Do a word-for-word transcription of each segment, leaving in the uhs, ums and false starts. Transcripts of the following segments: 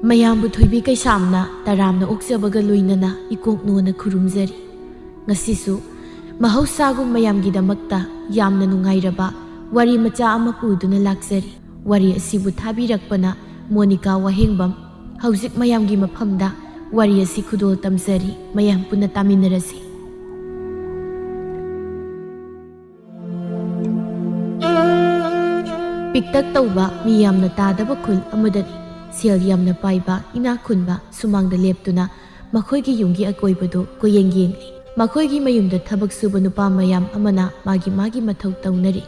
ꯃꯌꯥꯝꯕꯨ ꯊꯣꯏꯕꯤ ꯀꯩꯁꯥꯝꯅ ꯇꯔꯥꯝꯅ ꯑꯣꯛꯆꯕꯒ ꯂꯣꯏꯅꯅ ꯏꯀꯣꯛ ꯅꯣꯟꯅ ꯈꯨꯔꯨꯝꯖꯔꯤ꯫ ꯉꯁꯤꯁꯨ ꯃꯍꯧꯁꯥꯒꯨꯝ ꯃꯌꯥꯝꯒꯤꯗꯃꯛꯇ ꯌꯥꯝꯅ ꯅꯨꯡꯉꯥꯏꯔꯕ ꯋꯥꯔꯤ ꯃꯆꯥ ꯑꯃ ꯄꯨꯗꯨꯅ ꯂꯥꯛꯆꯔꯤ꯫ ꯋꯥꯔꯤ ꯑꯁꯤꯕꯨ ꯊꯥꯕꯤꯔꯛꯄꯅ ꯃꯣꯅꯤꯀꯥ ꯋꯥꯍꯦꯡꯕꯝ꯫ ꯍꯧꯖꯤꯛ ꯃꯌꯥꯝꯒꯤ ꯃꯐꯝꯗ ꯋꯥꯔꯤ ꯑꯁꯤ ꯈꯨꯗꯣꯜ ꯇꯝꯖꯔꯤ꯫ ꯃꯌꯥꯝ ꯄꯨꯟꯅ ꯇꯥꯃꯤꯟꯅꯔꯁꯤ꯫ ꯄꯤꯛꯇꯛ ꯇꯧꯕ, ꯃꯤ ꯌꯥꯝꯅ ꯇꯥꯗꯕ ꯈꯨꯜ ꯑꯃꯗꯅꯤ꯫ ꯁꯦꯜ ꯌꯥꯝꯅ ꯄꯥꯏꯕ, ꯏꯅꯥꯛ ꯈꯨꯟꯕ ꯁꯨꯃꯥꯡꯗ ꯂꯦꯞꯇꯨꯅ ꯃꯈꯣꯏꯒꯤ ꯌꯨꯝꯒꯤ ꯑꯀꯣꯏꯕꯗꯨ ꯀꯣꯏꯌꯦꯡ ꯌꯦꯡꯂꯤ꯫ ꯃꯈꯣꯏꯒꯤ ꯃꯌꯨꯝꯗ ꯊꯕꯛ ꯁꯨꯕ ꯅꯨꯄꯥ ꯃꯌꯥꯝ ꯑꯃꯅ ꯃꯥꯒꯤ ꯃꯥꯒꯤ ꯃꯊꯧ ꯇꯧꯅꯔꯤ꯫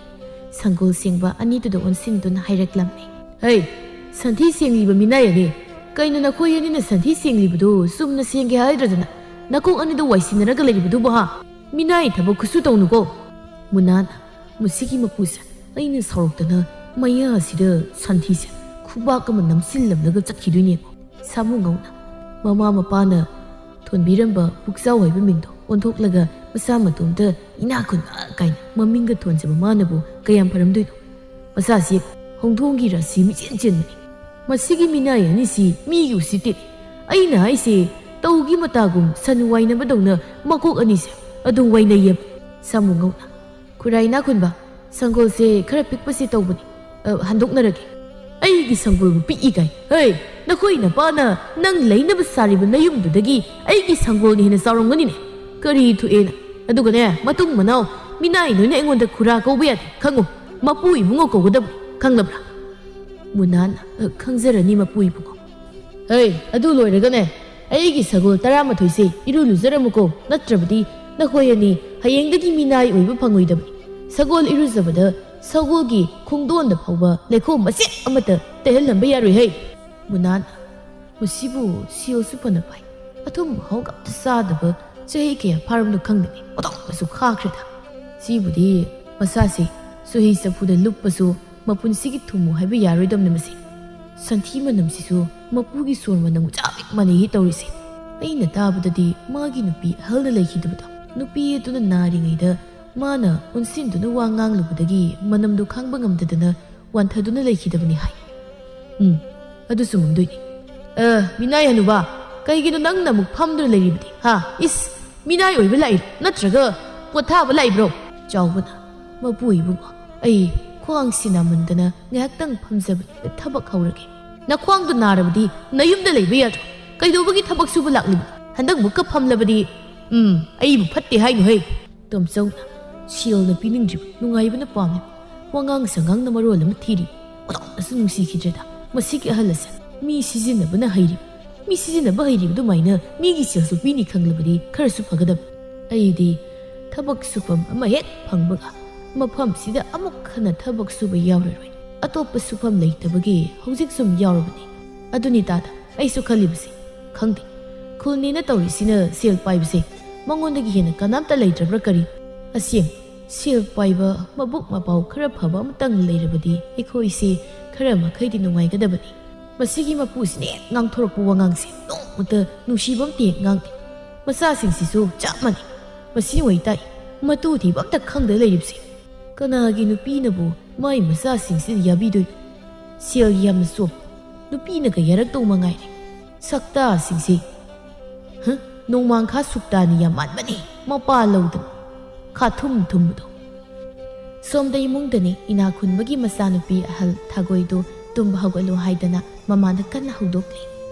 ꯁꯪꯒꯣꯜ ꯁꯦꯡꯕ ꯑꯅꯤꯗꯨꯗ ꯑꯣꯟꯁꯤꯟꯗꯨꯅ ꯍꯥꯏꯔꯛꯂꯝꯃꯤ꯫ "ꯍꯩ, ꯁꯟꯊꯤ ꯁꯦꯡꯂꯤꯕ ꯃꯤꯅꯥꯏ ꯑꯅꯤ, ꯀꯩꯅꯣ ꯅꯈꯣꯏ ꯑꯅꯤꯅ ꯁꯟꯊꯤ ꯁꯦꯡꯂꯤꯕꯗꯨ ꯆꯨꯝꯅ ꯁꯦꯡꯒꯦ ꯍꯥꯏꯗ꯭ꯔꯗꯅ ꯅꯀꯣꯛ ꯑꯅꯤꯗꯨ ꯋꯥꯏꯁꯤꯟꯅꯔꯒ ꯂꯩꯔꯤꯕꯗꯨꯕꯨ ꯍꯥ? ꯃꯤꯅꯥꯏ ꯊꯕꯛ ꯈꯨꯠꯁꯨ ꯇꯧꯅꯨꯀꯣ!" ꯃꯨꯅꯥꯅ, "ꯃꯁꯤꯒꯤ ꯃꯄꯨꯁꯦ, ꯑꯩꯅ ꯁꯥꯎꯔꯛꯇꯅ ꯃꯌꯥꯁꯤꯗ ꯁꯟꯊꯤꯁꯦ ꯈꯨꯕꯥꯛ ꯑꯃ ꯅꯝꯁꯤꯜꯂꯝꯂꯒ ꯆꯠꯈꯤꯗꯣꯏꯅꯦꯀꯣ꯫" ꯁꯥꯃꯨ ꯉꯧꯅ, "ꯃꯃꯥ ꯃꯄꯥꯅ ꯊꯣꯟꯕꯤꯔꯝꯕ ꯄꯨꯛꯆꯥꯎ ꯍꯥꯏꯕ ꯃꯤꯡꯗꯣ ꯑꯣꯟꯊꯣꯛꯂꯒ ꯃꯁꯥ ꯃꯇꯣꯝꯇ ꯏꯅꯥꯛ ꯈꯨꯟꯕ ꯀꯥꯏꯅ ꯃꯃꯤꯡꯒ ꯊꯣꯟꯖꯕ ꯃꯥꯅꯕꯨ ꯀꯌꯥꯝ ꯐꯔꯝꯗꯣꯏꯅꯣ? ꯃꯁꯥꯁꯤ ꯍꯧꯗꯣꯡꯒꯤ ꯔꯥꯁꯤ ꯃꯤꯆꯦꯟ ꯆꯦꯟꯕꯅꯤ꯫ ꯃꯁꯤꯒꯤ ꯃꯤꯅꯥꯏ ꯑꯅꯤꯁꯤ ꯃꯤꯒꯤ ꯎꯁꯤꯠꯇꯦ꯫ ꯑꯩꯅ ꯍꯥꯏꯁꯦ, ꯇꯧꯒꯤ ꯃꯇꯥꯒꯨꯝ ꯁꯟ ꯋꯥꯏꯅꯕꯗꯧꯅ ꯃꯀꯣꯛ ꯑꯅꯤꯁꯦ ꯑꯗꯨꯝ ꯋꯥꯏꯅꯩꯌꯦ꯫" ꯁꯥꯃꯨ ꯉꯧꯅ, "ꯈꯨꯔꯥꯏ ꯏꯅꯥꯛ ꯈꯨꯟꯕ, ꯁꯪꯒꯣꯜꯁꯦ ꯈꯔ ꯄꯤꯛꯄꯁꯤ ꯇꯧꯕꯅꯤ꯫ ꯑ, ꯍꯟꯗꯣꯛꯅꯔꯒꯦ꯫" "ꯑꯩꯒꯤ ꯁꯪꯒꯣꯜꯕꯨ ꯄꯤꯛꯏ ꯀꯥꯏ? ꯍꯩ, ꯅꯈꯣꯏ ꯅꯄꯥꯅ ꯅꯪ ꯂꯩꯅꯕ ꯁꯥꯔꯤꯕ ꯅꯌꯨꯝꯗꯨꯗꯒꯤ ꯑꯩꯒꯤ ꯁꯪꯒꯣꯜꯅ ꯍꯦꯟꯅ ꯆꯥꯎꯔꯝꯒꯅꯤꯅꯦ꯫ ꯀꯔꯤ ꯊꯣꯛꯑꯦꯅ? ꯑꯗꯨꯒꯅꯦ, ꯃꯇꯨꯡ ꯃꯅꯥꯎ ꯃꯤꯅꯥꯏ ꯅꯣꯏꯅ ꯑꯩꯉꯣꯟꯗ ꯈꯨꯔꯥ ꯀꯧꯕ ꯌꯥꯗꯦ, ꯈꯪꯉꯨ꯫ ꯃꯄꯨ ꯏꯕꯨꯡꯉꯣ ꯀꯧꯒꯗꯕꯅꯤ, ꯈꯪꯂꯕ꯭ꯔꯥ?" ꯃꯨꯅꯥꯅ, "ꯑ, ꯈꯪꯖꯔꯅꯤ, ꯃꯄꯨ ꯏꯕꯨꯡꯉꯣ꯫" "ꯍꯩ, ꯑꯗꯨ ꯂꯣꯏꯔꯒꯅꯦ, ꯑꯩꯒꯤ ꯁꯒꯣꯜ ꯇꯔꯥꯃꯥꯊꯣꯏꯁꯦ ꯏꯔꯨ ꯂꯨꯖꯔꯝꯃꯨꯀꯣ, ꯅꯠꯇ꯭ꯔꯕꯗꯤ ꯅꯈꯣꯏ ꯑꯅꯤ ꯍꯌꯦꯡꯗꯒꯤ ꯃꯤꯅꯥꯏ ꯑꯣꯏꯕ ꯐꯪꯉꯣꯏꯗꯕꯅꯤ꯫ ꯁꯒꯣꯜ ꯏꯔꯨꯖꯕꯗ ꯁꯒꯣꯜꯒꯤ ꯈꯣꯡꯗꯣꯟꯗ ꯐꯥꯎꯕ ꯂꯩꯈꯣꯝ ꯃꯆꯦꯠ ꯑꯃꯠꯇ ꯇꯩꯍꯜꯂꯝꯕ ꯌꯥꯔꯣꯏ ꯍꯩ꯫" ꯃꯨꯅꯥꯅ, "ꯃꯁꯤꯕꯨ ꯁꯦꯜꯁꯨ ꯐꯅ ꯄꯥꯏ, ꯑꯊꯨꯝ ꯑꯍꯥꯎꯒ ꯑꯝꯇ ꯆꯥꯗꯕ ꯆꯍꯤ ꯀꯌꯥ ꯐꯥꯔꯕꯅꯣ ꯈꯪꯗꯦꯅꯦ, ꯑꯣꯟꯊꯣꯛꯅꯁꯨ ꯈꯥꯈ꯭ꯔꯦꯗ꯫ ꯁꯤꯕꯨꯗꯤ ꯃꯁꯥꯁꯤ ꯆꯨꯍꯤ ꯆꯐꯨꯗ ꯂꯨꯞꯄꯁꯨ ꯃꯄꯨꯟꯁꯤꯒꯤ ꯊꯨꯝꯃꯨ ꯍꯥꯏꯕ ꯌꯥꯔꯣꯏꯗꯕꯅꯤ ꯃꯁꯤ꯫ ꯁꯟꯊꯤ ꯃꯅꯝꯁꯤꯁꯨ ꯃꯄꯨꯒꯤ ꯁꯣꯔ ꯃꯅꯝ ꯆꯞ ꯍꯦꯛ ꯃꯥꯟꯅꯩ ꯇꯧꯔꯤꯁꯦ꯫ ꯑꯩꯅ ꯇꯥꯕꯗꯗꯤ ꯃꯥꯒꯤ ꯅꯨꯄꯤ ꯑꯍꯜꯅ ꯂꯩꯈꯤꯗꯕꯗꯣ ꯅꯨꯄꯤ ꯑꯗꯨꯅ ꯅꯥꯔꯤꯉꯩꯗ ꯃꯥꯅ ꯑꯣꯟꯁꯤꯟꯗꯨꯅ ꯋꯥ ꯉꯥꯡꯂꯨꯕꯗꯒꯤ ꯃꯅꯝꯗꯨ ꯈꯥꯡꯕ ꯉꯝꯗꯗꯅ ꯋꯥꯟꯊꯗꯨꯅ ꯂꯩꯈꯤꯗꯕꯅꯤ ꯍꯥꯏ꯫ ꯎꯝ, ꯑꯗꯨꯁꯨ ꯉꯝꯗꯣꯏꯅꯤ꯫ ꯑ, ꯃꯤꯅꯥꯏ ꯍꯅꯨꯕ, ꯀꯩꯒꯤꯅꯣ ꯅꯪꯅ ꯑꯃꯨꯛ ꯐꯝꯗꯨꯅ ꯂꯩꯔꯤꯕꯗꯤ? ꯍꯥ? ꯏꯁ, ꯃꯤꯅꯥꯏ ꯑꯣꯏꯕ ꯂꯥꯛꯏꯔꯣ? ꯅꯠꯇ꯭ꯔꯒ ꯄꯣꯊꯥꯕ ꯂꯥꯛꯏꯕ꯭ꯔꯣ? ꯆꯥꯎꯕꯅ, "ꯃꯄꯨ ꯏꯕꯨꯡꯉꯣ, ꯑꯩ ꯈ꯭ꯋꯥꯡꯁꯤ ꯅꯥꯃꯟꯗꯅ ꯉꯥꯏꯍꯥꯛꯇꯪ ꯐꯝꯖꯕꯅꯤ, ꯊꯕꯛ ꯍꯧꯔꯒꯦ꯫" "ꯅꯈ꯭ꯋꯥꯡꯗꯨ ꯅꯥꯔꯕꯗꯤ ꯅꯌꯨꯝꯗ ꯂꯩꯕ ꯌꯥꯗ꯭ꯔꯣ? ꯀꯩꯗꯧꯕꯒꯤ ꯊꯕꯛ ꯁꯨꯕ ꯂꯥꯛꯂꯤꯕꯅꯣ? ꯍꯟꯗꯛ ꯑꯃꯨꯛꯀ ꯐꯝꯂꯕꯗꯤ, ꯎꯝ, ꯑꯩꯕꯨ ꯐꯠꯇꯦ ꯍꯥꯏꯅꯨ ꯍꯦ꯫" ꯇꯣꯝꯆꯧꯅ, ꯁꯦꯜꯅ ꯄꯤꯅꯤꯡꯗ꯭ꯔꯤꯕ, ꯅꯨꯡꯉꯥꯏꯕꯅ ꯄꯥꯝꯂꯤꯕ, ꯋꯥꯉꯥꯡ ꯁꯉꯥꯡꯅ ꯃꯔꯣꯜ ꯑꯃ ꯊꯤꯔꯤ꯫ ꯑꯣꯟꯊꯣꯛꯅꯁꯨ ꯅꯨꯡꯁꯤꯈꯤꯗ꯭ꯔꯦꯗ ꯃꯁꯤꯒꯤ ꯑꯍꯜ ꯑꯁꯦ꯫ ꯃꯤ ꯁꯤꯖꯤꯟꯅꯕꯅ ꯍꯩꯔꯤꯕ, ꯃꯤ ꯁꯤꯖꯤꯟꯅꯕ ꯍꯩꯔꯤꯕ ꯑꯗꯨꯃꯥꯏꯅ ꯃꯤꯒꯤ ꯁꯦꯜꯁꯨ ꯄꯤꯅꯤ ꯈꯪꯂꯕꯗꯤ ꯈꯔꯁꯨ ꯐꯒꯗꯕ꯫ ꯑꯩꯗꯤ ꯊꯕꯛ ꯁꯨꯐꯝ ꯑꯃ ꯍꯦꯛ ꯐꯪꯕꯒ ꯃꯐꯝꯁꯤꯗ ꯑꯃꯨꯛ ꯍꯟꯅ ꯊꯕꯛ ꯁꯨꯕ ꯌꯥꯎꯔꯔꯣꯏ꯫ ꯑꯇꯣꯞꯄ ꯁꯨꯐꯝ ꯂꯩꯇꯕꯒꯤ ꯍꯧꯖꯤꯛ ꯁꯨꯝ ꯌꯥꯎꯔꯕꯅꯤ꯫ ꯑꯗꯨꯅꯤ ꯇꯥꯗ ꯑꯩꯁꯨ ꯈꯜꯂꯤꯕꯁꯦ꯫ ꯈꯪꯗꯦ, ꯈꯨꯜꯅꯦꯅ ꯇꯧꯔꯤꯁꯤꯅ ꯁꯦꯜ ꯄꯥꯏꯕꯁꯦ ꯃꯉꯣꯟꯗꯒꯤ ꯍꯦꯟꯅ ꯀꯅꯥꯝꯇ ꯂꯩꯇ꯭ꯔꯕ꯭ꯔꯥ ꯀꯔꯤ? ꯑꯁꯦꯡ, ꯁꯦꯜ ꯄꯥꯏꯕ, ꯃꯕꯨꯛ ꯃꯄꯥꯎ ꯈꯔ ꯐꯕ ꯑꯃꯇꯪ ꯂꯩꯔꯕꯗꯤ ꯑꯩꯈꯣꯏꯁꯦ ꯈꯔ ꯃꯈꯩꯗꯤ ꯅꯨꯡꯉꯥꯏꯒꯗꯕꯅꯤ꯫ ꯃꯁꯤꯒꯤ ꯃꯄꯨꯁꯤꯅ ꯍꯦꯛ ꯉꯥꯡꯊꯣꯔꯛꯄ ꯋꯥꯉꯥꯡꯁꯦ ꯅꯣꯡꯃꯇ ꯅꯨꯡꯁꯤꯕ ꯑꯝꯇ ꯍꯦꯛ ꯉꯥꯡꯗꯦ꯫ ꯃꯆꯥꯁꯤꯡꯁꯤꯁꯨ ꯆꯞ ꯃꯥꯟꯅꯩ꯫ ꯃꯁꯤ ꯑꯣꯏꯇꯥꯏ ꯃꯇꯨ ꯊꯤꯕ ꯑꯝꯇ ꯈꯪꯗ ꯂꯩꯔꯤꯕꯁꯦ꯫ ꯀꯅꯥꯒꯤ ꯅꯨꯄꯤꯅꯕꯨ ꯃꯥꯏ ꯃꯆꯥꯁꯤꯡꯁꯤꯗ ꯌꯥꯕꯤꯗꯣꯏꯅꯣ? ꯁꯦꯜ ꯌꯥꯝꯅ ꯆꯣꯞꯄ ꯅꯨꯄꯤꯅꯒ ꯌꯥꯔꯛꯇꯧ ꯃꯉꯥꯏꯔꯦ꯫ ꯁꯛꯇꯥꯁꯤꯡꯁꯤ꯫ ꯍ? ꯅꯣꯡꯃꯥꯡꯈꯥ ꯁꯨꯛꯇꯥꯅꯤ ꯌꯥꯝ ꯃꯥꯟꯕꯅꯤ, ꯃꯄꯥ ꯂꯧꯗꯅ꯫ ꯈꯥꯊꯨꯝ ꯊꯨꯝꯕꯗꯣ꯫ ꯁꯣꯝꯗ ꯏꯃꯨꯡꯗꯅꯤ ꯏꯅꯥ ꯈꯨꯟꯕꯒꯤ ꯃꯆꯥꯅꯨꯄꯤ ꯑꯍꯜ ꯊꯥꯒꯣꯏꯗꯨ ꯇꯨꯝꯕ ꯍꯧꯒꯠꯂꯨ ꯍꯥꯏꯗꯅ ꯃꯃꯥꯅ ꯀꯟꯅ ꯍꯧꯗꯣꯛꯂꯤ꯫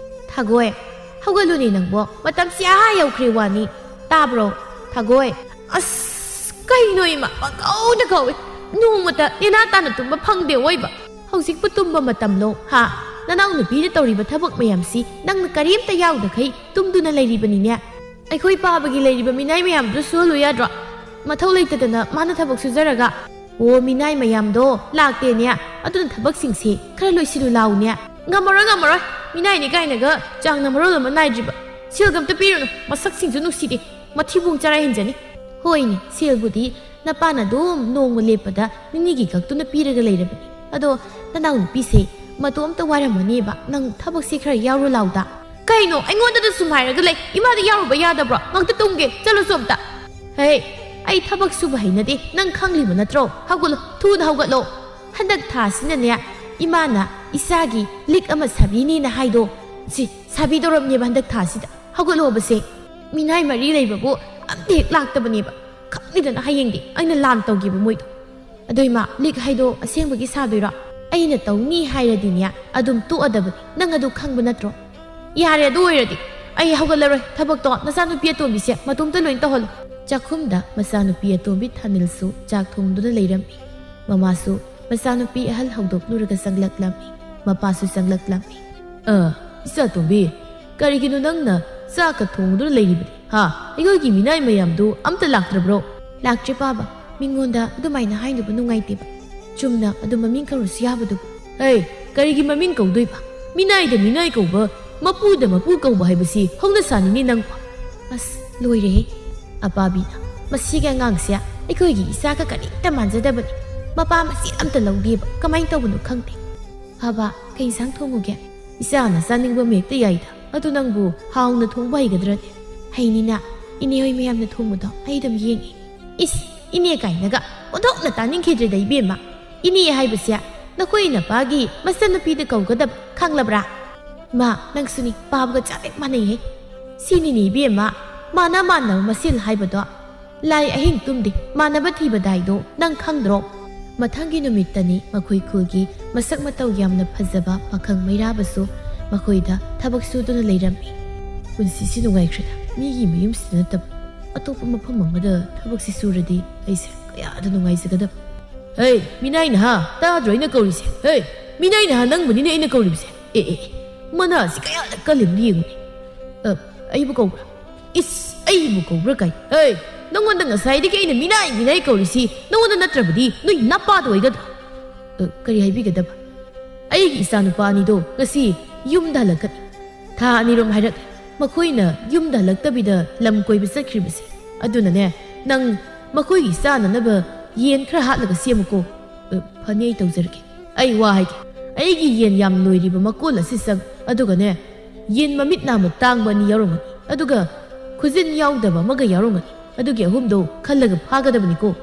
"ꯊꯥꯒꯣꯏ, ꯍꯧꯒꯠꯂꯨꯅꯦ ꯅꯪꯕꯣ, ꯃꯇꯝꯁꯤ ꯑꯥ ꯌꯧꯈ꯭ꯔꯦ ꯋꯥꯅꯤ꯫ ꯇꯥꯕ꯭ꯔꯣ? ꯊꯥꯒꯣꯏ!" ꯑꯁ, ꯀꯩꯅꯣ ꯏꯃꯥ, ꯄꯪꯀꯧꯗ ꯀꯧꯏ꯫ ꯅꯣꯡꯃꯇ ꯅꯦꯅꯥ ꯇꯥꯅ ꯇꯨꯝꯕ ꯐꯪꯗꯦ ꯑꯣꯏꯕ꯫ ꯍꯧꯖꯤꯛꯄꯨ ꯇꯨꯝꯕ ꯃꯇꯝꯂꯣ? ꯍꯥ? ꯅꯅꯥꯎ ꯅꯨꯄꯤꯅ ꯇꯧꯔꯤꯕ ꯊꯕꯛ ꯃꯌꯥꯝꯁꯤ ꯅꯪꯅ ꯀꯔꯤꯝꯇ ꯌꯥꯎꯗꯈꯩ ꯇꯨꯝꯗꯨꯅ ꯂꯩꯔꯤꯕꯅꯤꯅꯦ꯫ ꯑꯩꯈꯣꯏ ꯄꯥꯕꯒꯤ ꯂꯩꯔꯤꯕ ꯃꯤꯅꯥꯏ ꯃꯌꯥꯝꯗꯨ ꯁꯨꯍꯜꯂꯨ ꯌꯥꯗ꯭ꯔꯣ? ꯃꯊꯧ ꯂꯩꯇꯗꯅ ꯃꯥꯅ ꯊꯕꯛ ꯁꯨꯖꯔꯒ꯫ ꯑꯣ, ꯃꯤꯅꯥꯏ ꯃꯌꯥꯝꯗꯣ ꯂꯥꯛꯇꯦꯅꯦ꯫ ꯑꯗꯨꯅ ꯊꯕꯛꯁꯤꯡꯁꯦ ꯈꯔ ꯂꯣꯏꯁꯤꯜꯂꯨ ꯂꯥꯎꯅꯦ꯫ ꯉꯝꯃꯔꯣꯏ, ꯉꯝꯃꯔꯣꯏ꯫ ꯃꯤꯅꯥꯏꯅꯤ ꯀꯥꯏꯅꯒ ꯆꯥꯡꯅ ꯃꯔꯣꯜ ꯑꯃ ꯅꯥꯏꯗ꯭ꯔꯤꯕ꯫ ꯁꯦꯜꯒ ꯑꯝꯇ ꯄꯤꯔꯨꯅꯨ꯫ ꯃꯁꯛꯁꯤꯡꯁꯨ ꯅꯨꯡꯁꯤꯗꯦ꯫ ꯃꯊꯤꯕꯣꯡ ꯆꯔꯥ ꯍꯦꯟꯖꯅꯤ꯫ ꯍꯣꯏꯅꯦ, ꯁꯦꯜꯕꯨꯗꯤ ꯅꯄꯥꯅ ꯑꯗꯨꯝ ꯅꯣꯡꯃ ꯂꯦꯞꯄꯗ ꯅꯤꯅꯤꯒꯤ ꯈꯛꯇꯨꯅ ꯄꯤꯔꯒ ꯂꯩꯔꯕꯅꯤ꯫ ꯑꯗꯣ ꯅꯅꯥꯎ ꯅꯨꯄꯤꯁꯦ ꯃꯇꯣꯝꯇ ꯋꯥꯔꯝꯃꯅꯦꯕ꯫ ꯅꯪ ꯊꯕꯛꯁꯦ ꯈꯔ ꯌꯥꯎꯔꯨ ꯂꯥꯎꯗ꯫ ꯀꯩꯅꯣ? ꯑꯩꯉꯣꯟꯗꯗ ꯁꯨꯝ ꯍꯥꯏꯔꯒ ꯂꯩ꯫ ꯏꯃꯥꯗꯤ ꯌꯥꯎꯔꯨꯕ ꯌꯥꯗꯕ꯭ꯔꯣ? ꯉꯥꯛꯇ ꯇꯨꯝꯒꯦ꯫ ꯆꯠꯂꯨꯁꯨ ꯑꯝꯇ꯫ ꯍꯦ, ꯑꯩ ꯊꯕꯛ ꯁꯨꯕ ꯍꯩꯅꯗꯦ, ꯅꯪ ꯈꯪꯂꯤꯕ ꯅꯠꯇ꯭ꯔꯣ? ꯍꯧꯒꯠꯂꯣ, ꯊꯨꯅ ꯍꯧꯒꯠꯂꯣ꯫ ꯍꯟꯗꯛ ꯊꯥꯁꯤꯅꯅꯦ, ꯏꯃꯥꯅ ꯏꯆꯥꯒꯤ ꯂꯤꯛ ꯑꯃ ꯁꯥꯕꯤꯅꯤꯅ ꯍꯥꯏꯗꯣ, ꯁꯤ ꯁꯥꯕꯤꯗꯧꯔꯕꯅꯦꯕ ꯍꯟꯗꯛ ꯊꯥꯁꯤꯗ꯫ ꯍꯧꯒꯠꯂꯣꯕꯁꯦ, ꯃꯤꯅꯥꯏ ꯃꯔꯤ ꯂꯩꯕꯕꯨ ꯑꯝꯇ ꯍꯦꯛ ꯂꯥꯛꯇꯕꯅꯦꯕ꯫ ꯈꯪꯅꯤꯗꯅ ꯍꯌꯦꯡꯗꯤ ꯑꯩꯅ ꯂꯥꯟ ꯇꯧꯈꯤꯕ ꯃꯣꯏꯗꯣ꯫ ꯑꯗꯣ ꯏꯃꯥ, ꯂꯤꯛ ꯍꯥꯏꯗꯣ ꯑꯁꯦꯡꯕꯒꯤ ꯁꯥꯗꯣꯏꯔꯣ? ꯑꯩꯅ ꯇꯧꯅꯤ ꯍꯥꯏꯔꯗꯤꯅꯦ, ꯑꯗꯨꯝ ꯇꯣꯛꯑꯗꯕꯅꯤ꯫ ꯅꯪ ꯑꯗꯨ ꯈꯪꯕ ꯅꯠꯇ꯭ꯔꯣ? ꯌꯥꯔꯦ, ꯑꯗꯨ ꯑꯣꯏꯔꯗꯤ ꯑꯩ ꯍꯧꯒꯠꯂꯔꯣꯏ꯫ ꯊꯕꯛꯇꯣ ꯅꯆꯥꯅꯨꯄꯤ ꯑꯇꯣꯝꯕꯤꯁꯦ ꯃꯇꯣꯝꯇ ꯂꯣꯏ ꯇꯧꯍꯜꯂꯣ꯫ ꯆꯥꯛꯈꯨꯝꯗ ꯃꯆꯥꯅꯨꯄꯤ ꯑꯇꯣꯝꯕꯤ ꯊꯥꯅꯤꯜꯁꯨ ꯆꯥꯛ ꯊꯣꯡꯗꯨꯅ ꯂꯩꯔꯝꯃꯤ꯫ ꯃꯃꯥꯁꯨ ꯃꯆꯥꯅꯨꯄꯤ ꯑꯍꯜ ꯍꯧꯗꯣꯛꯂꯨꯔꯒ ꯆꯪꯂꯛꯂꯝꯃꯤ꯫ ꯃꯄꯥꯁꯨ ꯆꯪꯂꯛꯂꯝꯃꯤ꯫ "ꯑ, ꯏꯆꯥꯇꯣꯝꯕꯤ, ꯀꯔꯤꯒꯤꯅꯣ ꯅꯪꯅ ꯆꯥꯛꯀ ꯊꯣꯡꯗꯨꯅ ꯂꯩꯔꯤꯕꯗꯤ? ꯍꯥ? ꯑꯩꯈꯣꯏꯒꯤ ꯃꯤꯅꯥꯏ ꯃꯌꯥꯝꯗꯨ ꯑꯝꯇ ꯂꯥꯛꯇ꯭ꯔꯕ꯭ꯔꯣ?" "ꯂꯥꯛꯇ꯭ꯔꯤ, ꯄꯥꯕ꯫ ꯃꯤꯉꯣꯟꯗ ꯑꯗꯨꯃꯥꯏꯅ ꯍꯥꯏꯅꯕ ꯅꯨꯡꯉꯥꯏꯇꯦꯕ꯫ ꯆꯨꯝꯅ ꯑꯗꯨꯝ ꯃꯃꯤꯡ ꯀꯧꯔꯁꯨ ꯌꯥꯕꯗꯨꯕꯨ?" "ꯍꯩ, ꯀꯔꯤꯒꯤ ꯃꯃꯤꯡ ꯀꯧꯗꯣꯏꯕ? ꯃꯤꯅꯥꯏꯗ ꯃꯤꯅꯥꯏ ꯀꯧꯕ, ꯃꯄꯨꯗ ꯃꯄꯨ ꯀꯧꯕ ꯍꯥꯏꯕꯁꯤ ꯍꯧꯅꯁꯥꯅꯤꯅꯦ ꯅꯪꯕꯣ?" ꯑꯁ, ꯂꯣꯏꯔꯦꯍꯦ꯫ ꯑꯄꯥꯕꯤꯅ, "ꯃꯁꯤꯒꯤ ꯑꯉꯥꯡꯁꯦ ꯑꯩꯈꯣꯏꯒꯤ ꯏꯆꯥꯒ ꯀꯔꯤꯝꯇ ꯃꯥꯟꯖꯗꯕꯅꯤ꯫ ꯃꯄꯥ ꯃꯆꯦꯠ ꯑꯝꯇ ꯂꯧꯗꯦꯕ꯫ ꯀꯃꯥꯏꯅ ꯇꯧꯕꯅꯣ ꯈꯪꯗꯦ꯫ ꯄꯥꯕ, ꯀꯩ ꯏꯟꯁꯥꯡ ꯊꯣꯡꯉꯨꯒꯦ?" "ꯏꯆꯥꯅ ꯆꯥꯅꯤꯡꯕ ꯑꯃ ꯍꯦꯛꯇ ꯌꯥꯏꯗ꯫ ꯑꯗꯨ ꯅꯪꯕꯨ ꯍꯥꯎꯅ ꯊꯣꯡꯕ ꯍꯩꯒꯗ꯭ꯔꯅꯦ?" "ꯍꯩꯅꯤꯅ, ꯏꯅꯦ ꯍꯣꯏ ꯃꯌꯥꯝꯅ ꯊꯣꯡꯕꯗꯣ ꯑꯩ ꯑꯗꯨꯝ ꯌꯦꯡꯉꯤ꯫" "ꯏꯁ, ꯏꯅꯦ ꯀꯥꯏꯅꯒ ꯑꯣꯟꯊꯣꯛꯅ ꯇꯥꯅꯤꯡꯈꯤꯗ꯭ꯔꯦꯗ ꯏꯕꯦꯝꯃ꯫ ꯏꯅꯦ ꯍꯥꯏꯕꯁꯦ ꯅꯈꯣꯏ ꯅꯄꯥꯒꯤ ꯃꯆꯟꯅꯨꯄꯤꯗ ꯀꯧꯒꯗꯕ, ꯈꯪꯂꯕ꯭ꯔꯥ?" "ꯃꯥ, ꯅꯪꯁꯨꯅꯤ, ꯄꯥꯕꯒ ꯆꯞ ꯍꯦꯛ ꯃꯥꯟꯅꯩꯍꯦ꯫ ꯁꯤꯅꯤꯅꯦ ꯏꯕꯦꯝꯃ, ꯃꯥꯅ ꯃꯥꯟꯅꯕ ꯃꯁꯦꯜ ꯍꯥꯏꯕꯗꯣ꯫ ꯂꯥꯏ ꯑꯍꯤꯡ ꯇꯨꯝꯗꯦ, ꯃꯥꯟꯅꯕ ꯊꯤꯕꯗ ꯍꯥꯏꯗꯣ ꯅꯪ ꯈꯪꯗ꯭ꯔꯣ?" ꯃꯊꯪꯒꯤ ꯅꯨꯃꯤꯠꯇꯅꯤ ꯃꯈꯣꯏ ꯈꯨꯜꯒꯤ ꯃꯁꯛ ꯃꯇꯧ ꯌꯥꯝꯅ ꯐꯖꯕ ꯄꯥꯈꯪ ꯃꯩꯔꯥꯕꯁꯨ ꯃꯈꯣꯏꯗ ꯊꯕꯛ ꯁꯨꯗꯨꯅ ꯂꯩꯔꯝꯃꯤ꯫ "ꯄꯨꯟꯁꯤꯁꯤ ꯅꯨꯡꯉꯥꯏꯈ꯭ꯔꯦꯗ, ꯃꯤꯒꯤ ꯃꯌꯨꯝꯁꯤꯗ ꯅꯠꯇꯕ ꯑꯇꯣꯞꯄ ꯃꯐꯝ ꯑꯃꯗ ꯊꯕꯛꯁꯤ ꯁꯨꯔꯗꯤ ꯑꯩꯁꯦ ꯀꯌꯥꯗ ꯅꯨꯡꯉꯥꯏꯖꯒꯗꯕ꯫ ꯍꯩ, ꯃꯤꯅꯥꯏ ꯅꯍꯥ, ꯇꯥꯗ꯭ꯔꯣ ꯑꯩꯅ ꯀꯧꯔꯤꯁꯦ? ꯍꯩ, ꯃꯤꯅꯥꯏ ꯅꯍꯥ, ꯅꯪꯕꯨꯅꯤꯅꯦ ꯑꯩꯅ ꯀꯧꯔꯤꯕꯁꯦ꯫ ꯑꯦ, ꯑꯦ, ꯑꯦ, ꯃꯅꯥꯁꯤ ꯀꯌꯥꯗ ꯀꯜꯂꯤꯕꯅꯣ ꯌꯦꯡꯉꯨꯅꯦ꯫ ꯑ, ꯑꯩꯕꯨ ꯀꯧꯕ꯭ꯔꯥ? ꯏꯁ, ꯑꯩꯕꯨ ꯀꯧꯕ꯭ꯔꯥ ꯀꯥꯏ? ꯍꯩ, ꯅꯪꯉꯣꯟꯗ ꯉꯁꯥꯏꯗꯒꯤ ꯑꯩꯅ ꯃꯤꯅꯥꯏ, ꯃꯤꯅꯥꯏ ꯀꯧꯔꯤꯁꯤ ꯅꯪꯉꯣꯟꯗ ꯅꯠꯇ꯭ꯔꯕꯗꯤ ꯅꯣꯏ ꯅꯄꯥꯗꯣ ꯑꯣꯏꯒꯗ꯭ꯔꯥ?" "ꯑ, ꯀꯔꯤ ꯍꯥꯏꯕꯤꯒꯗꯕ? ꯑꯩꯒꯤ ꯏꯆꯥꯅꯨꯄꯥ ꯑꯅꯤꯗꯣ ꯉꯁꯤ ꯌꯨꯝꯗ ꯍꯜꯂꯛꯀꯅꯤ꯫ ꯊꯥ ꯑꯅꯤꯔꯣꯝ ꯍꯥꯏꯔꯛꯂꯦ ꯃꯈꯣꯏꯅ ꯌꯨꯝꯗ ꯍꯜꯂꯛꯇꯕꯤꯗ ꯂꯝ ꯀꯣꯏꯕ ꯆꯠꯈ꯭ꯔꯤꯕꯁꯦ꯫ ꯑꯗꯨꯅꯅꯦ, ꯅꯪ ꯃꯈꯣꯏꯒꯤ ꯆꯥꯅꯅꯕ ꯌꯦꯟ ꯈꯔ ꯍꯥꯠꯂꯒ ꯁꯦꯝꯃꯨꯀꯣ꯫" "ꯑ, ꯐꯅꯤ, ꯑꯩ ꯇꯧꯖꯔꯒꯦ꯫ ꯑꯩ ꯋꯥ ꯍꯥꯏꯒꯦ, ꯑꯩꯒꯤ ꯌꯦꯟ ꯌꯥꯝ ꯂꯣꯏꯔꯤꯕ ꯃꯀꯣꯜ ꯑꯁꯤ ꯆꯪ, ꯑꯗꯨꯒꯅꯦ, ꯌꯦꯟ ꯃꯃꯤꯠ ꯅꯥꯝꯃ ꯇꯥꯡꯕ ꯑꯅꯤ ꯌꯥꯎꯔꯝꯒꯅꯤ, ꯑꯗꯨꯒ ꯈꯨꯖꯤꯟ ꯌꯥꯎꯗꯕ ꯑꯃꯒ ꯌꯥꯎꯔꯝꯒꯅꯤ꯫ ꯑꯗꯨꯒꯤ ꯑꯍꯨꯝꯗꯣ ꯈꯜꯂꯒ ꯐꯥꯒꯗꯕꯅꯤꯀꯣ꯫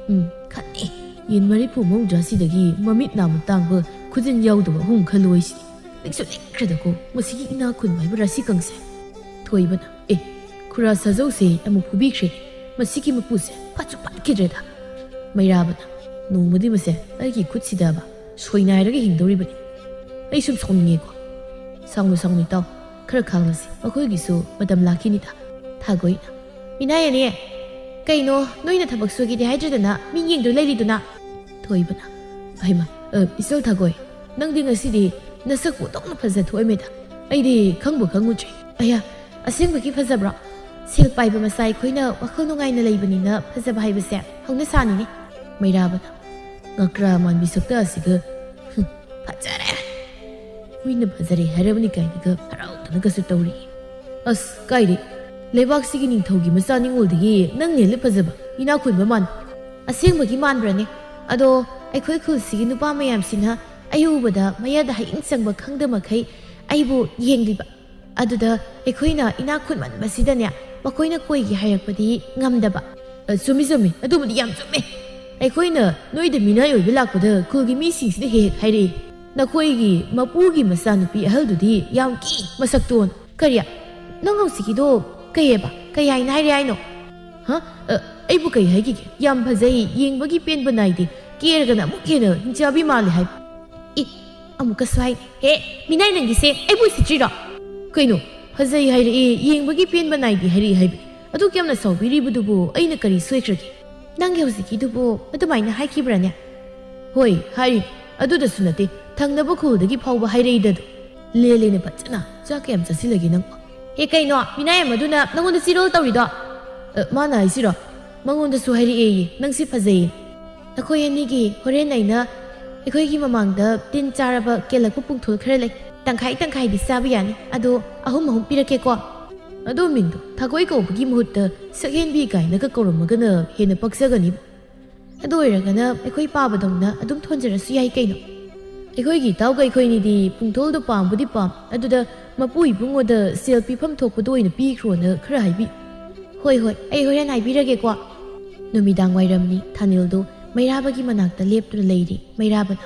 ꯎꯝ, ꯈꯟꯅꯤ꯫ ꯌꯦꯟ ꯃꯔꯤꯐꯨ ꯃꯧꯗ꯭ꯔꯥꯁꯤꯗꯒꯤ ꯃꯃꯤꯠ ꯅꯥꯝꯃ ꯇꯥꯡꯕ, ꯈꯨꯖꯤꯟ ꯌꯥꯎꯗꯕ ꯑꯍꯨꯝ ꯈꯜꯂꯣꯏꯁꯤꯗꯤ꯫ ꯂꯤꯛꯁꯨ ꯂꯤꯛꯈ꯭ꯔꯦꯗꯀꯣ ꯃꯁꯤꯒꯤ ꯏꯅꯥꯛ ꯈꯨꯟꯕ ꯍꯥꯏꯕ ꯔꯥꯁꯤ ꯀꯪꯁꯦ꯫ ꯊꯣꯏꯕꯅ, "ꯑꯦ, ꯈꯨꯔꯥ ꯁꯥꯖꯧꯁꯦ ꯑꯃꯨꯛ ꯐꯨꯕꯤꯈ꯭ꯔꯦ꯫ ꯃꯁꯤꯒꯤ ꯃꯄꯨꯁꯦ ꯐꯠꯁꯨ ꯐꯠꯈꯤꯗ꯭ꯔꯦꯗ꯫" ꯃꯩꯔꯥꯕꯅ, "ꯅꯣꯡꯃꯗꯤ ꯃꯁꯦ ꯑꯩꯒꯤ ꯈꯨꯠꯁꯤꯗꯕ ꯁꯣꯏꯅꯥꯏꯔꯒ ꯍꯤꯡꯗꯧꯔꯤꯕꯅꯤ꯫ ꯑꯩ ꯁꯨꯝ ꯁꯥꯎꯅꯤꯡꯉꯦꯀꯣ꯫" "ꯁꯥꯎꯅꯨ, ꯁꯥꯎꯅꯨ ꯏꯇꯥꯎ꯫ ꯈꯔ ꯈꯥꯡꯂꯁꯤ꯫ ꯃꯈꯣꯏꯒꯤꯁꯨ ꯃꯇꯝ ꯂꯥꯛꯈꯤꯅꯤꯗ꯫" ꯊꯥꯒꯣꯏꯅ, "ꯃꯤꯅꯥꯏ ꯑꯅꯤ, ꯀꯩꯅꯣ ꯅꯣꯏꯅ ꯊꯕꯛ ꯁꯨꯒꯦꯗꯤ ꯍꯥꯏꯗ꯭ꯔꯗꯅ ꯃꯤ ꯌꯦꯡꯗꯨ ꯂꯩꯔꯤꯗꯨꯅ?" ꯊꯣꯏꯕꯅ, "ꯍꯩꯃ, ꯑ, ꯏꯆꯜ ꯊꯥꯒꯣꯏ, ꯅꯪꯗꯤ ꯉꯁꯤꯗꯤ ꯅꯁꯛꯄꯨ ꯑꯣꯟꯊꯣꯛꯅ ꯐꯖ ꯊꯣꯛꯑꯝꯃꯦꯗ꯫ ꯑꯩꯗꯤ ꯈꯪꯕꯨ ꯈꯪꯉꯨꯗ꯭ꯔꯦ꯫ ꯑꯌꯥ, ꯑꯁꯦꯡꯕꯒꯤ ꯐꯖꯕ꯭ꯔꯣ? ꯁꯦꯜ ꯄꯥꯏꯕ ꯃꯆꯥ ꯑꯩꯈꯣꯏꯅ ꯋꯥꯈꯜ ꯅꯨꯡꯉꯥꯏꯅ ꯂꯩꯕꯅꯤꯅ ꯐꯖꯕ ꯍꯥꯏꯕꯁꯦ ꯍꯧꯅ ꯁꯥꯅꯤꯅꯦ꯫" ꯃꯩꯔꯥꯕꯅ, "ꯉꯀ꯭ꯔꯥ ꯃꯥꯟꯕꯤ ꯁꯛꯇ ꯑꯁꯤꯒ, ꯍꯨꯝ, ꯐꯖꯔꯦ꯫ ꯃꯤꯅ ꯐꯖꯔꯦ ꯍꯥꯏꯔꯕꯅꯤ ꯀꯥꯏꯅꯒ ꯍꯔꯥꯎꯗꯅꯒꯁꯨ ꯇꯧꯔꯤ꯫ ꯑꯁ, ꯀꯥꯏꯗꯩ? ꯂꯩꯕꯥꯛꯁꯤꯒꯤ ꯅꯤꯡꯊꯧꯒꯤ ꯃꯆꯥ ꯅꯤꯉꯣꯜꯗꯒꯤ ꯅꯪꯅ ꯍꯦꯜꯂꯦ ꯐꯖꯕ, ꯏꯅꯥꯛ ꯈꯨꯟꯕ ꯃꯥꯟꯕ꯫" "ꯑꯁꯦꯡꯕꯒꯤ ꯃꯥꯟꯕ꯭ꯔꯅꯦ? ꯑꯗꯣ ꯑꯩꯈꯣꯏ ꯈꯨꯜꯁꯤꯒꯤ ꯅꯨꯄꯥ ꯃꯌꯥꯝꯁꯤꯅ ꯑꯩ ꯎꯕꯗ ꯃꯌꯥꯗ ꯍꯌꯤꯡ ꯆꯪꯕ ꯈꯪꯗ ꯃꯈꯩ ꯑꯩꯕꯨ ꯌꯦꯡꯂꯤꯕ꯫ ꯑꯗꯨꯗ ꯑꯩꯈꯣꯏꯅ ꯏꯅꯥꯛ ꯈꯨꯟꯃꯟꯕꯁꯤꯗꯅꯦ, ꯃꯈꯣꯏꯅ ꯀꯣꯏꯒꯦ ꯍꯥꯏꯔꯛꯄꯗꯤ ꯉꯝꯗꯕ꯫" "ꯑ, ꯆꯨꯝꯃꯤ, ꯆꯨꯝꯃꯤ꯫ ꯑꯗꯨꯕꯨꯗꯤ ꯌꯥꯝ ꯆꯨꯝꯃꯤ꯫ ꯑꯩꯈꯣꯏꯅ ꯅꯣꯏꯗ ꯃꯤꯅꯥꯏ ꯑꯣꯏꯕ ꯂꯥꯛꯄꯗ ꯈꯨꯜꯒꯤ ꯃꯤꯁꯤꯡꯁꯤꯅ ꯍꯦꯛ ꯍꯦꯛ ꯍꯥꯏꯔꯛꯏ, 'ꯅꯈꯣꯏꯒꯤ ꯃꯄꯨꯒꯤ ꯃꯆꯥꯅꯨꯄꯤ ꯑꯍꯜꯗꯨꯗꯤ ꯌꯥꯝ ꯀꯤ ꯃꯁꯛꯇꯣꯟ.'" "ꯀꯔꯤ? ꯅꯪ ꯍꯧꯖꯤꯛꯀꯤꯗꯣ ꯀꯩꯑꯕ? ꯀꯩ ꯍꯥꯏꯅ ꯍꯥꯏꯔꯦ ꯍꯥꯏꯅꯣ?" "ꯍ? ꯑ, ꯑꯩꯕꯨ ꯀꯩ ꯍꯥꯏꯈꯤꯒꯦ? 'ꯌꯥꯝ ꯐꯖꯩ, ꯌꯦꯡꯕꯒꯤ ꯄꯦꯟꯕ ꯅꯥꯏꯗꯦ, ꯀꯦꯔꯒꯅ ꯑꯃꯨꯛ ꯍꯦꯟꯅ ꯍꯤꯡꯆꯥꯕꯤ ꯃꯥꯜꯂꯦ' ꯍꯥꯏꯕ꯫" "ꯏ, ꯑꯃꯨꯛꯀꯁꯨ ꯍꯥꯏꯅꯤ꯫ ꯍꯦ, ꯃꯤꯅꯥꯏ ꯅꯪꯒꯤꯁꯦ ꯑꯩꯕꯨ ꯎꯁꯤꯠꯇ꯭ꯔꯤꯔꯣ?" "ꯀꯩꯅꯣ? ꯐꯖꯩ ꯍꯥꯏꯔꯛꯑꯦ, ꯌꯦꯡꯕꯒꯤ ꯄꯦꯟꯕ ꯅꯥꯏꯗꯦ ꯍꯥꯏꯔꯛꯑꯦ ꯍꯥꯏꯕ꯫ ꯑꯗꯨꯛ ꯌꯥꯝꯅ ꯁꯥꯎꯕꯤꯔꯤꯕꯗꯨꯕꯨ ꯑꯩꯅ ꯀꯔꯤ ꯁꯣꯏꯈ꯭ꯔꯒꯦ?" "ꯅꯪꯒꯤ ꯍꯧꯖꯤꯛꯀꯤꯗꯨꯕꯨ ꯑꯗꯨꯃꯥꯏꯅ ꯍꯥꯏꯈꯤꯕ꯭ꯔꯥꯅꯦ?" "ꯍꯣꯏ, ꯍꯥꯏꯔꯤꯅꯤ꯫ ꯑꯗꯨꯗꯁꯨ ꯅꯠꯇꯦ, ꯊꯪꯅꯕ ꯈꯨꯜꯗꯒꯤ ꯐꯥꯎꯕ ꯍꯥꯏꯔꯛꯏꯗꯗꯣ꯫ ꯂꯦ ꯂꯦꯅ ꯐꯖꯅ ꯆꯥꯛ ꯀꯌꯥꯝ ꯆꯥꯁꯤꯜꯂꯒꯦ ꯅꯪꯕꯣ?" "ꯑꯦ, ꯀꯩꯅꯣ? ꯃꯤꯅꯥꯏ ꯑꯃꯗꯨꯅ ꯅꯪꯉꯣꯟꯗ ꯆꯤꯔꯣꯜ ꯇꯧꯔꯤꯗꯣ?" "ꯑ, ꯃꯥꯅ ꯍꯥꯏꯁꯤꯔꯣ? ꯃꯉꯣꯟꯗꯁꯨ ꯍꯥꯏꯔꯛꯑꯦꯌꯦ, ꯅꯪꯁꯤ ꯐꯖꯩꯌꯦ꯫ ꯅꯈꯣꯏ ꯑꯅꯤꯒꯤ ꯍꯣꯔꯦꯟ ꯑꯩꯅ ꯑꯩꯈꯣꯏꯒꯤ ꯃꯃꯥꯡꯗ ꯇꯤꯟ ꯆꯥꯔꯕ ꯀꯦꯜꯂꯛꯄ ꯄꯨꯡꯊꯣꯜ ꯈꯔ ꯂꯩ꯫ ꯇꯪꯈꯥꯏ ꯇꯪꯈꯥꯏꯗꯤ ꯆꯥꯕ ꯌꯥꯅꯤ꯫ ꯑꯗꯣ ꯑꯍꯨꯝ ꯑꯍꯨꯝ ꯄꯤꯔꯛꯀꯦꯀꯣ꯫" ꯑꯗꯣ ꯃꯤꯡꯗꯣ ꯊꯥꯒꯣꯏ ꯀꯧꯕꯒꯤ ꯃꯍꯨꯠꯇ ꯁꯛꯍꯦꯟꯕꯤ ꯀꯥꯏꯅꯒ ꯀꯧꯔꯝꯃꯒꯅ ꯍꯦꯟꯅ ꯄꯛꯆꯒꯅꯤꯕꯨ꯫ ꯑꯗꯨ ꯑꯣꯏꯔꯒꯅ ꯑꯩꯈꯣꯏ ꯄꯥꯕꯗꯧꯅ ꯑꯗꯨꯝ ꯊꯣꯟꯖꯔꯁꯨ ꯌꯥꯏ ꯀꯩꯅꯣ꯫ ꯑꯩꯈꯣꯏꯒꯤ ꯏꯇꯥꯎꯒ ꯑꯩꯈꯣꯏꯅꯤꯗꯤ ꯄꯨꯡꯊꯣꯜꯗꯣ ꯄꯥꯝꯕꯨꯗꯤ ꯄꯥꯝ, ꯑꯗꯨꯗ ꯃꯄꯨ ꯏꯕꯨꯡꯉꯣꯗ ꯁꯦꯜ ꯄꯤꯐꯝ ꯊꯣꯛꯄꯗꯣ ꯑꯣꯏꯅ ꯄꯤꯈ꯭ꯔꯣꯅ ꯈꯔ ꯍꯥꯏꯕꯤ꯫ "ꯍꯣꯏ, ꯍꯣꯏ, ꯑꯩ ꯍꯣꯔꯦꯟ ꯍꯥꯏꯕꯤꯔꯒꯦꯀꯣ"꯫ ꯅꯨꯃꯤꯗꯥꯡ ꯋꯥꯏꯔꯝꯅꯤ꯫ ꯊꯥꯅꯤꯜꯗꯨ ꯃꯩꯔꯥꯕꯒꯤ ꯃꯅꯥꯛꯇ ꯂꯦꯞꯇꯨꯅ ꯂꯩꯔꯤ꯫ ꯃꯩꯔꯥꯕꯅ,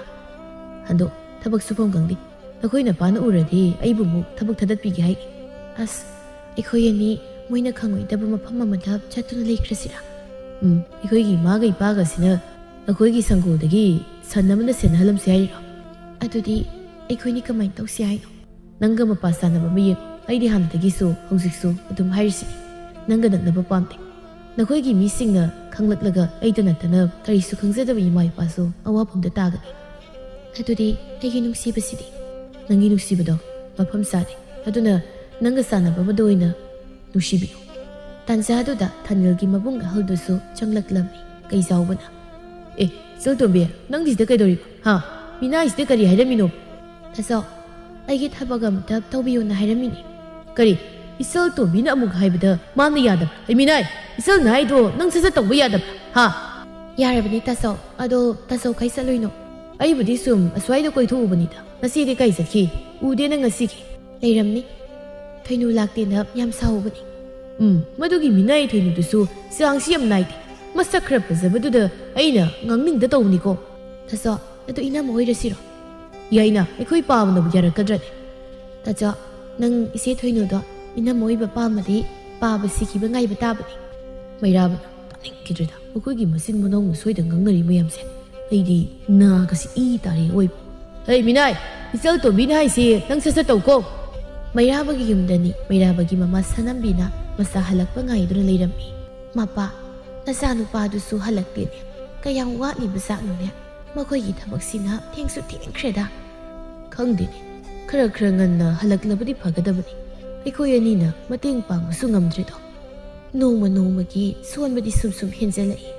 "ꯍꯟꯗꯣ, ꯊꯕꯛ ꯁꯨꯐꯝ ꯈꯪꯗꯦ꯫ ꯅꯈꯣꯏ ꯅꯄꯥꯅ ꯎꯔꯗꯤ ꯑꯩꯕꯨ ꯑꯃꯨꯛ ꯊꯕꯛ ꯊꯥꯗꯠꯄꯤꯒꯦ ꯍꯥꯏꯒꯦ"꯫ "ꯑꯁ, ꯑꯩꯈꯣꯏ ꯑꯅꯤ ꯃꯣꯏꯅ ꯈꯪꯉꯣꯏꯗꯕ ꯃꯐꯝ ꯑꯃꯗ ꯆꯠꯇꯨꯅ ꯂꯩꯈ꯭ꯔꯁꯤꯔꯥ?" "ꯎꯝ, ꯑꯩꯈꯣꯏꯒꯤ ꯏꯃꯥꯒ ꯏꯄꯥꯒꯁꯤꯅ ꯅꯈꯣꯏꯒꯤ ꯁꯪꯒꯣꯜꯗꯒꯤ ꯁꯟ ꯑꯃꯗ ꯁꯦꯟꯅꯍꯜꯂꯝꯁꯦ ꯍꯥꯏꯔꯤꯔꯣ?" "ꯑꯗꯨꯗꯤ ꯑꯩꯈꯣꯏꯅꯤ ꯀꯃꯥꯏꯅ ꯇꯧꯁꯤ ꯍꯥꯏꯅꯣ?" "ꯅꯪꯒ ꯃꯄꯥ ꯆꯥꯟꯅꯕ ꯑꯃ ꯌꯦꯡꯉꯨ꯫ ꯑꯩꯗꯤ ꯍꯥꯟꯅꯗꯒꯤꯁꯨ ꯍꯧꯖꯤꯛꯁꯨ ꯑꯗꯨꯝ ꯍꯥꯏꯔꯤꯁꯤꯅꯤ, ꯅꯪꯒ ꯅꯛꯅꯕ ꯄꯥꯝꯗꯦ꯫ ꯅꯈꯣꯏꯒꯤ ꯃꯤꯁꯤꯡꯅ ꯈꯪꯂꯛꯂꯒ ꯑꯩꯗ ꯅꯠꯇꯅ ꯀꯔꯤꯁꯨ ꯈꯪꯖꯗꯕ ꯏꯃꯥ ꯏꯄꯥꯁꯨ ꯑꯋꯥꯐꯝꯗ ꯇꯥꯒꯅꯤ"꯫ "ꯑꯗꯨꯗꯤ ꯑꯩꯒꯤ ꯅꯨꯡꯁꯤꯕꯁꯤꯗꯤ?" "ꯅꯪꯒꯤ ꯅꯨꯡꯁꯤꯕꯗꯣ ꯃꯐꯝ ꯆꯥꯗꯦ꯫ ꯑꯗꯨꯅ ꯅꯪꯒ ꯆꯥꯟꯅꯕ ꯑꯃꯗ ꯑꯣꯏꯅ ꯅꯨꯡꯁꯤꯕꯤꯌꯨ"꯫ ꯇꯥꯟꯖꯥꯗꯨꯗ ꯊꯥꯅꯤꯜꯒꯤ ꯃꯕꯨꯡ ꯑꯍꯜꯗꯨꯁꯨ ꯆꯪꯂꯛꯂꯝꯃꯤ꯫ ꯀꯩꯖꯥꯎꯕꯅ, "ꯑꯦ, ꯏꯆꯜ ꯇꯣꯝꯕꯤ, ꯅꯪꯗꯤ ꯁꯤꯗ ꯀꯩꯗꯧꯔꯤꯕ? ꯍꯥ? ꯃꯤꯅꯥꯏꯁꯤꯗ ꯀꯔꯤ ꯍꯥꯏꯔꯝꯃꯤꯅꯣ?" "ꯇꯥꯆꯧ, ꯑꯩꯒꯤ ꯊꯕꯛ ꯑꯝꯇ ꯇꯧꯕꯤꯌꯨꯅ ꯍꯥꯏꯔꯝꯃꯤꯅꯦ"꯫ "ꯀꯔꯤ? ꯏꯆꯜ ꯇꯣꯝꯕꯤꯅ ꯑꯃꯨꯛ ꯍꯥꯏꯕꯗ ꯃꯥꯅ ꯌꯥꯗꯕ? ꯑꯩ ꯃꯤꯅꯥꯏ, ꯏꯆꯜꯅ ꯍꯥꯏꯗꯣ ꯅꯪ ꯁꯠ ꯁꯠ ꯇꯧꯕ ꯌꯥꯗꯕ? ꯍꯥ?" "ꯌꯥꯔꯕꯅꯤ ꯇꯥꯆꯧ, ꯑꯗꯣ ꯇꯥꯆꯧ ꯀꯥꯏ ꯆꯠꯂꯨꯏꯅꯣ?" "ꯑꯩꯕꯨꯗꯤ ꯁꯨꯝ ꯑꯁ꯭ꯋꯥꯏꯗ ꯀꯣꯏꯊꯣꯛꯎꯕꯅꯤꯗ꯫ ꯉꯁꯤꯗꯤ ꯀꯥꯏ ꯆꯠꯈꯤ? ꯎꯗꯦ ꯅꯪ ꯉꯁꯤꯒꯤ?" "ꯂꯩꯔꯝꯅꯤ꯫ ꯊꯣꯏꯅꯨ ꯂꯥꯛꯇꯦꯅ ꯌꯥꯝ ꯁꯥꯎꯕꯅꯤ"꯫ "ꯎꯝ, ꯃꯗꯨꯒꯤ ꯃꯤꯅꯥꯏ ꯊꯣꯏꯅꯨꯗꯨꯁꯨ ꯆꯥꯡꯁꯤ ꯌꯥꯝ ꯅꯥꯏꯗꯦ꯫ ꯃꯁꯛ ꯈꯔ ꯐꯖꯕꯗꯨꯗ ꯑꯩꯅ ꯉꯥꯡꯅꯤꯡꯗ ꯇꯧꯕꯅꯤꯀꯣ"꯫ "ꯇꯥꯆꯧ, ꯑꯗꯨ ꯏꯅꯝꯃ ꯑꯣꯏꯔꯁꯤꯔꯣ?" "ꯌꯥꯏꯅ, ꯑꯩꯈꯣꯏ ꯄꯥꯕꯅꯕꯨ ꯌꯥꯔꯛꯀꯗ꯭ꯔꯅꯦ?" "ꯇꯥꯆꯧ, ꯅꯪ ꯏꯆꯦ ꯊꯣꯏꯅꯨꯗꯣ ꯏꯅꯝꯃ ꯑꯣꯏꯕ ꯄꯥꯝꯃꯗꯤ ꯄꯥꯕ ꯁꯤꯈꯤꯕ ꯉꯥꯏꯕ ꯇꯥꯕꯅꯤ"꯫ ꯃꯩꯔꯥꯕꯅ, "ꯇꯥꯅꯤꯡꯈꯤꯗ꯭ꯔꯦꯗ, ꯃꯈꯣꯏꯒꯤ ꯃꯆꯤꯟ ꯃꯅꯥꯎꯅ ꯁꯣꯏꯗ ꯉꯥꯡꯅꯔꯤ ꯃꯌꯥꯝꯁꯦ꯫ ꯑꯩꯗꯤ ꯅꯥꯒꯁꯤ ꯏ ꯇꯥꯔꯦ ꯑꯣꯏꯕ꯫ ꯍꯩ ꯃꯤꯅꯥꯏ, ꯏꯆꯜ ꯇꯣꯝꯕꯤꯅ ꯍꯥꯏꯁꯤ ꯅꯪ ꯁꯠ ꯁꯠ ꯇꯧꯀꯣ"꯫ ꯃꯩꯔꯥꯕꯒꯤ ꯌꯨꯝꯗꯅꯤ ꯃꯩꯔꯥꯕꯒꯤ ꯃꯃꯥ ꯁꯅꯝꯕꯤꯅ ꯃꯆꯥ ꯍꯜꯂꯛꯄ ꯉꯥꯏꯗꯨꯅ ꯂꯩꯔꯝꯃꯤ꯫ "ꯃꯄꯥ, ꯅꯆꯥꯅꯨꯄꯥꯗꯨꯁꯨ ꯍꯜꯂꯛꯇꯦꯅꯦ꯫ ꯀꯌꯥꯝ ꯋꯥꯠꯂꯤꯕ ꯖꯥꯠꯅꯣꯅꯦ? ꯃꯈꯣꯏꯒꯤ ꯊꯕꯛꯁꯤꯅ ꯊꯦꯡꯁꯨ ꯊꯦꯡꯈ꯭ꯔꯦꯗ"꯫ "ꯈꯪꯗꯦꯅꯦ, ꯈꯔ ꯈꯔ ꯉꯟꯅ ꯍꯜꯂꯛꯂꯕꯗꯤ ꯐꯒꯗꯕꯅꯤ꯫ ꯑꯩꯈꯣꯏ ꯑꯅꯤꯅ ꯃꯇꯦꯡ ꯄꯥꯡꯕꯁꯨ ꯉꯝꯗ꯭ꯔꯦꯗꯣ꯫ ꯅꯣꯡꯃ ꯅꯣꯡꯃꯒꯤ ꯁꯣꯟꯕꯗꯤ ꯁꯨꯝ ꯁꯨꯝ ꯍꯦꯟꯖꯜꯂꯛꯏ꯫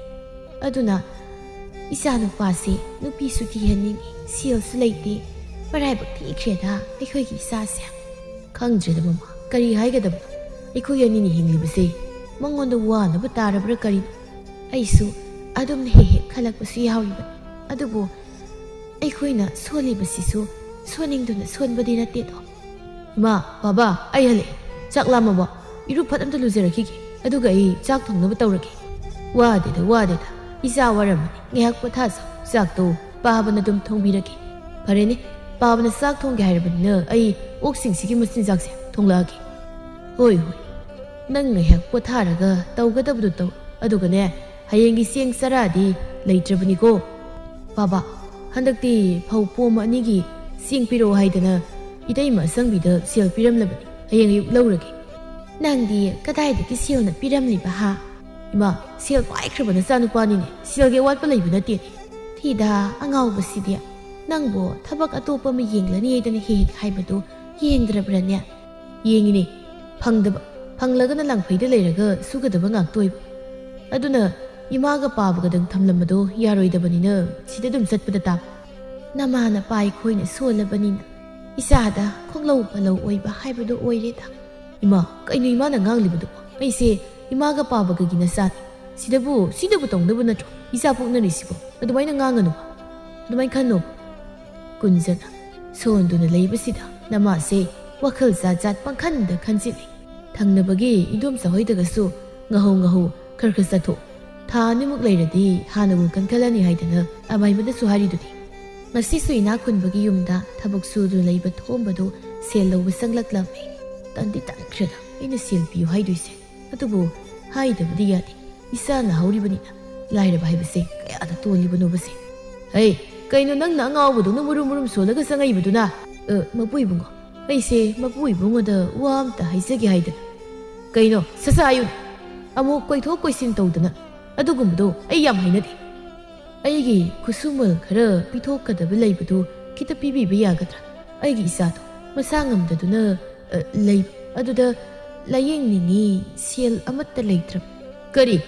ꯑꯗꯨꯅ ꯏꯆꯥꯅꯨꯄꯥꯁꯤ ꯅꯨꯄꯤꯁꯨ ꯊꯤꯍꯟꯅꯤꯡꯉꯤ, ꯁꯦꯜꯁꯨ ꯂꯩꯇꯦ꯫ ꯃꯔꯥꯏꯕꯛ ꯊꯤꯈ꯭ꯔꯦꯗ ꯑꯩꯈꯣꯏꯒꯤ ꯏꯆꯥꯁꯦ"꯫ "ꯈꯪꯗ꯭ꯔꯦꯗ ꯃꯃꯥ, ꯀꯔꯤ ꯍꯥꯏꯒꯗꯕꯅꯣ? ꯑꯩꯈꯣꯏ ꯑꯅꯤꯅ ꯍꯤꯡꯂꯤꯕꯁꯦ ꯃꯉꯣꯟꯗ ꯋꯥꯅꯕ ꯇꯥꯔꯕ꯭ꯔꯥ ꯀꯔꯤꯅꯣ? ꯑꯩꯁꯨ ꯑꯗꯨꯝꯅ ꯍꯦꯛ ꯍꯦꯛ ꯈꯜꯂꯛꯄꯁꯨ ꯌꯥꯎꯔꯤꯕꯅꯤ꯫ ꯑꯗꯨꯕꯨ ꯑꯩꯈꯣꯏꯅ ꯁꯣꯜꯂꯤꯕꯁꯤꯁꯨ ꯁꯣꯟꯅꯤꯡꯗꯨꯅ ꯁꯣꯟꯕꯗꯤ ꯅꯠꯇꯦꯗꯣ"꯫ "ꯏꯃꯥ, ꯕꯥꯕꯥ, ꯑꯩ ꯍꯜꯂꯛꯑꯦ꯫ ꯆꯥꯛ ꯂꯥꯝꯃꯕꯣ? ꯏꯔꯨ ꯐꯠ ꯑꯝꯇ ꯂꯨꯖꯔꯛꯈꯤꯒꯦ"꯫ ꯑꯗꯨꯒ ꯑꯩ ꯆꯥꯛ ꯊꯣꯡꯅꯕ ꯇꯧꯔꯒꯦ꯫ ꯋꯥꯗꯦꯗ, ꯋꯥꯗꯦꯗ꯫ ꯏꯆꯥ ꯋꯥꯔꯝꯃꯅꯤ꯫ ꯉꯥꯏꯍꯥꯛ ꯄꯣꯊꯥꯖꯧ꯫ ꯆꯥꯛꯇꯣ ꯄꯥꯕꯅ ꯑꯗꯨꯝ ꯊꯣꯡꯕꯤꯔꯒꯦ꯫ ꯐꯔꯦꯅꯦ, ꯄꯥꯕꯅ ꯆꯥꯛ ꯊꯣꯡꯒꯦ ꯍꯥꯏꯔꯕꯅꯤꯅ ꯑꯩ ꯑꯣꯛꯁꯤꯡꯁꯤꯒꯤ ꯃꯆꯤꯟꯖꯥꯛꯁꯦ ꯊꯣꯡꯂꯛꯑꯒꯦ꯫ ꯍꯣꯏ, ꯍꯣꯏ꯫ ꯅꯪ ꯉꯥꯏꯍꯥꯛ ꯄꯣꯊꯥꯔꯒ ꯇꯧꯒꯗꯕꯗꯨ ꯇꯧ꯫ ꯑꯗꯨꯒꯅꯦ, ꯍꯌꯦꯡꯒꯤ ꯆꯦꯡ ꯆꯔꯥꯗꯤ ꯂꯩꯇ꯭ꯔꯕꯅꯤꯀꯣ꯫ ꯄꯥꯕ, ꯍꯟꯗꯛꯇꯤ ꯐꯧ ꯄꯣꯝ ꯑꯅꯤꯒꯤ ꯆꯦꯡ ꯄꯤꯔꯛꯑꯣ ꯍꯥꯏꯗꯅ ꯏꯇꯩꯃ ꯑꯁꯪꯕꯤꯗ ꯁꯦꯜ ꯄꯤꯔꯝꯂꯕꯅꯤ꯫ ꯍꯌꯦꯡ ꯑꯌꯨꯛ ꯂꯧꯔꯒꯦ꯫ ꯅꯪꯗꯤ ꯀꯗꯥꯏꯗꯒꯤ ꯁꯦꯜꯅ ꯄꯤꯔꯝꯂꯤꯕ ꯍꯥ? ꯏꯃꯥ, ꯁꯦꯜ ꯄꯥꯏꯈ꯭ꯔꯕ ꯅꯆꯥꯅꯨꯄꯥꯅꯤꯅꯦ꯫ ꯁꯦꯜꯒꯤ ꯑꯋꯥꯠꯄ ꯂꯩꯕ ꯅꯠꯇꯦꯅꯦ꯫ ꯊꯤꯗ ꯑꯉꯥꯎꯕꯁꯤꯗꯤ꯫ ꯅꯪꯕꯨ ꯊꯕꯛ ꯑꯇꯣꯞꯄ ꯑꯃ ꯌꯦꯡꯂꯅꯤ ꯍꯥꯏꯗꯅ ꯍꯦꯛ ꯍꯦꯛ ꯍꯥꯏꯕꯗꯨ ꯌꯦꯡꯗ꯭ꯔꯕ꯭ꯔꯅꯦ? ꯌꯦꯡꯉꯤꯅꯦ꯫ ꯐꯪꯗꯕ, ꯐꯪꯂꯒꯅ ꯂꯥꯡꯐꯩꯗ ꯂꯩꯔꯒ ꯁꯨꯒꯗꯕ ꯉꯥꯛꯇ ꯑꯣꯏꯕ꯫ ꯑꯗꯨꯅ ꯏꯃꯥꯒ ꯄꯥꯕꯒꯗꯪ ꯊꯝꯂꯝꯕꯗꯣ ꯌꯥꯔꯣꯏꯗꯕꯅꯤꯅ ꯁꯤꯗ ꯑꯗꯨꯝ ꯆꯠꯄꯗ ꯇꯥꯕ꯫ ꯅꯃꯥꯅ ꯄꯥꯏ ꯈꯣꯏꯅ ꯁꯣꯜꯂꯕꯅꯤꯅ ꯏꯆꯥꯗ ꯈꯣꯡꯂꯧ ꯄꯂꯧ ꯑꯣꯏꯕ ꯍꯥꯏꯕꯗꯨ ꯑꯣꯏꯔꯦꯗ꯫ ꯏꯃꯥ, ꯀꯩꯅꯣ ꯏꯃꯥꯅ ꯉꯥꯡꯂꯤꯕꯗꯨꯕꯣ? ꯑꯩꯁꯦ ꯏꯃꯥꯒ ꯄꯥꯕꯒꯒꯤ ꯅꯆꯥꯅꯤ꯫ ꯁꯤꯗꯕꯨ, ꯁꯤꯗꯕꯨ ꯇꯧꯅꯕ ꯅꯠꯇ꯭ꯔꯣ ꯏꯆꯥ ꯄꯣꯛꯅꯔꯤꯁꯤꯕꯣ? ꯑꯗꯨꯃꯥꯏꯅ ꯉꯥꯡꯒꯅꯨ꯫ ꯑꯗꯨꯃꯥꯏꯅ ꯈꯟꯅꯣ꯫ ꯀꯨꯟꯖꯅ ꯁꯣꯟꯗꯨꯅ ꯂꯩꯕꯁꯤꯗ ꯅꯃꯥꯁꯦ ꯋꯥꯈꯜ ꯖꯥꯠ ꯖꯥꯠ ꯄꯪꯈꯟꯗ ꯈꯟꯖꯤꯜꯂꯤ꯫ ꯊꯪꯅꯕꯒꯤ ꯏꯟꯗꯣꯝꯆꯥ ꯍꯣꯏꯗꯒꯁꯨ ꯉꯥꯍꯧ ꯉꯥꯍꯧ ꯈꯔ ꯈꯔ ꯆꯠꯊꯣꯛ꯫ ꯊꯥ ꯑꯅꯤꯃꯨꯛ ꯂꯩꯔꯗꯤ ꯍꯥꯟꯅꯕꯨ ꯀꯟꯈꯠꯂꯅꯤ ꯍꯥꯏꯗꯅ ꯑꯃꯥꯏꯕꯅꯁꯨ ꯍꯥꯏꯔꯤꯗꯨꯗꯤ꯫ ꯉꯁꯤꯁꯨ ꯏꯅꯥꯛ ꯈꯨꯟꯕꯒꯤ ꯌꯨꯝꯗ ꯊꯕꯛ ꯁꯨꯗꯨꯅ ꯂꯩꯕ ꯊꯣꯝꯕꯗꯨ ꯁꯦꯜ ꯂꯧꯕ ꯆꯪꯂꯛꯂꯝꯃꯤ꯫ ꯇꯟꯗꯤ ꯇꯟꯈ꯭ꯔꯦꯗ ꯑꯩꯅ ꯁꯦꯜ ꯄꯤꯌꯨ ꯍꯥꯏꯗꯣꯏꯁꯦ꯫ ꯑꯗꯨꯕꯨ ꯍꯥꯏꯗꯕꯗꯤ ꯌꯥꯗꯦ꯫ ꯏꯆꯥꯅ ꯍꯧꯔꯤꯕꯅꯤꯅ ꯂꯥꯏꯔꯕ ꯍꯥꯏꯕꯁꯦ ꯀꯌꯥꯗ ꯇꯣꯜꯂꯤꯕꯅꯣꯕꯁꯦ꯫ ꯍꯩ, ꯀꯩꯅꯣ ꯅꯪꯅ ꯑꯉꯥꯎꯕꯗꯧꯅ ꯃꯨꯔꯨꯝ ꯃꯨꯔꯨꯝ ꯁꯣꯜꯂꯒ ꯆꯪꯉꯛꯏꯕꯗꯨꯅ? ꯑ, ꯃꯄꯨ ꯏꯕꯨꯡꯉꯣ, ꯑꯩꯁꯦ ꯃꯄꯨ ꯏꯕꯨꯡꯉꯣꯗ ꯋꯥ ꯑꯝꯇ ꯍꯥꯏꯖꯒꯦ ꯍꯥꯏꯗꯅ꯫ ꯀꯩꯅꯣ, ꯁꯠ ꯁꯠ ꯍꯥꯏꯌꯨꯅꯦ꯫ ꯑꯃꯨꯛ ꯀꯣꯏꯊꯣꯛ ꯀꯣꯏꯁꯤꯟ ꯇꯧꯗꯅ꯫ ꯑꯗꯨꯒꯨꯝꯕꯗꯣ ꯑꯩ ꯌꯥꯝ ꯍꯩꯅꯗꯦ꯫ ꯑꯩꯒꯤ ꯈꯨꯠꯁꯨꯃꯜ ꯈꯔ ꯄꯤꯊꯣꯛꯀꯗꯕ ꯂꯩꯕꯗꯨ ꯈꯤꯇ ꯄꯤꯕꯤꯕ ꯌꯥꯒꯗ꯭ꯔꯥ? ꯑꯩꯒꯤ ꯏꯆꯥꯗꯣ ꯃꯁꯥ ꯉꯝꯗꯗꯨꯅ, ꯑ, ꯂꯩꯕ ꯑꯗꯨꯗ ꯂꯥꯌꯦꯡꯅꯤꯡꯉꯤ, ꯁꯦꯜ ꯑꯃꯠꯇ ꯂꯩꯇ꯭ꯔꯕ꯫ ꯀꯔꯤ?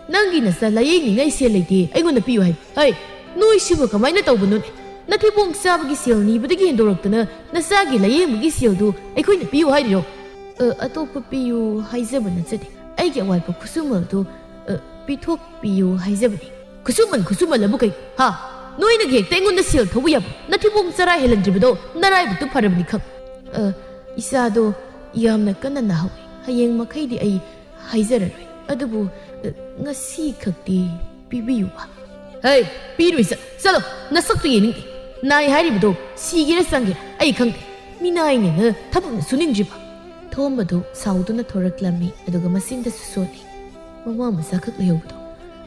ꯅꯪꯒꯤ ꯅꯆꯥ ꯂꯥꯌꯦꯡꯅꯤꯡꯉꯥꯏ ꯁꯦꯜ ꯂꯩꯇꯦ ꯑꯩꯉꯣꯟꯗ ꯄꯤꯌꯨ ꯍꯥꯏꯕ? ꯍꯩ, ꯅꯣꯏꯁꯤꯕꯨ ꯀꯃꯥꯏꯅ ꯇꯧꯕꯅꯣꯅꯦ? ꯅꯊꯤꯕꯣꯡ ꯆꯥꯕꯒꯤ ꯁꯦꯜ ꯅꯤꯕꯗꯒꯤ ꯍꯦꯟꯗꯣꯔꯛꯇꯅ ꯅꯆꯥꯒꯤ ꯂꯥꯌꯦꯡꯕꯒꯤ ꯁꯦꯜꯗꯨ ꯑꯩꯈꯣꯏꯅ ꯄꯤꯌꯨ ꯍꯥꯏꯔꯤꯔꯣ? ꯑ, ꯑꯇꯣꯞꯄ ꯄꯤꯌꯨ ꯍꯥꯏꯖꯕ ꯅꯠꯆꯗꯦ꯫ ꯑꯩꯒꯤ ꯑꯋꯥꯠꯄ ꯈꯨꯠꯁꯨꯃꯜꯗꯨ, ꯑ, ꯄꯤꯊꯣꯛꯄꯤꯌꯨ ꯍꯥꯏꯖꯕꯅꯤ꯫ ꯈꯨꯠꯁꯨꯃꯟ ꯈꯨꯠꯁꯨꯃꯜ ꯑꯕꯨ ꯀꯩ? ꯍꯥ? ꯅꯣꯏꯅꯒ ꯍꯦꯛꯇ ꯑꯩꯉꯣꯟꯗ ꯁꯦꯜ ꯊꯧꯕ ꯌꯥꯕ? ꯅꯊꯤꯕꯣꯡ ꯆꯔꯥ ꯍꯦꯜꯍꯟꯗ꯭ꯔꯤꯕꯗꯣ ꯅꯔꯥꯏꯕꯛꯇꯨ ꯐꯔꯕꯅꯤ ꯈꯪ꯫ ꯑ, ꯏꯆꯥꯗꯣ ꯌꯥꯝꯅ ꯀꯟꯅ ꯅꯥꯍꯧꯏ꯫ ꯍꯌꯦꯡ ꯃꯈꯩꯗꯤ ꯑꯩ ꯍꯥꯏꯖꯔꯔꯣꯏ꯫ ꯑꯗꯨꯕꯨ, ꯑ, ꯉꯁꯤ ꯈꯛꯇꯤ ꯄꯤꯕꯤꯌꯨꯕ꯫ ꯍꯩ, ꯄꯤꯔꯣꯏ, ꯆꯠ-, ꯆꯠꯂꯣ, ꯅꯁꯛꯇꯨ ꯌꯦꯡꯅꯤꯡꯗꯦ꯫ ꯅꯥꯏ ꯍꯥꯏꯔꯤꯕꯗꯣ ꯁꯤꯒꯦꯔꯥ ꯆꯪꯒꯦꯔꯥ ꯑꯩ ꯈꯪꯗꯦ꯫ ꯃꯤꯅꯥꯏꯅꯦꯅ ꯊꯕꯛꯅ ꯁꯨꯅꯤꯡꯗ꯭ꯔꯤꯕ꯫ ꯊꯣꯝꯕꯗꯨ ꯁꯥꯎꯗꯨꯅ ꯊꯣꯔꯛꯂꯝꯃꯤ, ꯑꯗꯨꯒ ꯃꯆꯤꯟꯗꯁꯨ ꯁꯣꯜꯂꯤ꯫ ꯃꯃꯥ ꯃꯆꯥꯈꯛ ꯂꯩꯍꯧꯕꯗꯣ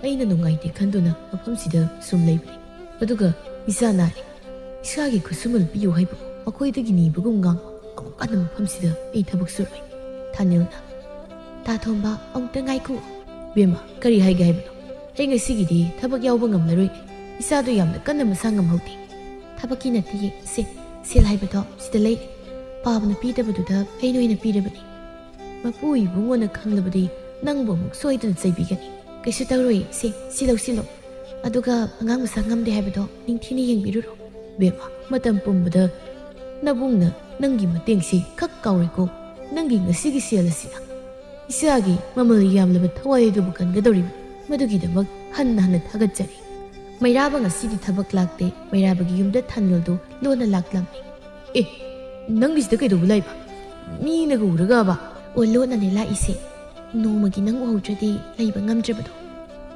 ꯑꯩꯅ ꯅꯨꯡꯉꯥꯏꯇꯦ ꯈꯟꯗꯨꯅ ꯃꯐꯝꯁꯤꯗ ꯁꯨꯝ ꯂꯩꯕꯅꯤ꯫ ꯑꯗꯨꯒ ꯏꯆꯥ ꯅꯥꯔꯦ, ꯏꯁꯥꯒꯤ ꯈꯨꯠꯁꯨꯃꯜ ꯄꯤꯌꯨ ꯍꯥꯏꯕ ꯃꯈꯣꯏꯗꯒꯤ ꯅꯤꯕꯒꯨꯝ ꯉꯥꯡꯕ ꯑꯃꯨꯛ ꯍꯟꯅ ꯃꯐꯝꯁꯤꯗ ꯑꯩ ꯊꯕꯛ ꯁꯨꯔꯣꯏ꯫ ꯊꯥꯅꯤꯜꯅ, "ꯇꯥ ꯊꯣꯝꯕ, ꯑꯃꯨꯛꯇ ꯉꯥꯏꯈꯣ꯫" "ꯕꯦꯝꯃ, ꯀꯔꯤ ꯍꯥꯏꯒꯦ ꯍꯥꯏꯕꯅꯣ? ꯑꯩ ꯉꯁꯤꯒꯤꯗꯤ ꯊꯕꯛ ꯌꯥꯎꯕ ꯉꯝꯂꯔꯣꯏꯅꯦ꯫ ꯏꯆꯥꯗꯣ ꯌꯥꯝꯅ ꯀꯟꯅ ꯃꯁꯥ ꯉꯝꯍꯧꯗꯦ꯫" "ꯊꯕꯛꯀꯤ ꯅꯠꯇꯤꯌꯦ ꯏꯆꯦ, ꯁꯦꯜ ꯍꯥꯏꯕꯗꯣ ꯁꯤꯗ ꯂꯩꯔꯦ꯫ ꯄꯥꯕꯅ ꯄꯤꯗꯕꯗꯨꯗ ꯑꯩꯅ ꯑꯣꯏꯅ ꯄꯤꯔꯕꯅꯤ꯫ ꯃꯄꯨ ꯏꯕꯨꯡꯉꯣꯅ ꯈꯪꯂꯕꯗꯤ ꯅꯪꯕꯨ ꯑꯃꯨꯛ ꯁꯣꯏꯗꯅ ꯆꯩꯕꯤꯒꯅꯤ꯫ ꯀꯩꯁꯨ ꯇꯧꯔꯣꯏ ꯏꯆꯦ, ꯁꯤ ꯂꯧꯁꯤꯜꯂꯣ꯫ ꯑꯗꯨꯒ ꯑꯉꯥꯡ ꯃꯁꯥ ꯉꯝꯗꯦ ꯍꯥꯏꯕꯗꯣ ꯅꯤꯡꯊꯤꯅ ꯌꯦꯡꯕꯤꯔꯨꯔꯣ꯫" "ꯕꯦꯝꯃ, ꯃꯇꯝ ꯄꯨꯝꯕꯗ ꯅꯕꯨꯡꯅ ꯅꯪꯒꯤ ꯃꯇꯦꯡꯁꯤ ꯈꯛ ꯀꯥꯎꯔꯦꯀꯣ꯫ ꯅꯪꯒꯤ ꯉꯁꯤꯒꯤ ꯁꯦꯜ ꯑꯁꯤꯅ ꯏꯆꯥꯒꯤ ꯃꯃꯜ ꯌꯥꯝꯂꯕ ꯊꯋꯥꯏ ꯑꯗꯨꯕꯨ ꯀꯟꯒꯗꯧꯔꯤꯕꯅꯤ꯫ ꯃꯗꯨꯒꯤꯗꯃꯛ ꯍꯟꯅ ꯍꯟꯅ ꯊꯥꯒꯠꯆꯔꯤ꯫" ꯃꯩꯔꯥꯕ ꯉꯁꯤꯗꯤ ꯊꯕꯛ ꯂꯥꯛꯇꯦ꯫ ꯃꯩꯔꯥꯕꯒꯤ ꯌꯨꯝꯗ ꯊꯥꯅꯤꯜꯗꯨ ꯂꯣꯟꯅ ꯂꯥꯛꯂꯝꯃꯤ꯫ "ꯑꯦ, ꯅꯪꯒꯤꯁꯤꯗ ꯀꯩꯗꯧꯕ ꯂꯥꯛꯏꯕ? ꯃꯤꯅꯒ ꯎꯔꯒꯕ?" "ꯑꯣ, ꯂꯣꯟꯅꯅꯦ ꯂꯥꯛꯏꯁꯦ꯫ ꯅꯣꯡꯃꯒꯤ ꯅꯪ ꯎꯍꯧꯗ꯭ꯔꯗꯤ ꯂꯩꯕ ꯉꯝꯗ꯭ꯔꯕꯗꯣ꯫"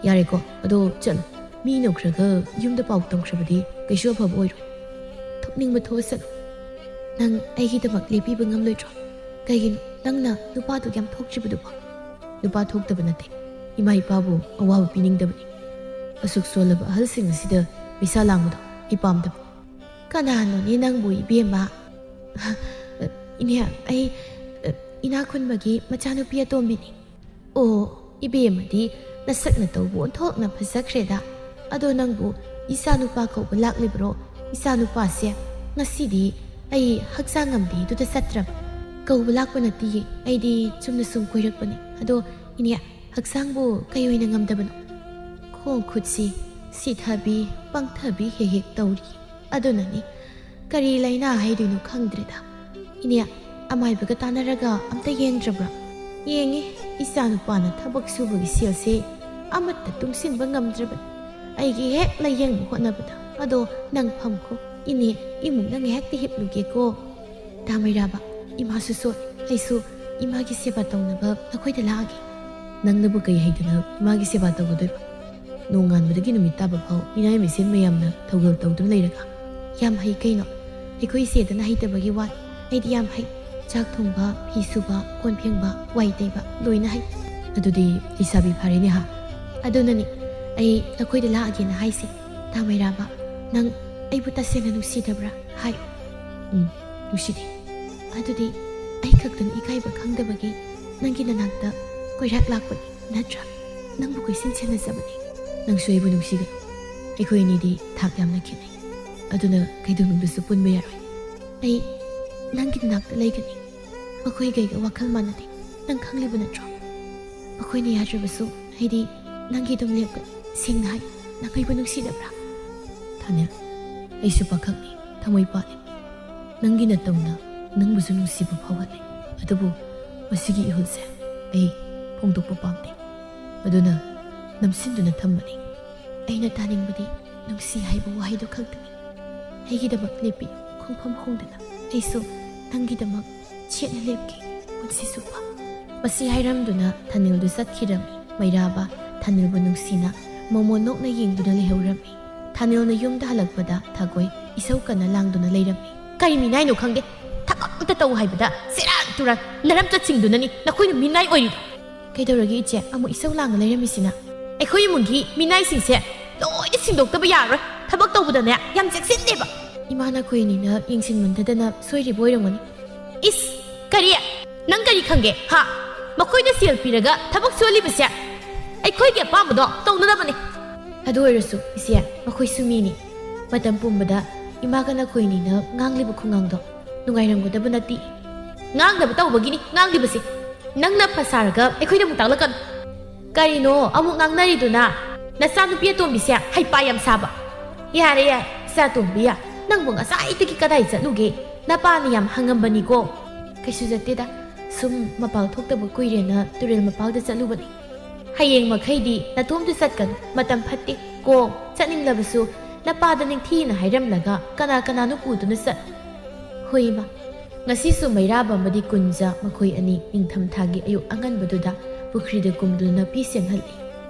"ꯌꯥꯔꯦꯀꯣ, ꯑꯗꯣ ꯆꯠꯂꯣ꯫ ꯃꯤꯅ ꯎꯈ꯭ꯔꯒ ꯌꯨꯝꯗ ꯄꯥꯎ ꯇꯝꯈ꯭ꯔꯕꯗꯤ ꯀꯩꯁꯨ ꯑꯐꯕ ꯑꯣꯏꯔꯣꯏ꯫ ꯊꯣꯛꯅꯤꯡꯕ ꯊꯣꯛꯑꯁꯅꯨ꯫ ꯅꯪ ꯑꯩꯒꯤꯗꯃꯛ ꯂꯦꯞꯄꯤꯕ ꯉꯝꯂꯣꯏꯗ꯭ꯔꯣ? ꯀꯩꯒꯤꯅꯣ ꯅꯪꯅ ꯅꯨꯄꯥꯗꯨ ꯌꯥꯝ ꯊꯣꯛꯇ꯭ꯔꯤꯕꯗꯨꯕꯣ?" "ꯅꯨꯄꯥ ꯊꯣꯛꯇꯕ ꯅꯠꯇꯦ, ꯏꯃꯥ ꯏꯄꯥꯕꯨ ꯑꯋꯥꯕ ꯄꯤꯅꯤꯡꯗꯕꯅꯤ꯫ ꯑꯁꯨꯛ ꯁꯣꯜꯂꯕ ꯑꯍꯜꯁꯤꯡ ꯑꯁꯤꯗ ꯄꯩꯁꯥ ꯂꯥꯡꯕꯗꯣ ꯑꯩ ꯄꯥꯝꯗꯕ꯫" "ꯀꯅꯥꯅꯣꯅꯦ ꯅꯪꯕꯨ, ꯏꯕꯦꯝꯃ?" "ꯏꯅꯦ, ꯑꯩ, ꯑ, ꯏꯅꯥꯛ ꯈꯨꯟꯕꯒꯤ ꯃꯆꯥꯅꯨꯄꯤ ꯑꯇꯣꯝꯕꯤꯅꯤ꯫" "ꯑꯣ, ꯏꯕꯦꯝꯃꯗꯤ ꯅꯁꯛ ꯅꯇꯧꯕꯨ ꯑꯣꯟꯊꯣꯛꯅ ꯐꯖꯈ꯭ꯔꯦꯗ꯫ ꯑꯗꯣ ꯅꯪꯕꯨ ꯏꯆꯥ ꯅꯨꯄꯥ ꯀꯧꯕ ꯂꯥꯛꯂꯤꯕ꯭ꯔꯣ? ꯏꯆꯥ ꯅꯨꯄꯥꯁꯦ ꯉꯁꯤꯗꯤ ꯑꯩ ꯍꯛꯆꯥꯡ ꯉꯝꯗꯦꯗꯨꯗ ꯆꯠꯇ꯭ꯔꯕ꯫" "ꯀꯧꯕ ꯂꯥꯛꯄ ꯅꯠꯇꯤꯌꯦ, ꯑꯩꯗꯤ ꯆꯨꯝꯅ ꯁꯨꯝ ꯀꯣꯏꯔꯛꯄꯅꯦ꯫ ꯑꯗꯣ ꯏꯅꯦ, ꯍꯛꯆꯥꯡꯕꯨ ꯀꯩ ꯑꯣꯏꯅ ꯉꯝꯗꯕꯅꯣ?" "ꯈꯣꯡ ꯈꯨꯠꯁꯤ ꯁꯤꯊꯕꯤ ꯄꯪꯊꯕꯤ ꯍꯦꯛ ꯍꯦꯛ ꯇꯧꯔꯤ꯫ ꯑꯗꯨꯅꯅꯤ, ꯀꯔꯤ ꯂꯥꯏꯅꯥ ꯍꯥꯏꯗꯣꯏꯅꯣ ꯈꯪꯗ꯭ꯔꯦꯗ꯫ ꯏꯅꯦ, ꯑꯃꯥꯏꯕꯒ ꯇꯥꯟꯅꯔꯒ ꯑꯝꯇ ꯌꯦꯡꯗ꯭ꯔꯕ꯭ꯔꯥ?" "ꯌꯦꯡꯉꯤ, ꯏꯆꯥ ꯅꯨꯄꯥꯅ ꯊꯕꯛ ꯁꯨꯕꯒꯤ ꯁꯦꯜꯁꯦ ꯑꯃꯠꯇ ꯇꯨꯡꯁꯤꯟꯕ ꯉꯝꯗ꯭ꯔꯕꯅꯤ꯫ ꯑꯩꯒꯤ ꯍꯦꯛ ꯂꯥꯏꯌꯦꯡꯕ ꯍꯣꯠꯅꯕꯗ꯫ ꯑꯗꯣ ꯅꯪ ꯐꯝꯈꯣ, ꯏꯅꯦ, ꯏꯃꯨꯡꯗ ꯉꯥꯏꯍꯥꯛꯇ ꯍꯤꯞꯂꯨꯒꯦꯀꯣ꯫ ꯇꯥ ꯃꯩꯔꯥꯕ, ꯏꯃꯥꯁꯨ ꯁꯣꯛꯑꯦ, ꯑꯩꯁꯨ ꯏꯃꯥꯒꯤ ꯁꯦꯕꯥ ꯇꯧꯅꯕ ꯅꯈꯣꯏꯗ ꯂꯥꯛꯑꯒꯦ꯫" ꯅꯪꯅꯕꯨ ꯀꯩ ꯍꯩꯗꯅ ꯏꯃꯥꯒꯤ ꯁꯦꯕꯥ ꯇꯧꯒꯗꯣꯏꯕ? ꯅꯣꯡꯉꯥꯟꯕꯗꯒꯤ ꯅꯨꯃꯤꯠ ꯇꯥꯕ ꯐꯥꯎ ꯃꯤꯅꯥꯏ ꯃꯁꯦꯟ ꯃꯌꯥꯝꯅ ꯊꯧꯒꯜ ꯇꯧꯗꯨꯅ ꯂꯩꯔꯒ꯫ ꯌꯥꯝ ꯍꯩ ꯀꯩꯅꯣ꯫ ꯑꯩꯈꯣꯏ ꯏꯆꯦꯗꯅ ꯍꯩꯇꯕꯒꯤ ꯋꯥ, ꯑꯩꯗꯤ ꯌꯥꯝ ꯍꯩ꯫ ꯆꯥꯛ ꯊꯣꯡꯕ, ꯐꯤ ꯁꯨꯕ, ꯀꯣꯟ ꯐꯦꯡꯕ, ꯋꯥꯏ ꯇꯩꯕ ꯂꯣꯏꯅ ꯍꯩ꯫ ꯑꯗꯨꯗꯤ ꯂꯩꯁꯥꯕꯤ ꯐꯥꯔꯦꯅꯦ ꯍꯥ? ꯑꯗꯨꯅꯅꯤ ꯑꯩ ꯅꯈꯣꯏꯗ ꯂꯥꯛꯑꯒꯦꯅ ꯍꯥꯏꯁꯦ, ꯇꯥ ꯃꯩꯔꯥꯕ꯫ ꯅꯪ ꯑꯩꯕꯨ ꯇꯁꯦꯡꯅ ꯅꯨꯡꯁꯤꯗꯕ꯭ꯔꯥ? ꯍꯥꯏ꯫ ꯎꯝ, ꯅꯨꯡꯁꯤꯗꯦ꯫ ꯑꯗꯨꯗꯤ ꯑꯩ ꯈꯛꯇꯅ ꯏꯀꯥꯏꯕ ꯈꯪꯗꯕꯒꯤ ꯅꯪꯒꯤ ꯅꯅꯥꯛꯇ ꯀꯣꯏꯔꯥꯛ ꯂꯥꯛꯄꯅꯤ, ꯅꯠꯇ꯭ꯔꯥ? ꯅꯪꯕꯨ ꯀꯣꯏꯁꯦꯟ ꯁꯦꯟꯅꯖꯕꯅꯤ꯫ ꯅꯪꯁꯨ ꯑꯩꯕꯨ ꯅꯨꯡꯁꯤꯒꯅꯨ꯫ ꯑꯩꯈꯣꯏ ꯑꯅꯤꯗꯤ ꯊꯥꯛ ꯌꯥꯝꯅ ꯈꯦꯠꯅꯩ꯫ ꯑꯗꯨꯅ ꯀꯩꯗꯧꯅꯨꯡꯗꯁꯨ ꯄꯨꯟꯕ ꯌꯥꯔꯣꯏ꯫ ꯑꯩ ꯅꯪꯒꯤ ꯅꯅꯥꯛꯇ ꯂꯩꯒꯅꯤ꯫ ꯃꯈꯣꯏꯒꯩꯒ ꯋꯥꯈꯜ ꯃꯥꯟꯅꯗꯦ꯫ ꯅꯪ ꯈꯪꯂꯤꯕ ꯅꯠꯇ꯭ꯔꯣ? ꯃꯈꯣꯏꯅ ꯌꯥꯗ꯭ꯔꯕꯁꯨ ꯑꯩꯗꯤ ꯅꯪꯒꯤ ꯑꯗꯨꯝ ꯂꯦꯞꯀꯅꯤ꯫ ꯁꯦꯡꯅ ꯍꯥꯏ, ꯅꯪ ꯑꯩꯕꯨ ꯅꯨꯡꯁꯤꯗꯕ꯭ꯔꯥ? ꯊꯥꯅꯤꯜ, ꯑꯩꯁꯨ ꯄꯥꯈꯪꯅꯤ, ꯊꯃꯣꯏ ꯄꯥꯜꯂꯤ꯫ ꯅꯪꯒꯤ ꯅꯇꯧꯅ ꯅꯪꯕꯨꯁꯨ ꯅꯨꯡꯁꯤꯕ ꯐꯥꯎꯍꯜꯂꯤ꯫ ꯑꯗꯨꯕꯨ ꯃꯁꯤꯒꯤ ꯏꯍꯨꯜꯁꯦ ꯑꯩ ꯐꯣꯡꯗꯣꯛꯄ ꯄꯥꯝꯗꯦ꯫ ꯑꯗꯨꯅ ꯅꯝꯁꯤꯟꯗꯨꯅ ꯊꯝꯕꯅꯤ꯫ ꯑꯩꯅ ꯇꯥꯅꯤꯡꯕꯗꯤ ꯅꯨꯡꯁꯤ ꯍꯥꯏꯕ ꯋꯥꯍꯩꯗꯨ ꯈꯛꯇꯅꯤ꯫ ꯑꯩꯒꯤꯗꯃꯛ ꯂꯦꯞꯄꯤ, ꯈꯣꯡꯐꯝ ꯍꯣꯡꯗꯅ꯫ ꯑꯩꯁꯨ ꯅꯪꯒꯤꯗꯃꯛ ꯆꯦꯠꯅ ꯂꯦꯞꯀꯦ ꯄꯨꯟꯁꯤ ꯆꯨꯞꯄ꯫ ꯃꯁꯤ ꯍꯥꯏꯔꯝꯗꯨꯅ ꯊꯥꯅꯤꯜꯗꯨ ꯆꯠꯈꯤꯔꯝꯃꯤ꯫ ꯃꯩꯔꯥꯕ ꯊꯥꯅꯤꯜꯕꯨ ꯅꯨꯡꯁꯤꯅ ꯃꯣꯃꯣꯟ ꯅꯣꯛꯅ ꯌꯦꯡꯗꯨꯅ ꯂꯩꯍꯧꯔꯝꯃꯤ꯫ ꯊꯥꯅꯤꯜꯅ ꯌꯨꯝꯗ ꯍꯜꯂꯛꯄꯗ ꯊꯥꯒꯣꯏ ꯏꯁꯧ ꯀꯟꯅ ꯂꯥꯡꯗꯨꯅ ꯂꯩꯔꯝꯃꯤ꯫ ꯀꯔꯤ ꯃꯤꯅꯥꯏꯅꯣ ꯈꯪꯗꯦ, ꯊꯕꯛ ꯑꯝꯇ ꯇꯧ ꯍꯥꯏꯕꯗ ꯁꯦꯔꯥꯟ ꯇꯨꯔꯥꯟ ꯅꯔꯝ ꯆꯠꯁꯤꯡꯗꯨꯅꯅꯤ ꯅꯈꯣꯏꯅ ꯃꯤꯅꯥꯏ ꯑꯣꯏꯔꯤꯗꯣ꯫ ꯀꯩꯗꯧꯔꯒꯦ ꯏꯆꯦ, ꯑꯃꯨꯛ ꯏꯁꯧ ꯂꯥꯡꯉ ꯂꯩꯔꯝꯃꯤꯁꯤꯅ? ꯑꯩꯈꯣꯏ ꯏꯃꯨꯡꯒꯤ ꯃꯤꯅꯥꯏꯁꯤꯡꯁꯦ ꯂꯣꯏꯅ ꯁꯤꯟꯗꯣꯛꯇꯕ ꯌꯥꯔꯔꯣꯏ꯫ ꯊꯕꯛ ꯇꯧꯕꯗꯅꯦ ꯌꯥꯝ ꯆꯦꯛꯁꯤꯟꯗꯦꯕ꯫ ꯏꯃꯥ ꯅꯈꯣꯏ ꯑꯅꯤꯅ ꯌꯦꯡꯁꯤꯟꯃꯟꯗꯗꯅ ꯁꯣꯏꯔꯤꯕ ꯑꯣꯏꯔꯝꯒꯅꯤ꯫ ꯏꯁ, ꯀꯔꯤ? ꯅꯪ ꯀꯔꯤ ꯈꯪꯒꯦ ꯍꯥ? ꯃꯈꯣꯏꯗ ꯁꯦꯜ ꯄꯤꯔꯒ ꯊꯕꯛ ꯁꯨꯍꯜꯂꯤꯕꯁꯦ ꯑꯩꯈꯣꯏꯒꯤ ꯑꯄꯥꯝꯕꯗꯣ ꯇꯧꯅꯅꯕꯅꯤ꯫ ꯑꯗꯨ ꯑꯣꯏꯔꯁꯨ ꯏꯆꯦ, ꯃꯈꯣꯏꯁꯨ ꯃꯤꯅꯤ꯫ ꯃꯇꯝ ꯄꯨꯝꯕꯗ ꯏꯃꯥꯒ ꯅꯈꯣꯏ ꯑꯅꯤꯅ ꯉꯥꯡꯂꯤꯕ ꯈꯨꯉꯥꯡꯗꯣ ꯅꯨꯡꯉꯥꯏꯔꯝꯒꯗꯕ ꯅꯠꯇꯦ꯫ ꯉꯥꯡꯗꯕ ꯇꯧꯕꯒꯤꯅꯤ ꯉꯥꯡꯂꯤꯕꯁꯦ꯫ ꯅꯪꯅ ꯐ ꯁꯥꯔꯒ ꯑꯩꯈꯣꯏꯗ ꯑꯃꯨꯛ ꯇꯥꯛꯂꯛꯀꯅꯨ꯫ ꯀꯔꯤꯅꯣ ꯑꯃꯨꯛ ꯉꯥꯡꯅꯔꯤꯗꯨꯅ? ꯅꯆꯥꯅꯨꯄꯤ ꯑꯇꯣꯝꯕꯤꯁꯦ ꯍꯩꯄꯥ ꯌꯥꯝ ꯁꯥꯕ꯫ ꯌꯥꯔꯦ, ꯌꯥꯔꯦ, ꯏꯆꯥ ꯇꯣꯝꯕꯤ, ꯅꯪꯕꯨ ꯉꯁꯥꯏꯗꯒꯤ ꯀꯗꯥꯏ ꯆꯠꯂꯨꯒꯦ? ꯅꯄꯥꯅ ꯌꯥꯝ ꯍꯪꯉꯝꯕꯅꯤꯀꯣ꯫ ꯀꯩꯁꯨ ꯆꯠꯇꯦꯗ, ꯁꯨꯝ ꯃꯄꯥꯜ ꯊꯣꯛꯇꯕ ꯀꯨꯏꯔꯦꯅ ꯇꯨꯔꯦꯜ ꯃꯄꯥꯜꯗ ꯆꯠꯂꯨꯕꯅꯤ꯫ ꯍꯌꯦꯡ ꯃꯈꯩꯗꯤ ꯅꯇꯣꯝꯇ ꯆꯠꯀꯅꯨ, ꯃꯇꯝ ꯐꯠꯇꯦ ꯀꯣ꯫ ꯆꯠꯅꯤꯡꯂꯕꯁꯨ ꯅꯄꯥꯗ ꯅꯤꯡꯊꯤꯅ ꯍꯥꯏꯔꯝꯂꯒ ꯀꯅꯥ ꯀꯅꯥꯅꯣ ꯄꯨꯗꯨꯅ ꯆꯠ꯫ ꯍꯣꯏ ꯏꯃꯥ꯫ ꯉꯁꯤꯁꯨ ꯃꯩꯔꯥꯕ ꯑꯃꯗꯤ ꯀꯨꯟꯖ ꯃꯈꯣꯏ ꯑꯅꯤ ꯅꯤꯡꯊꯝꯊꯥꯒꯤ ꯑꯌꯨꯛ ꯑꯉꯟꯕꯗꯨꯗ ꯄꯨꯈ꯭ꯔꯤꯗ ꯀꯨꯝꯗꯨꯅ ꯅꯥꯄꯤ ꯁꯦꯡꯍꯜꯂꯤ꯫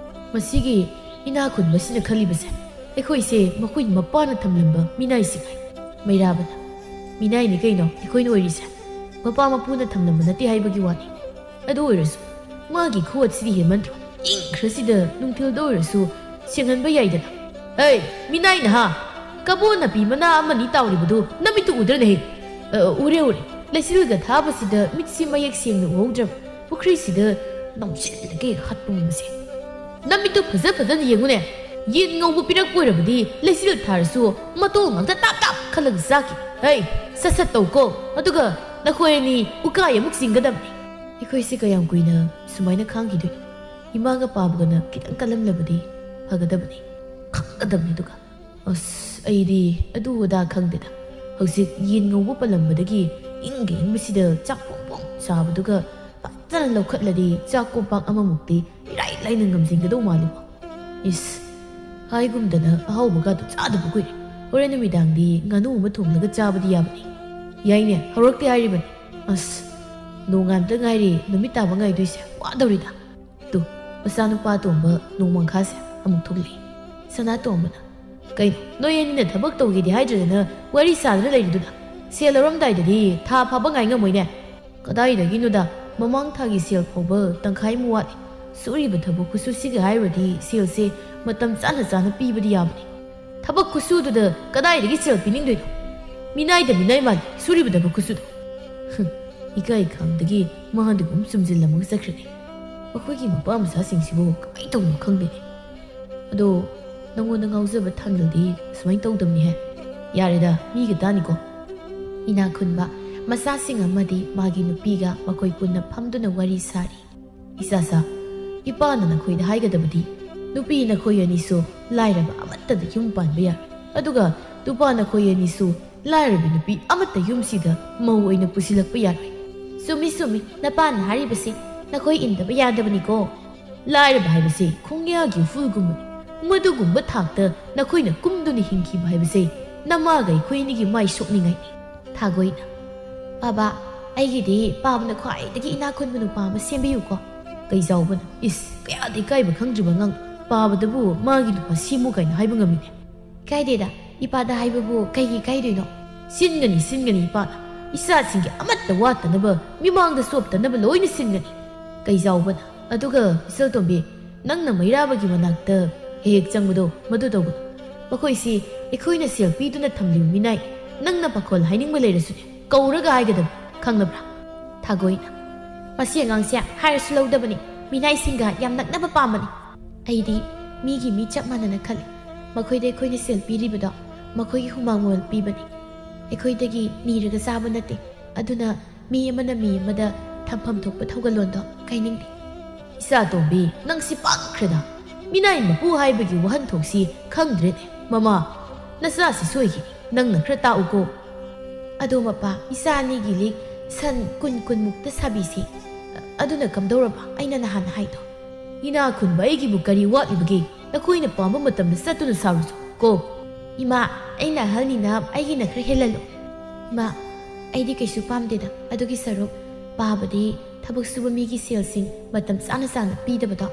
ꯃꯁꯤꯒꯤ ꯏꯅꯥ ꯈꯨꯟꯕꯁꯤꯅ ꯈꯜꯂꯤꯕꯁꯦ ꯑꯩꯈꯣꯏꯁꯦ ꯃꯈꯣꯏ ꯃꯄꯥꯅ ꯊꯝꯂꯝꯕ ꯃꯤꯅꯥꯏꯁꯤꯡ ꯍꯥꯏ꯫ ꯃꯩꯔꯥꯕꯅ, "ꯃꯤꯅꯥꯏꯅꯤ ꯀꯩꯅꯣ ꯑꯩꯈꯣꯏꯅ ꯑꯣꯏꯔꯤꯁꯦ, ꯃꯄꯥ ꯃꯄꯨꯅ ꯊꯝꯂꯝꯕ ꯅꯠꯇꯦ ꯍꯥꯏꯕꯒꯤ ꯋꯥꯅꯤ꯫ ꯑꯗꯨ ꯑꯣꯏꯔꯁꯨ ꯃꯥꯒꯤ ꯈꯨꯋꯥꯠꯁꯤꯗꯤ ꯍꯦꯟꯃꯟꯗ꯭ꯔꯣ? ꯏꯪꯈ꯭ꯔꯁꯤꯗ ꯅꯨꯡꯊꯤꯜꯗ ꯑꯣꯏꯔꯁꯨ ꯁꯦꯡꯍꯟꯕ ꯌꯥꯏꯗꯅ꯫ ꯍꯩ, ꯃꯤꯅꯥꯏ ꯅꯍꯥ, ꯀꯕꯣ ꯅꯥꯄꯤ ꯃꯅꯥ ꯑꯃꯅꯤ ꯇꯥꯎꯔꯤꯕꯗꯨ ꯅꯃꯤꯠꯇꯨ ꯎꯗ꯭ꯔꯅꯦ? ꯍꯦ, ꯑ, ꯎꯔꯦ, ꯎꯔꯦ꯫ ꯂꯩꯆꯤꯜꯒ ꯊꯥꯕꯁꯤꯗ ꯃꯤꯠꯁꯤ ꯃꯌꯦꯛ ꯁꯦꯡꯅ ꯎꯍꯧꯗ꯭ꯔꯕ꯫ ꯄꯨꯈ꯭ꯔꯤꯁꯤꯗ ꯅꯝꯁꯤꯜꯂꯒꯦ ꯍꯥꯠꯄ ꯉꯝꯕꯁꯦ꯫ ꯅꯃꯤꯠꯇꯨ ꯐꯖ ꯐꯖꯅ ꯌꯦꯡꯉꯨꯅꯦ꯫ ꯌꯦꯟ ꯉꯧꯕ ꯄꯤꯔꯛꯄ ꯑꯣꯏꯔꯕꯗꯤ ꯂꯩꯆꯤꯜ ꯊꯥꯔꯁꯨ ꯃꯇꯣꯜ ꯉꯥꯛꯇ ꯇꯥꯞ ꯇꯥꯞ ꯈꯜꯂꯒ ꯆꯥꯈꯤ꯫ ꯍꯩ, ꯁꯠ ꯁꯠ ꯇꯧꯀꯣ꯫ ꯑꯗꯨꯒ ꯅꯈꯣꯏ ꯑꯅꯤ ꯎꯀꯥꯏ ꯑꯃꯨꯛ ꯆꯤꯡꯒꯗꯕꯅꯤ꯫" ꯑꯩꯈꯣꯏꯁꯦ ꯀꯌꯥꯝ ꯀꯨꯏꯅ ꯁꯨꯃꯥꯏꯅ ꯈꯥꯡꯈꯤꯗꯣꯏꯅꯣ? ꯏꯃꯥꯒ ꯄꯥꯕꯒꯅ ꯈꯤꯇꯪ ꯀꯜꯂꯝꯂꯕꯗꯤ ꯐꯒꯗꯕꯅꯤ꯫ ꯈꯪꯒꯗꯕꯅꯤ ꯑꯗꯨꯒ꯫ ꯑꯁ, ꯑꯩꯗꯤ ꯑꯗꯨ ꯑꯗꯥ ꯈꯪꯗꯦꯗ꯫ ꯍꯧꯖꯤꯛ ꯌꯦꯟ ꯉꯧꯕ ꯄꯜꯂꯝꯕꯗꯒꯤ ꯏꯪꯒ ꯏꯪꯕꯁꯤꯗ ꯆꯥꯛ ꯄꯣꯡ ꯄꯣꯡ ꯆꯥꯕꯗꯨꯒ ꯐꯖꯅ ꯂꯧꯈꯠꯂꯗꯤ ꯆꯥꯛ ꯀꯣꯝꯄꯥꯛ ꯑꯃꯃꯨꯛꯇꯤ ꯏꯔꯥꯏ ꯂꯥꯏꯅ ꯉꯝꯁꯤꯟꯒꯗꯧ ꯃꯥꯜꯂꯤꯕꯣ꯫ ꯏꯁ, ꯍꯥꯏꯒꯨꯝꯗꯅ ꯑꯍꯥꯎꯕꯒꯗꯨ ꯆꯥꯗꯕ ꯀꯨꯏꯔꯦ꯫ ꯍꯣꯔꯦꯟ ꯅꯨꯃꯤꯗꯥꯡꯗꯤ ꯉꯥꯅꯨ ꯑꯃ ꯊꯣꯡꯂꯒ ꯆꯥꯕꯗꯤ ꯌꯥꯕꯅꯤ꯫ ꯌꯥꯏꯅꯦ, ꯍꯧꯔꯛꯇꯦ ꯍꯥꯏꯔꯤꯕꯅꯤ꯫ ꯑꯁ, ꯅꯣꯡꯉꯥꯟꯕꯗ ꯉꯥꯏꯔꯤ ꯅꯨꯃꯤꯠ ꯇꯥꯕ ꯉꯥꯏꯗꯣꯏꯁꯦ, ꯋꯥꯗꯧꯔꯤꯗ꯫ ꯇꯨ, ꯃꯆꯥꯅꯨꯄꯥ ꯑꯇꯣꯝꯕ ꯅꯣꯡꯃꯪꯈꯥꯁꯦ ꯑꯃꯨꯛ ꯊꯣꯛꯂꯛꯏ꯫ ꯁꯅꯥꯇꯣꯝꯕꯅ, "ꯀꯩꯅꯣ, ꯅꯣꯏ ꯑꯅꯤꯅ ꯊꯕꯛ ꯇꯧꯒꯦꯗꯤ ꯍꯥꯏꯗ꯭ꯔꯗꯅ ꯋꯥꯔꯤ ꯁꯥꯗꯅ ꯂꯩꯔꯤꯗꯨꯅ? ꯁꯦꯜ ꯂꯧꯔꯝꯗꯥꯏꯗꯗꯤ ꯊꯥ ꯐꯥꯕ ꯉꯥꯏ ꯉꯝꯃꯣꯏꯅꯦ?" "ꯀꯗꯥꯏꯗꯒꯤꯅꯣꯗ, ꯃꯃꯥꯡ ꯊꯥꯒꯤ ꯁꯦꯜ ꯐꯥꯎꯕ ꯇꯪꯈꯥꯏꯃꯨꯛ ꯋꯥꯠꯂꯤ꯫ ꯁꯨꯔꯤꯕ ꯊꯕꯛ ꯈꯨꯠꯁꯨꯁꯤꯒ ꯍꯥꯏꯔꯨꯔꯗꯤ ꯁꯦꯜꯁꯦ ꯃꯇꯝ ꯆꯥꯅ ꯆꯥꯅ ꯄꯤꯕꯗꯤ ꯌꯥꯕꯅꯤ꯫ ꯊꯕꯛ ꯈꯨꯠꯁꯨꯗꯨꯗ ꯀꯗꯥꯏꯗꯒꯤ ꯁꯦꯜ ꯄꯤꯅꯤꯡꯗꯣꯏꯅꯣ? ꯃꯤꯅꯥꯏꯗ ꯃꯤꯅꯥꯏ ꯃꯥꯜꯂꯤ, ꯁꯨꯔꯤꯕ ꯊꯕꯛ ꯈꯨꯠꯁꯨꯗꯣ꯫" ꯍꯨꯝ, ꯏꯀꯥꯏ ꯈꯪꯗꯒꯤ ꯃꯥꯗꯨꯒꯨꯝ ꯆꯨꯝꯁꯤꯜꯂꯝꯃꯒ ꯆꯠꯈ꯭ꯔꯦꯅꯦ꯫ ꯃꯈꯣꯏꯒꯤ ꯃꯄꯥ ꯃꯆꯥꯁꯤꯡꯁꯤꯕꯨ ꯀꯃꯥꯏꯅ ꯇꯧꯕꯅꯣ ꯈꯪꯗꯦꯅꯦ꯫ ꯑꯗꯣ ꯅꯪꯉꯣꯟꯗ ꯉꯥꯎꯖꯕ ꯊꯥꯡꯒꯜꯗꯤ ꯁꯨꯃꯥꯏꯅ ꯇꯧꯗꯕꯅꯤꯍꯦ꯫ ꯌꯥꯔꯦꯗ, ꯃꯤꯒ ꯇꯥꯅꯤꯀꯣ꯫ ꯏꯅꯥꯛ ꯈꯨꯟꯕ ꯃꯆꯥꯁꯤꯡ ꯑꯃꯗꯤ ꯃꯥꯒꯤ ꯅꯨꯄꯤꯒ ꯃꯈꯣꯏ ꯄꯨꯟꯅ ꯐꯝꯗꯨꯅ ꯋꯥꯔꯤ ꯁꯥꯔꯤ꯫ "ꯏꯆꯥꯁꯥ, ꯏꯄꯥꯅ ꯅꯈꯣꯏꯗ ꯍꯥꯏꯒꯗꯕꯗꯤ, ꯅꯨꯄꯤ ꯅꯈꯣꯏ ꯑꯅꯤꯁꯨ ꯂꯥꯏꯔꯕ ꯑꯃꯠꯇꯗ ꯌꯨꯝ ꯄꯥꯟꯕ ꯌꯥꯔꯣꯏ꯫ ꯑꯗꯨꯒ ꯅꯨꯄꯥ ꯅꯈꯣꯏ ꯑꯅꯤꯁꯨ ꯂꯥꯏꯔꯕꯤ ꯅꯨꯄꯤ ꯑꯃꯠꯇ ꯌꯨꯝꯁꯤꯗ ꯃꯧ ꯑꯣꯏꯅ ꯄꯨꯁꯤꯜꯂꯛꯄ ꯌꯥꯔꯣꯏ꯫" "ꯆꯨꯝꯃꯤ, ꯆꯨꯝꯃꯤ, ꯅꯄꯥꯅ ꯍꯥꯏꯔꯤꯕꯁꯤ ꯅꯈꯣꯏ ꯏꯟꯗꯕ ꯌꯥꯗꯕꯅꯤꯀꯣ꯫ ꯂꯥꯏꯔꯕ ꯍꯥꯏꯕꯁꯤ ꯈꯣꯡꯌꯥꯒꯤ ꯎꯐꯨꯜꯒꯨꯝꯕꯅꯤ꯫ ꯃꯗꯨꯒꯨꯝꯕ ꯊꯥꯛꯇ ꯅꯈꯣꯏꯅ ꯀꯨꯝꯗꯨꯅ ꯍꯤꯡꯈꯤꯕ ꯍꯥꯏꯕꯁꯦ ꯅꯃꯥꯒ ꯑꯩꯈꯣꯏ ꯑꯅꯤꯒꯤ ꯃꯥꯏ ꯁꯣꯛꯅꯤꯡꯉꯥꯏꯅꯤ꯫" ꯊꯥꯒꯣꯏꯅ, "ꯕꯥꯕꯥ, ꯑꯩꯒꯤꯗꯤ ꯄꯥꯕꯅ ꯈ꯭ꯋꯥꯏꯗꯒꯤ ꯏꯅꯥꯛ ꯈꯨꯟꯕ ꯅꯨꯄꯥ ꯑꯃ ꯁꯦꯝꯕꯤꯌꯨꯀꯣ꯫" ꯀꯩꯖꯥꯎꯕꯅ, "ꯏꯁ, ꯀꯌꯥꯗ ꯏꯀꯥꯏꯕ ꯈꯪꯗ꯭ꯔꯤꯕ ꯑꯉꯥꯡ, ꯄꯥꯕꯗꯕꯨ ꯃꯥꯒꯤ ꯅꯨꯄꯥ ꯁꯦꯝꯃꯨ ꯀꯥꯏꯅ ꯍꯥꯏꯕ ꯉꯝꯃꯤꯅꯦ?" "ꯀꯥꯏꯗꯦꯗ, ꯏꯄꯥꯗ ꯍꯥꯏꯕꯕꯨ ꯀꯩꯒꯤ ꯀꯥꯏꯗꯣꯏꯅꯣ?" "ꯁꯤꯟꯒꯅꯤ, ꯁꯤꯟꯒꯅꯤ ꯏꯄꯥꯅ꯫ ꯏꯆꯥꯁꯤꯡꯒꯤ ꯑꯃꯠꯇ ꯋꯥꯠꯇꯅꯕ, ꯃꯤꯃꯥꯡꯗ ꯆꯣꯞꯇꯅꯕ ꯂꯣꯏꯅ ꯁꯤꯟꯒꯅꯤ꯫" ꯀꯩꯖꯥꯎꯕꯅ, "ꯑꯗꯨꯒ ꯏꯆꯜꯇꯣꯝꯕꯤ, ꯅꯪꯅ ꯃꯩꯔꯥꯕꯒꯤ ꯃꯅꯥꯛꯇ ꯍꯦꯛ ꯍꯦꯛ ꯆꯪꯕꯗꯣ ꯃꯗꯨ ꯇꯧꯒꯅꯨ꯫ ꯃꯈꯣꯏꯁꯤ ꯑꯩꯈꯣꯏꯅ ꯁꯦꯜ ꯄꯤꯗꯨꯅ ꯊꯝꯂꯤꯕ ꯃꯤꯅꯥꯏ꯫ ꯅꯪꯅ ꯄꯥꯈꯣꯜ ꯍꯥꯏꯅꯤꯡꯕ ꯂꯩꯔꯁꯨꯅꯦ, ꯀꯧꯔꯒ ꯍꯥꯏꯒꯗꯕ, ꯈꯪꯂꯕ꯭ꯔꯥ?" ꯊꯥꯒꯣꯏꯅ, "ꯃꯁꯤ ꯑꯉꯥꯡꯁꯦ ꯍꯥꯏꯔꯁꯨ ꯂꯧꯗꯕꯅꯤ, ꯃꯤꯅꯥꯏꯁꯤꯡꯒ ꯌꯥꯝ ꯅꯛꯅꯕ ꯄꯥꯝꯕꯅꯤ꯫ ꯑꯩꯗꯤ ꯃꯤꯒꯤ ꯃꯤ ꯆꯞ ꯃꯥꯟꯅꯅ ꯈꯜꯂꯤ꯫ ꯃꯈꯣꯏꯗ ꯑꯩꯈꯣꯏꯅ ꯁꯦꯜ ꯄꯤꯔꯤꯕꯗꯣ ꯃꯈꯣꯏꯒꯤ ꯍꯨꯃꯥꯡ ꯃꯃꯜ ꯄꯤꯕꯅꯤ꯫ ꯑꯩꯈꯣꯏꯗꯒꯤ ꯅꯤꯔꯒ ꯆꯥꯕ ꯅꯠꯇꯦ꯫ ꯑꯗꯨꯅ ꯃꯤ ꯑꯃꯅ ꯃꯤ ꯑꯃꯗ ꯊꯝꯐꯝ ꯊꯣꯛꯄ ꯊꯧꯒꯜꯂꯣꯟꯗꯣ ꯀꯥꯏꯅꯤꯡꯗꯦ꯫" "ꯏꯆꯥꯇꯣꯝꯕꯤ, ꯅꯪꯁꯤ ꯄꯪꯈ꯭ꯔꯦꯗ꯫ ꯃꯤꯅꯥꯏ ꯃꯄꯨ ꯍꯥꯏꯕꯒꯤ ꯋꯥꯍꯟꯊꯣꯛꯁꯤ ꯈꯪꯗ꯭ꯔꯦꯅꯦ꯫ ꯃꯃꯥ, ꯅꯆꯥꯁꯤ ꯁꯣꯏꯈꯤꯅꯤ꯫ ꯅꯪꯅ ꯈꯔ ꯇꯥꯛꯎꯀꯣ꯫" "ꯑꯗꯣ ꯃꯄꯥ, ꯏꯆꯥ ꯑꯅꯤꯒꯤ ꯂꯤꯛ ꯁꯟ ꯀꯨꯟ ꯀꯨꯟꯃꯨꯛꯇ ꯁꯥꯕꯤꯁꯤ꯫ ꯑꯗꯨꯅ ꯀꯝꯗꯧꯔꯕ ꯑꯩꯅ ꯅꯍꯥꯟ ꯍꯥꯏꯗꯣ?" "ꯏꯅꯥ ꯈꯨꯟꯕ ꯑꯩꯒꯤꯕꯨ ꯀꯔꯤ ꯋꯥꯠꯂꯤꯕꯒꯦ? ꯅꯈꯣꯏꯅ ꯄꯥꯝꯕ ꯃꯇꯝꯗ ꯆꯠꯇꯨꯅ ꯁꯥꯔꯨꯆꯣ ꯀꯣ꯫" "ꯏꯃꯥ, ꯑꯩꯅ ꯑꯍꯜꯅꯤꯅ ꯑꯩꯒꯤꯅ ꯈꯔ ꯍꯦꯜꯍꯜꯂꯨ꯫" "ꯏꯃꯥ, ꯑꯩꯗꯤ ꯀꯩꯁꯨ ꯄꯥꯝꯗꯦꯗ꯫ ꯑꯗꯨꯒꯤ ꯁꯔꯨꯛ ꯄꯥꯕꯗꯤ ꯊꯕꯛ ꯁꯨꯕ ꯃꯤꯒꯤ ꯁꯦꯜꯁꯤꯡ ꯃꯇꯝ ꯆꯥꯅ ꯆꯥꯅ ꯄꯤꯗꯕꯗꯣ,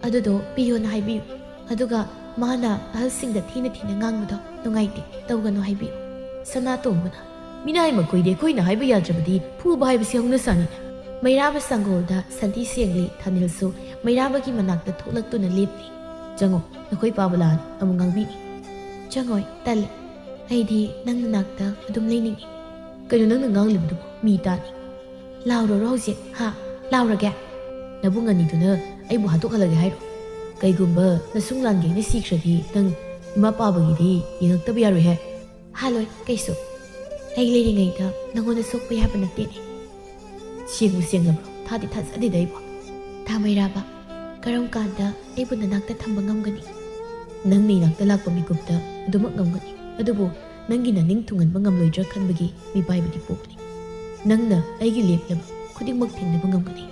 ꯑꯗꯨꯗꯣ ꯄꯤꯌꯣꯅ ꯍꯥꯏꯕꯤꯌꯨ꯫ ꯑꯗꯨꯒ ꯃꯥꯅ ꯑꯍꯜꯁꯤꯡꯗ ꯊꯤꯅ ꯊꯤꯅ ꯉꯥꯡꯕꯗꯣ ꯅꯨꯡꯉꯥꯏꯇꯦ, ꯇꯧꯒꯅꯨ ꯍꯥꯏꯕꯤꯌꯨ꯫" ꯁꯅꯥꯇꯣꯝꯕꯅ, "ꯃꯤꯅꯥꯏ ꯃꯈꯣꯏꯗꯤ ꯑꯩꯈꯣꯏꯅ ꯍꯥꯏꯕ ꯌꯥꯗ꯭ꯔꯕꯗꯤ ꯐꯨꯕ ꯍꯥꯏꯕꯁꯤ ꯍꯧꯅꯁꯥꯅꯤ꯫" ꯃꯩꯔꯥꯕ ꯁꯪꯒꯣꯜꯗ ꯁꯟꯊꯤ ꯁꯦꯡꯂꯤ ꯊꯥꯅꯤꯜꯁꯨ ꯃꯩꯔꯥꯕꯒꯤ ꯃꯅꯥꯛꯇ ꯊꯣꯛꯂꯛꯇꯨꯅ ꯂꯦꯞꯂꯤ꯫ "ꯆꯪꯉꯣ, ꯅꯈꯣꯏ ꯄꯥꯕ ꯂꯥꯛꯑꯅꯤ, ꯑꯃꯨꯛ ꯉꯥꯡꯕꯤꯒꯦ꯫" "ꯆꯪꯉꯣꯏ, ꯇꯜꯂꯤ꯫ ꯑꯩꯗꯤ ꯅꯪ ꯅꯅꯥꯛꯇ ꯑꯗꯨꯝ ꯂꯩꯅꯤꯡꯏ꯫" "ꯀꯩꯅꯣ ꯅꯪꯅ ꯉꯥꯡꯂꯤꯕꯗꯨꯕꯨ? ꯃꯤ ꯇꯥꯅꯤ꯫" "ꯂꯥꯎꯔꯔꯣ ꯍꯧꯖꯤꯛ, ꯍꯥ? ꯂꯥꯎꯔꯒꯦ?" "ꯅꯕꯨꯡ ꯑꯅꯤꯗꯨꯅ ꯑꯩꯕꯨ ꯍꯥꯠꯇꯣꯛꯍꯜꯂꯒꯦ ꯍꯥꯏꯔꯣ? ꯀꯩꯒꯨꯝꯕ ꯅꯁꯨꯡ ꯂꯥꯟꯒꯦꯅ ꯁꯤꯈ꯭ꯔꯗꯤ ꯅꯪ ꯏꯃꯥ ꯄꯥꯕꯒꯤꯗꯤ ꯌꯦꯡꯉꯛꯇꯕ ꯌꯥꯔꯣꯏꯍꯦ꯫" "ꯍꯥꯠꯂꯣꯏ ꯀꯩꯁꯨ꯫ ꯑꯩ ꯂꯩꯔꯤꯉꯩꯗ ꯅꯉꯣꯟꯗ ꯁꯣꯛꯄ ꯌꯥꯕ ꯅꯠꯇꯦꯅꯦ꯫" "ꯁꯦꯡꯕꯨ ꯁꯦꯡꯂꯕ꯭ꯔꯣ? ꯊꯥꯗꯤ ꯊꯥꯖꯗꯦꯗ ꯑꯩꯕꯨ꯫" "ꯊꯥ ꯃꯩꯔꯥꯕ, ꯀꯔꯝ ꯀꯥꯟꯗ ꯑꯩꯕꯨ ꯅꯅꯥꯛꯇ ꯊꯝꯕ ꯉꯝꯒꯅꯤ?" "ꯅꯪꯅ ꯏꯅꯥꯛꯇ ꯂꯥꯛꯄ ꯃꯤꯀꯨꯞꯇ ꯑꯗꯨꯃꯛ ꯉꯝꯒꯅꯤ꯫ ꯑꯗꯨꯕꯨ ꯅꯪꯒꯤ ꯅꯅꯤꯡ ꯊꯨꯡꯍꯟꯕ ꯉꯝꯂꯣꯏꯗ꯭ꯔꯥ ꯈꯟꯕꯒꯤ ꯃꯤꯄꯥꯏꯕꯗꯤ ꯄꯣꯛꯂꯤ꯫ ꯅꯪꯅ ꯑꯩꯒꯤ ꯂꯦꯞꯂꯕ ꯈꯨꯗꯤꯡꯃꯛ ꯊꯤꯡꯅꯕ ꯉꯝꯒꯅꯤ꯫"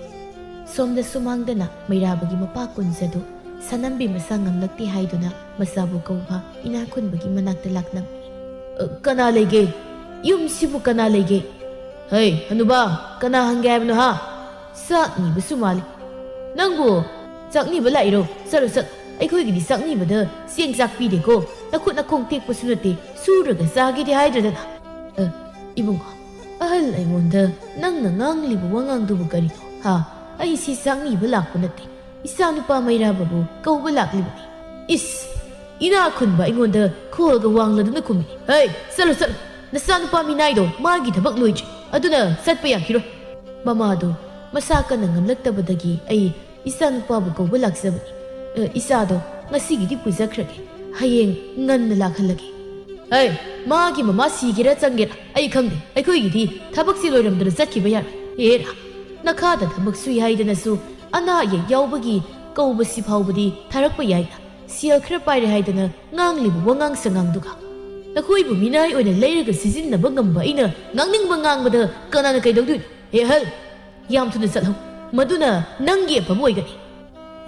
ꯁꯣꯝꯗ ꯁꯨꯃꯥꯡꯗꯅ ꯃꯩꯔꯥꯕꯒꯤ ꯃꯄꯥ ꯀꯨꯟꯖꯗꯨ ꯁꯅꯝꯕꯤ ꯃꯁꯥ ꯉꯝꯂꯛꯇꯦ ꯍꯥꯏꯗꯨꯅ ꯃꯆꯥꯕꯨ ꯀꯧꯕ ꯏꯅꯥꯛ ꯈꯨꯟꯕꯒꯤ ꯃꯅꯥꯛꯇ ꯂꯥꯛꯂꯝꯃꯤ꯫ "ꯑ, ꯀꯅꯥ ꯂꯩꯒꯦ? ꯌꯨꯝꯁꯤꯕꯨ ꯀꯅꯥ ꯂꯩꯒꯦ? ꯍꯩ, ꯍꯅꯨꯕꯥ, ꯀꯅꯥ ꯍꯪꯒꯦ ꯍꯥꯏꯕꯅꯣ ꯍꯥ? ꯆꯥꯛ ꯅꯤꯕꯁꯨ ꯃꯥꯜꯂꯤ꯫" "ꯅꯪꯕꯨ ꯆꯥꯛꯅꯤꯕ ꯂꯥꯛꯏꯔꯣ? ꯆꯠꯂꯣ, ꯆꯠꯂꯣ꯫ ꯑꯩꯈꯣꯏꯒꯤꯗꯤ ꯆꯥꯛꯅꯤꯕꯗ ꯆꯦꯡ ꯆꯥꯛ ꯄꯤꯗꯦꯀꯣ꯫ ꯅꯈꯨꯠ ꯅꯈꯣꯡ ꯇꯦꯛꯄꯁꯨ ꯅꯠꯇꯦ, ꯁꯨꯔꯒ ꯆꯥꯒꯦꯗꯤ ꯍꯥꯏꯗ꯭ꯔꯗꯅ꯫ ꯑ, ꯏꯕꯨꯡꯉꯣ, ꯑꯍꯜ ꯑꯩꯉꯣꯟꯗ ꯅꯪꯅ ꯉꯥꯡꯂꯤꯕ ꯋꯥꯉꯥꯡꯗꯨꯕꯨ ꯀꯔꯤꯅꯣ? ꯍꯥ? ꯑꯩꯁꯤ ꯆꯥꯛꯅꯤꯕ ꯂꯥꯛꯄ ꯅꯠꯇꯦ꯫ ꯏꯆꯥꯅꯨꯄꯥ ꯃꯩꯔꯥꯕꯕꯨ ꯀꯧꯕ ꯂꯥꯛꯂꯤꯕꯅꯤ꯫ ꯏꯁ! ꯏꯅꯥꯛ ꯈꯨꯟꯕ ꯑꯩꯉꯣꯟꯗ ꯈꯣꯜꯒ ꯋꯥꯡꯂꯗꯨꯅ ꯈꯨꯝꯃꯤ꯫ "ꯍꯩ, ꯆꯠꯂꯣ, ꯆꯠꯂꯣ꯫ ꯅꯆꯥꯅꯨꯄꯥ ꯃꯤꯅꯥꯏꯗꯣ ꯃꯥꯒꯤ ꯊꯕꯛ ꯂꯣꯏꯗ꯭ꯔꯤ꯫ ꯑꯗꯨꯅ ꯆꯠꯄ ꯌꯥꯈꯤꯔꯣꯏ꯫" ꯃꯃꯥꯗꯣ ꯃꯁꯥ ꯀꯟꯅ ꯉꯝꯂꯛꯇꯕꯗꯒꯤ ꯑꯩ ꯏꯆꯥꯅꯨꯄꯥꯕꯨ ꯀꯧꯕ ꯂꯥꯛꯆꯕꯅꯤ꯫ "ꯑ, ꯏꯆꯥꯗꯣ ꯉꯁꯤꯒꯤꯗꯤ ꯄꯨꯖꯈ꯭ꯔꯒꯦ꯫ ꯍꯌꯦꯡ ꯉꯟꯅ ꯂꯥꯛꯍꯜꯂꯒꯦ꯫" "ꯍꯩ, ꯃꯥꯒꯤ ꯃꯃꯥ ꯁꯤꯒꯦꯔꯥ ꯆꯪꯒꯦꯔꯥ ꯑꯩ ꯈꯪꯗꯦ꯫ ꯑꯩꯈꯣꯏꯒꯤꯗꯤ ꯊꯕꯛꯁꯤ ꯂꯣꯏꯔꯝꯗꯅ ꯆꯠꯈꯤꯕ ꯌꯥꯔꯣꯏ꯫" "ꯍꯦꯔꯥ, ꯅꯈꯥꯗ ꯊꯕꯛ ꯁꯨꯏ ꯍꯥꯏꯗꯅꯁꯨ ꯑꯅꯥ ꯑꯌꯦꯛ ꯌꯥꯎꯕꯒꯤ ꯀꯧꯕꯁꯤ ꯐꯥꯎꯕꯗꯤ ꯊꯥꯔꯛꯄ ꯌꯥꯏꯅ꯫ ꯁꯦꯜ ꯈꯔ ꯄꯥꯏꯔꯦ ꯍꯥꯏꯗꯅ ꯉꯥꯡꯂꯤꯕ ꯋꯥꯉꯥꯡ ꯁꯉꯥꯡꯗꯨꯒ꯫ ꯅꯈꯣꯏꯕꯨ ꯃꯤꯅꯥꯏ ꯑꯣꯏꯅ ꯂꯩꯔꯒ ꯁꯤꯖꯤꯟꯅꯕ ꯉꯝꯕ ꯑꯩꯅ ꯉꯥꯡꯅꯤꯡꯕ ꯉꯥꯡꯕꯗ ꯀꯅꯥꯅ ꯀꯩꯗꯧꯗꯣꯏꯅꯣ? ꯍꯦ ꯑꯍꯜ, ꯌꯥꯝ ꯊꯨꯅ ꯆꯠꯂꯣ꯫ ꯃꯗꯨꯅ ꯅꯪꯒꯤ ꯑꯐꯕ ꯑꯣꯏꯒꯅꯤ꯫"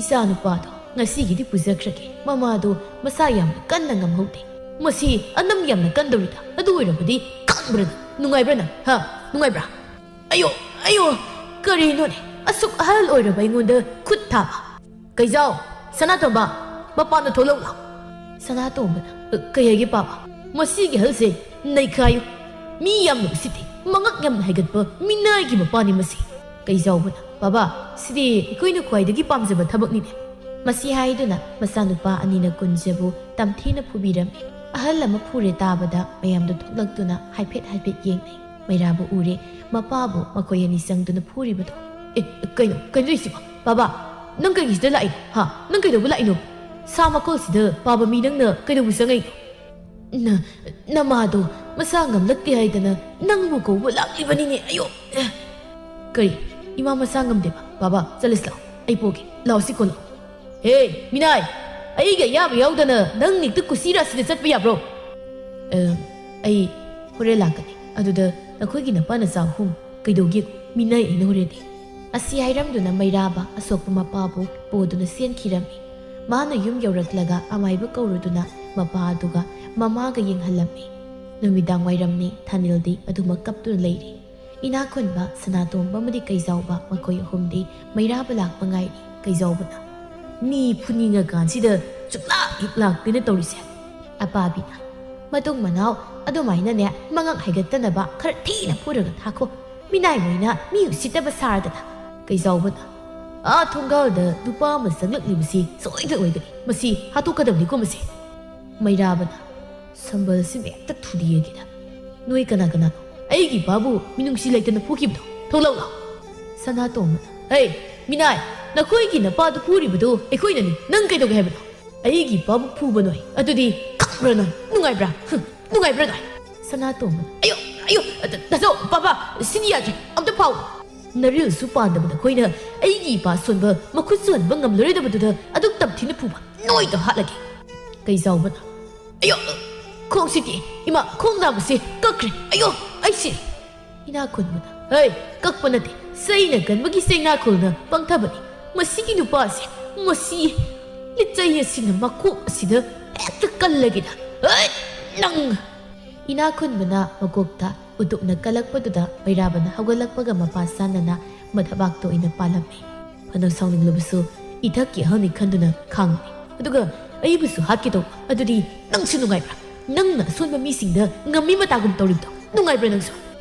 ꯏꯆꯥꯅꯨꯄꯥꯗꯣ ꯉꯁꯤꯒꯤꯗꯤ ꯄꯨꯖꯈ꯭ꯔꯒꯦ꯫ ꯃꯃꯥꯗꯣ ꯃꯁꯥ ꯌꯥꯝꯅ ꯀꯟꯅ ꯉꯝꯍꯧꯗꯦ꯫ "ꯃꯁꯤ ꯑꯅꯝ ꯌꯥꯝꯅ ꯀꯟꯗꯧꯔꯤꯗ꯫ ꯑꯗꯨ ꯑꯣꯏꯔꯕꯗꯤ ꯈꯪꯕ꯭ꯔꯥ ꯅꯪ? ꯅꯨꯡꯉꯥꯏꯕ꯭ꯔꯥ ꯅꯪ? ꯍꯥ? ꯅꯨꯡꯉꯥꯏꯕ꯭ꯔꯥ?" "ꯑꯌꯣ, ꯑꯌꯣ, ꯀꯔꯤꯅꯣꯅꯦ? ꯑꯁꯨꯛ ꯑꯍꯜ ꯑꯣꯏꯔꯕ ꯑꯩꯉꯣꯟꯗ ꯈꯨꯠ ꯊꯥꯕ?" "ꯀꯩꯖꯥꯎ, ꯁꯅꯥꯇꯣꯝꯕ, ꯃꯄꯥꯟꯗ ꯊꯣꯛꯂꯛꯎ ꯂꯥꯎ꯫" ꯁꯅꯥꯇꯣꯝꯕꯅ, "ꯀꯩ ꯍꯥꯏꯒꯦ ꯄꯥꯕ? ꯃꯁꯤꯒꯤ ꯑꯍꯜꯁꯦ ꯅꯩꯈꯥꯏꯌꯨ꯫ ꯃꯤ ꯌꯥꯝꯅ ꯎꯁꯤꯠꯇꯦ, ꯃꯉꯛ ꯌꯥꯝꯅ ꯍꯥꯏꯒꯠꯄ ꯃꯤꯅꯥꯏꯒꯤ ꯃꯄꯥꯅꯤ ꯃꯁꯤ꯫" ꯀꯩꯖꯥꯎꯕꯅ, "ꯄꯥꯕ, ꯁꯤꯗꯤ ꯑꯩꯈꯣꯏꯅ ꯈ꯭ꯋꯥꯏꯗꯒꯤ ꯄꯥꯝꯖꯕ ꯊꯕꯛꯅꯤꯅꯦ꯫" ꯃꯁꯤ ꯍꯥꯏꯗꯨꯅ ꯃꯆꯥꯅꯨꯄꯥ ꯑꯅꯤꯅ ꯀꯨꯟꯖꯕꯨ ꯇꯝꯊꯤꯅ ꯐꯨꯕꯤꯔꯝꯃꯤ꯫ ꯑꯍꯜ ꯑꯃ ꯐꯨꯔꯦ ꯇꯥꯕꯗ ꯃꯌꯥꯝꯗꯣ ꯊꯣꯛꯂꯛꯇꯨꯅ ꯍꯥꯏꯐꯦꯠ ꯍꯥꯏꯐꯦꯠ ꯌꯦꯡꯅꯩ꯫ ꯃꯩꯔꯥꯕꯨ ꯎꯔꯦ, ꯃꯄꯥꯕꯨ ꯃꯈꯣꯏ ꯑꯅꯤ ꯆꯪꯗꯨꯅ ꯐꯨꯔꯤꯕꯗꯣ꯫ "ꯑꯦ, ꯀꯩꯅꯣ, ꯀꯩꯅꯣ ꯇꯧꯔꯤꯁꯤꯕꯣ? ꯄꯥꯕ, ꯅꯪ ꯀꯩꯒꯤ ꯁꯤꯗ ꯂꯥꯛꯏꯅꯣ? ꯍꯥ? ꯅꯪ ꯀꯩꯗꯧꯕ ꯂꯥꯛꯏꯅꯣ? ꯁꯥ ꯃꯈꯣꯜꯁꯤꯗ ꯄꯥꯕ ꯃꯤ ꯅꯪꯅ ꯀꯩꯗꯧꯕ ꯆꯪꯉꯛꯏꯅꯣ?" "ꯅ-, ꯅꯃꯥꯗꯣ ꯃꯁꯥ ꯉꯝꯂꯛꯇꯦ ꯍꯥꯏꯗꯅ ꯅꯪꯕꯨ ꯀꯧꯕ ꯂꯥꯛꯂꯤꯕꯅꯤꯅꯦ꯫ ꯑꯌꯣ!" "ꯑꯦ, ꯀꯔꯤ? ꯏꯃꯥ ꯃꯁꯥ ꯉꯝꯗꯦꯕ? ꯄꯥꯕ, ꯆꯠꯂꯁꯤ ꯂꯥꯛꯑꯣ꯫ ꯑꯩ ꯄꯣꯒꯦ꯫ ꯂꯥꯛꯑꯣ, ꯁꯤ ꯀꯣꯜꯂꯣ꯫" "ꯍꯦ, ꯃꯤꯅꯥꯏ! ꯑꯩꯒꯤ ꯑꯌꯥꯕ ꯌꯥꯎꯗꯅ ꯅꯪ ꯅꯤꯛꯇ ꯀꯨꯁꯤ ꯔꯥꯁꯤꯗ ꯆꯠꯄ ꯌꯥꯕ꯭ꯔꯣ?" "ꯑ, ꯑꯩ ꯍꯣꯔꯦꯟ ꯂꯥꯛꯀꯅꯤ꯫ ꯑꯗꯨꯗ ꯅꯈꯣꯏꯒꯤ ꯅꯄꯥ ꯅꯆꯥ ꯑꯍꯨꯝ ꯀꯩꯗꯧꯒꯦ? ꯃꯤꯅꯥꯏ ꯑꯩꯅ ꯍꯣꯔꯦꯟꯗꯤ꯫" ꯑꯁꯤ ꯍꯥꯏꯔꯝꯗꯨꯅ ꯃꯩꯔꯥꯕ ꯑꯁꯣꯛꯄ ꯃꯄꯥꯕꯨ ꯄꯣꯗꯨꯅ ꯆꯦꯟꯈꯤꯔꯝꯃꯤ꯫ ꯃꯥꯅ ꯌꯨꯝ ꯌꯧꯔꯛꯂꯒ ꯑꯃꯥꯏꯕ ꯀꯧꯔꯨꯗꯨꯅ ꯃꯄꯥ ꯑꯗꯨꯒ ꯃꯃꯥꯒ ꯌꯦꯡꯍꯜꯂꯝꯃꯤ꯫ ꯅꯨꯃꯤꯗꯥꯡ ꯋꯥꯏꯔꯝꯅꯤ, ꯊꯥꯅꯤꯜꯗꯤ ꯑꯗꯨꯃꯛ ꯀꯞꯇꯨꯅ ꯂꯩꯔꯤ꯫ ꯏꯅꯥꯛ ꯈꯨꯟꯕ, ꯁꯅꯥꯇꯣꯝꯕ ꯑꯃꯗꯤ ꯀꯩꯖꯥꯎꯕ ꯃꯈꯣꯏ ꯑꯍꯨꯝꯗꯤ ꯃꯩꯔꯥꯕ ꯂꯥꯛꯄ ꯉꯥꯏꯔꯤ꯫ ꯀꯩꯖꯥꯎꯕꯅ, "ꯃꯤ ꯐꯨꯅꯤꯡꯉꯀꯥꯟꯁꯤꯗ ꯆꯨꯞꯂꯥꯛ ꯍꯦꯛ ꯂꯥꯛꯇꯦꯅ ꯇꯧꯔꯤꯁꯦ?" ꯑꯄꯥꯕꯤꯅ, "ꯃꯇꯨꯡ ꯃꯅꯥꯎ ꯑꯗꯨꯃꯥꯏꯅꯅꯦ ꯃꯉꯛ ꯍꯥꯏꯒꯠꯇꯅꯕ ꯈꯔ ꯊꯤꯅ ꯐꯨꯔꯒ ꯊꯥꯈꯣ꯫ ꯃꯤꯅꯥꯏ ꯃꯣꯏꯅ ꯃꯤ ꯎꯁꯤꯠꯇꯕ ꯁꯥꯔꯗꯅ꯫" ꯀꯩꯖꯥꯎꯕꯅ, "ꯑꯥ ꯊꯣꯡꯒꯥꯜꯗ ꯅꯨꯄꯥ ꯑꯃ ꯆꯪꯂꯛꯂꯤꯕꯁꯤ ꯁꯣꯏꯗ ꯑꯣꯏꯒꯅꯤ꯫ ꯃꯁꯤ ꯍꯥꯠꯇꯣꯛꯀꯗꯕꯅꯤꯀꯣ ꯃꯁꯤ꯫" ꯃꯩꯔꯥꯕꯅ, "ꯁꯝꯕꯜꯁꯤꯃ ꯍꯦꯛꯇ ꯊꯨꯗꯦꯛꯑꯒꯦꯗ꯫ ꯅꯣꯏ ꯀꯅꯥ ꯀꯅꯥꯅꯣ ꯑꯩꯒꯤ ꯏꯄꯥꯕꯨ ꯃꯤꯅꯨꯡꯁꯤ ꯂꯩꯇꯅ ꯐꯨꯈꯤꯕꯗꯣ? ꯊꯣꯛꯂꯛꯎ ꯂꯥꯎ꯫" ꯁꯅꯥꯇꯣꯝꯕꯅ, "ꯍꯦ, ꯃꯤꯅꯥꯏ, ꯅꯈꯣꯏꯒꯤ ꯅꯄꯥꯗꯨ ꯐꯨꯔꯤꯕꯗꯨ ꯑꯩꯈꯣꯏꯅꯅꯤ꯫ ꯅꯪ ꯀꯩꯗꯧꯒꯦ ꯍꯥꯏꯕꯅꯣ? ꯑꯩꯒꯤ ꯏꯄꯥꯕꯨ ꯐꯨꯕ ꯅꯣꯏ꯫ ꯑꯗꯨꯗꯤ ꯈꯪꯕ꯭ꯔꯥ ꯅꯣꯏ? ꯅꯨꯡꯉꯥꯏꯕ꯭ꯔꯥ? ꯍꯨꯝ, ꯅꯨꯡꯉꯥꯏꯕ꯭ꯔꯥ ꯅꯣꯏ?" ꯁꯅꯥꯇꯣꯝꯕꯅ, "ꯑꯌꯣ, ꯑꯌꯣ, ꯇ-, ꯇꯥꯆꯧ, ꯄꯥꯄꯥ, ꯁꯤꯗꯤ ꯌꯥꯗ꯭ꯔꯦ꯫ ꯑꯝꯇ ꯐꯥꯎ꯫ ꯅꯔꯤꯜꯁꯨ ꯄꯥꯟꯗꯕ ꯅꯈꯣꯏꯅ ꯑꯩꯒꯤ ꯏꯄꯥ ꯁꯣꯟꯕ ꯃꯈꯨꯠ ꯁꯣꯟꯕ ꯉꯝꯂꯔꯣꯏꯗꯕꯗꯨꯗ ꯑꯗꯨꯛ ꯇꯝꯊꯤꯅ ꯐꯨꯕ ꯅꯣꯏꯗ ꯍꯥꯠꯂꯒꯦ꯫" ꯀꯩꯖꯥꯎꯕꯅ, "ꯑꯌꯣ! ꯈꯣꯡꯁꯤꯗꯤ, ꯏꯃꯥ, ꯈꯣꯡ ꯅꯥꯕꯁꯤ ꯀꯛꯈ꯭ꯔꯦ꯫ ꯑꯌꯣ! ꯑꯩ ꯁꯤꯔꯦ꯫" ꯏꯅꯥꯛ ꯈꯨꯟꯕꯅ, "ꯍꯩ, ꯀꯛꯄ ꯅꯠꯇꯦ, ꯆꯩꯅ ꯀꯟꯕꯒꯤ ꯆꯩꯅꯥꯈꯣꯜꯅ ꯄꯪꯊꯕꯅꯤ꯫ ꯃꯁꯤꯒꯤ ꯅꯨꯄꯥꯁꯦ, ꯃꯁꯤ ꯂꯤꯆꯩ ꯑꯁꯤꯅ ꯃꯀꯣꯛ ꯑꯁꯤꯗ ꯍꯦꯛꯇ ꯀꯜꯂꯒꯦꯗ꯫ ꯍꯩ, ꯅꯪ!" ꯏꯅꯥꯛ ꯈꯨꯟꯕꯅ ꯃꯀꯣꯛꯇ ꯎꯇꯨꯞꯅ ꯀꯜꯂꯛꯄꯗꯨꯗ ꯃꯩꯔꯥꯕꯅ ꯍꯧꯒꯠꯂꯛꯄꯒ ꯃꯄꯥ ꯆꯥꯟꯅꯅ ꯃꯊꯕꯥꯛꯇ ꯑꯣꯏꯅ ꯄꯥꯜꯂꯝꯃꯤ꯫ ꯐꯅ ꯁꯥꯎꯅꯤꯡꯂꯕꯁꯨ ꯏꯊꯛꯀꯤ ꯑꯍꯜꯅꯤ ꯈꯟꯗꯨꯅ ꯈꯥꯡꯕꯅꯤ꯫ "ꯑꯗꯨꯒ ꯑꯩꯕꯨꯁꯨ ꯍꯥꯠꯀꯦ ꯇꯧꯕ꯫ ꯑꯗꯨꯗꯤ ꯅꯪꯁꯨ ꯅꯨꯡꯉꯥꯏꯕ꯭ꯔꯥ? ꯅꯪꯅ ꯑꯁꯣꯟꯕ ꯃꯤꯁꯤꯡꯗ ꯉꯝꯃꯤ ꯃꯇꯥꯒꯨꯝ ꯇꯧꯔꯤꯕꯗꯣ ꯅꯨꯡꯉꯥꯏꯕ꯭ꯔꯥ ꯅꯪꯁꯨ?"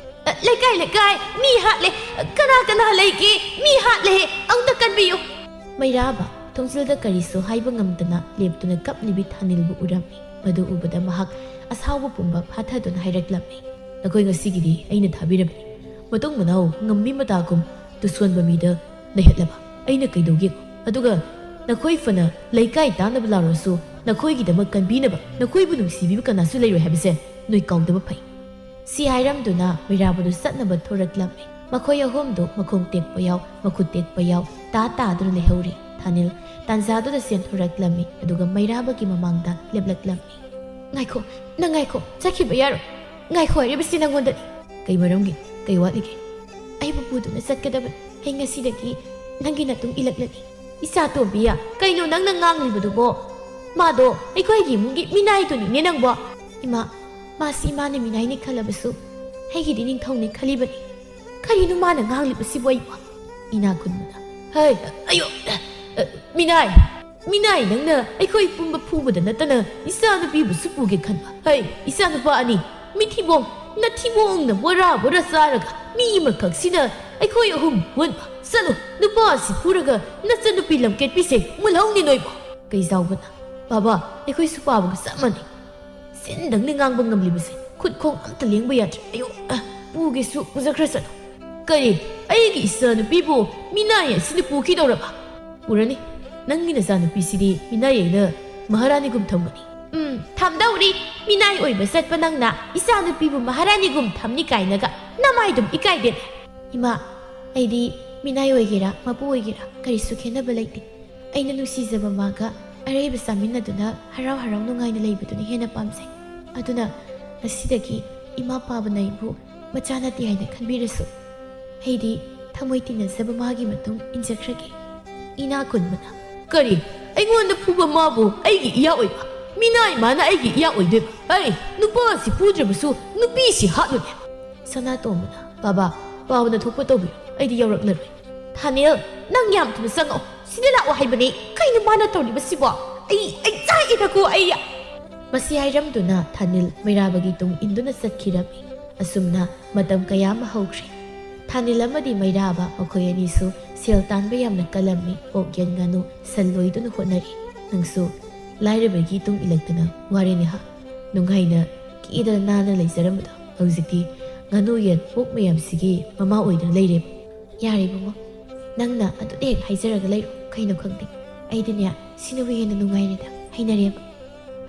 "ꯑ, ꯂꯩꯀꯥꯏ, ꯂꯩꯀꯥꯏ, ꯃꯤ ꯍꯥꯠꯂꯦ꯫ ꯀꯅꯥ ꯀꯅꯥ ꯂꯩꯒꯦ? ꯃꯤ ꯍꯥꯠꯂꯦ꯫ ꯑꯃꯨꯛꯇ ꯀꯟꯕꯤꯌꯨ꯫" ꯃꯩꯔꯥꯕ ꯊꯣꯡꯖꯤꯜꯗ ꯀꯔꯤꯁꯨ ꯍꯥꯏꯕ ꯉꯝꯗꯅ ꯂꯦꯞꯇꯨꯅ ꯀꯞꯂꯤꯕꯤ ꯊꯥꯅꯤꯜꯕꯨ ꯎꯔꯝꯃꯤ꯫ ꯃꯗꯨ ꯎꯕꯗ ꯃꯍꯥꯛ ꯑꯁꯥꯎꯕ ꯄꯨꯝꯕ ꯐꯥꯊꯗꯨꯅ ꯍꯥꯏꯔꯛꯂꯝꯃꯤ, "ꯅꯈꯣꯏ ꯉꯁꯤꯒꯤꯗꯤ ꯑꯩꯅ ꯊꯥꯕꯤꯔꯕꯅꯤ꯫ ꯃꯇꯨꯡ ꯃꯅꯥꯎ ꯉꯝꯃꯤ ꯃꯇꯥꯒꯨꯝ ꯇꯨꯁꯣꯟꯕ ꯃꯤꯗ ꯂꯩꯍꯠꯂꯕ ꯑꯩꯅ ꯀꯩꯗꯧꯒꯦ? ꯑꯗꯨꯒ ꯅꯈꯣꯏ ꯐꯅ ꯂꯩꯀꯥꯏ ꯇꯥꯅꯕ ꯂꯥꯎꯔꯁꯨ ꯅꯈꯣꯏꯒꯤꯗꯃꯛ ꯀꯟꯕꯤꯅꯕ, ꯅꯈꯣꯏꯕꯨ ꯅꯨꯡꯁꯤꯕꯤꯕ ꯀꯅꯥꯁꯨ ꯂꯩꯔꯣꯏ ꯍꯥꯏꯕꯁꯦ ꯅꯣꯏ ꯀꯥꯎꯗꯕ ꯐꯩ꯫" ꯁꯤ ꯍꯥꯏꯔꯝꯗꯨꯅ ꯃꯩꯔꯥꯕꯗꯨ ꯆꯠꯅꯕ ꯊꯣꯔꯛꯂꯝꯃꯤ꯫ ꯃꯈꯣꯏ ꯑꯍꯨꯝꯗꯨ ꯃꯈꯣꯡ ꯇꯦꯛꯄ ꯌꯥꯎ, ꯃꯈꯨꯠ ꯇꯦꯛꯄ ꯌꯥꯎ, ꯇꯥ ꯇꯥꯗꯨꯅ ꯂꯩꯍꯧꯔꯤ꯫ ꯊꯥꯅꯤꯜ ꯇꯥꯟꯖꯥꯗꯨꯗ ꯆꯦꯟꯊꯣꯔꯛꯂꯝꯃꯤ, ꯑꯗꯨꯒ ꯃꯩꯔꯥꯕꯒꯤ ꯃꯃꯥꯡꯗ ꯂꯦꯞꯂꯛꯂꯝꯃꯤ꯫ "ꯉꯥꯏꯈꯣ, ꯅꯪ ꯉꯥꯏꯈꯣ, ꯆꯠꯈꯤꯕ ꯌꯥꯔꯣꯏ꯫ ꯉꯥꯏꯈꯣ ꯍꯥꯏꯔꯤꯕꯁꯤ ꯅꯪꯉꯣꯟꯗꯅꯤ꯫" "ꯀꯩ ꯃꯔꯝꯒꯤ? ꯀꯩ ꯋꯥꯠꯂꯤꯒꯦ?" "ꯑꯩꯕꯨ ꯄꯨꯗꯨꯅ ꯆꯠꯀꯗꯕꯅꯤ꯫ ꯑꯩ ꯉꯁꯤꯗꯒꯤ ꯅꯪꯒꯤ ꯅꯇꯨꯡ ꯏꯜꯂꯛꯂꯅꯤ꯫ ꯏꯆꯥ ꯇꯣꯝꯕꯤꯌꯥ, ꯀꯩꯅꯣ ꯅꯪꯅ ꯉꯥꯡꯂꯤꯕꯗꯨꯕꯣ? ꯃꯥꯗꯣ ꯑꯩꯈꯣꯏꯒꯤ ꯏꯃꯨꯡꯒꯤ ꯃꯤꯅꯥꯏꯗꯨꯅꯤꯅꯦ ꯅꯪꯕꯣ꯫" "ꯏꯃꯥ, ꯃꯥꯁꯤ ꯏꯃꯥꯅ ꯃꯤꯅꯥꯏꯅꯤ ꯈꯜꯂꯕꯁꯨ ꯑꯩꯒꯤꯗꯤ ꯅꯤꯡꯊꯧꯅꯤ ꯈꯜꯂꯤꯕꯅꯤ꯫ ꯀꯔꯤꯅꯣ ꯃꯥꯅ ꯉꯥꯡꯂꯤꯕꯁꯤꯕꯨ ꯑꯩꯕꯨ? ꯏꯅꯥ ꯈꯨꯟꯕꯅ, ꯍꯩ, ꯑꯌꯣ, ꯑ, ꯃꯤꯅꯥꯏ, ꯃꯤꯅꯥꯏ, ꯅꯪꯅ ꯑꯩꯈꯣꯏ ꯄꯨꯝꯕ ꯐꯨꯕꯗ ꯅꯠꯇꯅ ꯏꯆꯥꯅꯨꯄꯤꯕꯨꯁꯨ ꯄꯨꯒꯦ ꯈꯟꯕ꯫ ꯍꯩ, ꯏꯆꯥꯅꯨꯄꯥ ꯑꯅꯤ, ꯃꯤꯊꯤꯕꯣꯡ, ꯅꯊꯤꯕꯣꯡꯅ ꯕꯣꯔꯥ ꯕꯣꯔꯥ ꯆꯥꯔꯒ ꯃꯤ ꯑꯃꯈꯛꯁꯤꯅ ꯑꯩꯈꯣꯏ ꯑꯍꯨꯝ ꯄꯨꯍꯟꯕ꯫ ꯆꯠꯂꯣ, ꯅꯨꯄꯥ ꯑꯁꯤ ꯐꯨꯔꯒ ꯅꯆꯟꯅꯨꯄꯤ ꯂꯝꯀꯦꯠꯄꯤꯁꯦ ꯃꯨꯜꯍꯧꯅꯤ ꯅꯣꯏꯕꯨ꯫ ꯀꯩꯖꯥꯎꯕꯅ, ꯕꯥꯕꯥ, ꯑꯩꯈꯣꯏꯁꯨ ꯄꯥꯕꯒ ꯆꯞ ꯃꯥꯟꯅꯩ꯫ ꯆꯤꯟꯗꯪꯅꯤ ꯉꯥꯡꯕ ꯉꯝꯂꯤꯕꯁꯦ, ꯈꯨꯠ ꯈꯣꯡ ꯑꯝꯇ ꯂꯦꯡꯕ ꯌꯥꯗ꯭ꯔꯦ꯫ ꯑꯌꯣ, ꯑ, ꯄꯨꯒꯦꯁꯨ ꯄꯨꯖꯈ꯭ꯔꯁꯅꯨ꯫ ꯀꯔꯤ, ꯑꯩꯒꯤ ꯏꯆꯥꯅꯨꯄꯤꯕꯨ ꯃꯤꯅꯥꯏ ꯑꯁꯤꯅ ꯄꯨꯈꯤꯗꯧꯔꯕ? ꯄꯨꯔꯅꯤ, ꯅꯪꯒꯤ ꯅꯆꯥꯅꯨꯄꯤꯁꯤꯗꯤ ꯃꯤꯅꯥꯏ ꯑꯩꯅ ꯃꯍꯥꯔꯥꯅꯤꯒꯨꯝ ꯊꯝꯒꯅꯤ꯫ ꯎꯝ, ꯊꯝꯗꯧꯔꯤ꯫ ꯃꯤꯅꯥꯏ ꯑꯣꯏꯕ ꯆꯠꯄ ꯅꯪꯅ ꯏꯆꯥꯅꯨꯄꯤꯕꯨ ꯃꯍꯥꯔꯥꯅꯤꯒꯨꯝ ꯊꯝꯅꯤ ꯀꯥꯏꯅꯒ ꯅꯃꯥꯏꯗꯨꯝ ꯏꯀꯥꯏꯗꯦꯅꯦ꯫ ꯏꯃꯥ, ꯑꯩꯗꯤ ꯃꯤꯅꯥꯏ ꯑꯣꯏꯒꯦꯔꯥ ꯃꯄꯨ ꯑꯣꯏꯒꯦꯔꯥ ꯀꯔꯤꯁꯨ ꯈꯦꯠꯅꯕ ꯂꯩꯇꯦ꯫ ꯑꯩꯅ ꯅꯨꯡꯁꯤꯖꯕ ꯃꯥꯒ ꯑꯔꯩꯕ ꯆꯥꯃꯤꯟꯅꯗꯨꯅ ꯍꯔꯥꯎ ꯍꯔꯥꯎ ꯅꯨꯡꯉꯥꯏꯅ ꯂꯩꯕꯗꯨꯅ ꯍꯦꯟꯅ ꯄꯥꯝꯖꯩ꯫ ꯑꯗꯨꯅ ꯉꯁꯤꯗꯒꯤ ꯏꯃꯥ ꯄꯥꯕꯅ ꯑꯩꯕꯨ ꯃꯆꯥ ꯅꯠꯇꯦ ꯍꯥꯏꯅ ꯈꯟꯕꯤꯔꯁꯨ, ꯑꯩꯗꯤ ꯊꯃꯣꯏ ꯇꯤꯟꯅꯖꯕ ꯃꯥꯒꯤ ꯃꯇꯨꯡ ꯏꯟꯖꯈ꯭ꯔꯒꯦ꯫ ꯏꯅꯥ ꯈꯨꯟꯕꯅ, ꯀꯔꯤ? ꯑꯩꯉꯣꯟꯗ ꯐꯨꯕ ꯃꯥꯕꯨ ꯑꯩꯒꯤ ꯏꯌꯥ ꯑꯣꯏꯕ? ꯃꯤꯅꯥꯏ ꯃꯥꯅ ꯑꯩꯒꯤ ꯏꯌꯥ ꯑꯣꯏꯗꯣꯏꯕ? ꯑꯩ ꯅꯨꯄꯥꯁꯤ ꯐꯨꯗ꯭ꯔꯕꯁꯨ ꯅꯨꯄꯤꯁꯤ ꯍꯥꯠꯂꯨꯅꯦ꯫ ꯁꯅꯥꯇꯣꯝꯕꯅ, ꯕꯥꯕꯥ, ꯄꯥꯕꯅ ꯊꯣꯛꯄ ꯇꯧꯕꯤꯌꯨ, ꯑꯩꯗꯤ ꯌꯥꯎꯔꯛꯂꯔꯣꯏ꯫ ꯊꯥꯅꯤꯜ, ꯅꯪ ꯌꯥꯝ ꯊꯨꯅ ꯆꯪꯉꯛꯑꯣ꯫ ꯁꯤꯗ ꯂꯥꯛꯑꯣ ꯍꯥꯏꯕꯅꯤ꯫ ꯀꯩꯅꯣ ꯃꯥꯅ ꯇꯧꯔꯤꯕꯁꯤꯕꯣ? ꯑꯩ, ꯑꯩ ꯆꯥꯛꯏꯗꯀꯣ ꯑꯩ꯫ ꯃꯁꯤ ꯍꯥꯏꯔꯝꯗꯨꯅ ꯊꯥꯅꯤꯜ ꯃꯩꯔꯥꯕꯒꯤ ꯇꯨꯡ ꯏꯟꯗꯨꯅ ꯆꯠꯈꯤꯔꯝꯃꯤ꯫ ꯑꯁꯨꯝꯅ ꯃꯇꯝ ꯀꯌꯥ ꯑꯃ ꯍꯧꯈ꯭ꯔꯦ꯫ ꯊꯥꯅꯤꯜ ꯑꯃꯗꯤ ꯃꯩꯔꯥꯕ ꯃꯈꯣꯏ ꯑꯅꯤꯁꯨ ꯁꯦꯜ ꯇꯥꯟꯕ ꯌꯥꯝꯅ ꯀꯜꯂꯝꯃꯤ꯫ ꯑꯣꯛ, ꯌꯦꯟ, ꯉꯥꯅꯨ, ꯁꯟ ꯂꯣꯏꯗꯨꯅ ꯍꯣꯠꯅꯔꯤ꯫ ꯅꯪꯁꯨ ꯂꯥꯏꯔꯕꯒꯤ ꯇꯨꯡ ꯏꯜꯂꯛꯇꯅ ꯋꯥꯔꯦꯅꯦ ꯍꯥ? ꯅꯨꯡꯉꯥꯏꯅ ꯀꯦꯗꯅ ꯅꯥꯟꯅ ꯂꯩꯖꯔꯝꯕꯗꯣ ꯍꯧꯖꯤꯛꯇꯤ ꯉꯥꯅꯨ, ꯌꯦꯟ, ꯑꯣꯛ ꯃꯌꯥꯝꯁꯤꯒꯤ ꯃꯃꯥ ꯑꯣꯏꯗꯨꯅ ꯂꯩꯔꯦꯕ꯫ ꯌꯥꯔꯦ ꯏꯕꯨꯡꯉꯣ, ꯅꯪꯅ ꯑꯗꯨꯗ ꯍꯦꯛ ꯍꯥꯏꯖꯔꯒ ꯂꯩꯔꯣ꯫ ꯀꯩꯅꯣ ꯈꯪꯗꯦ, ꯑꯩꯗꯤꯅꯦ ꯁꯤꯅꯕꯨ ꯍꯦꯟꯅ ꯅꯨꯡꯉꯥꯏꯔꯦꯗ, ꯍꯩꯅꯔꯦꯕ꯫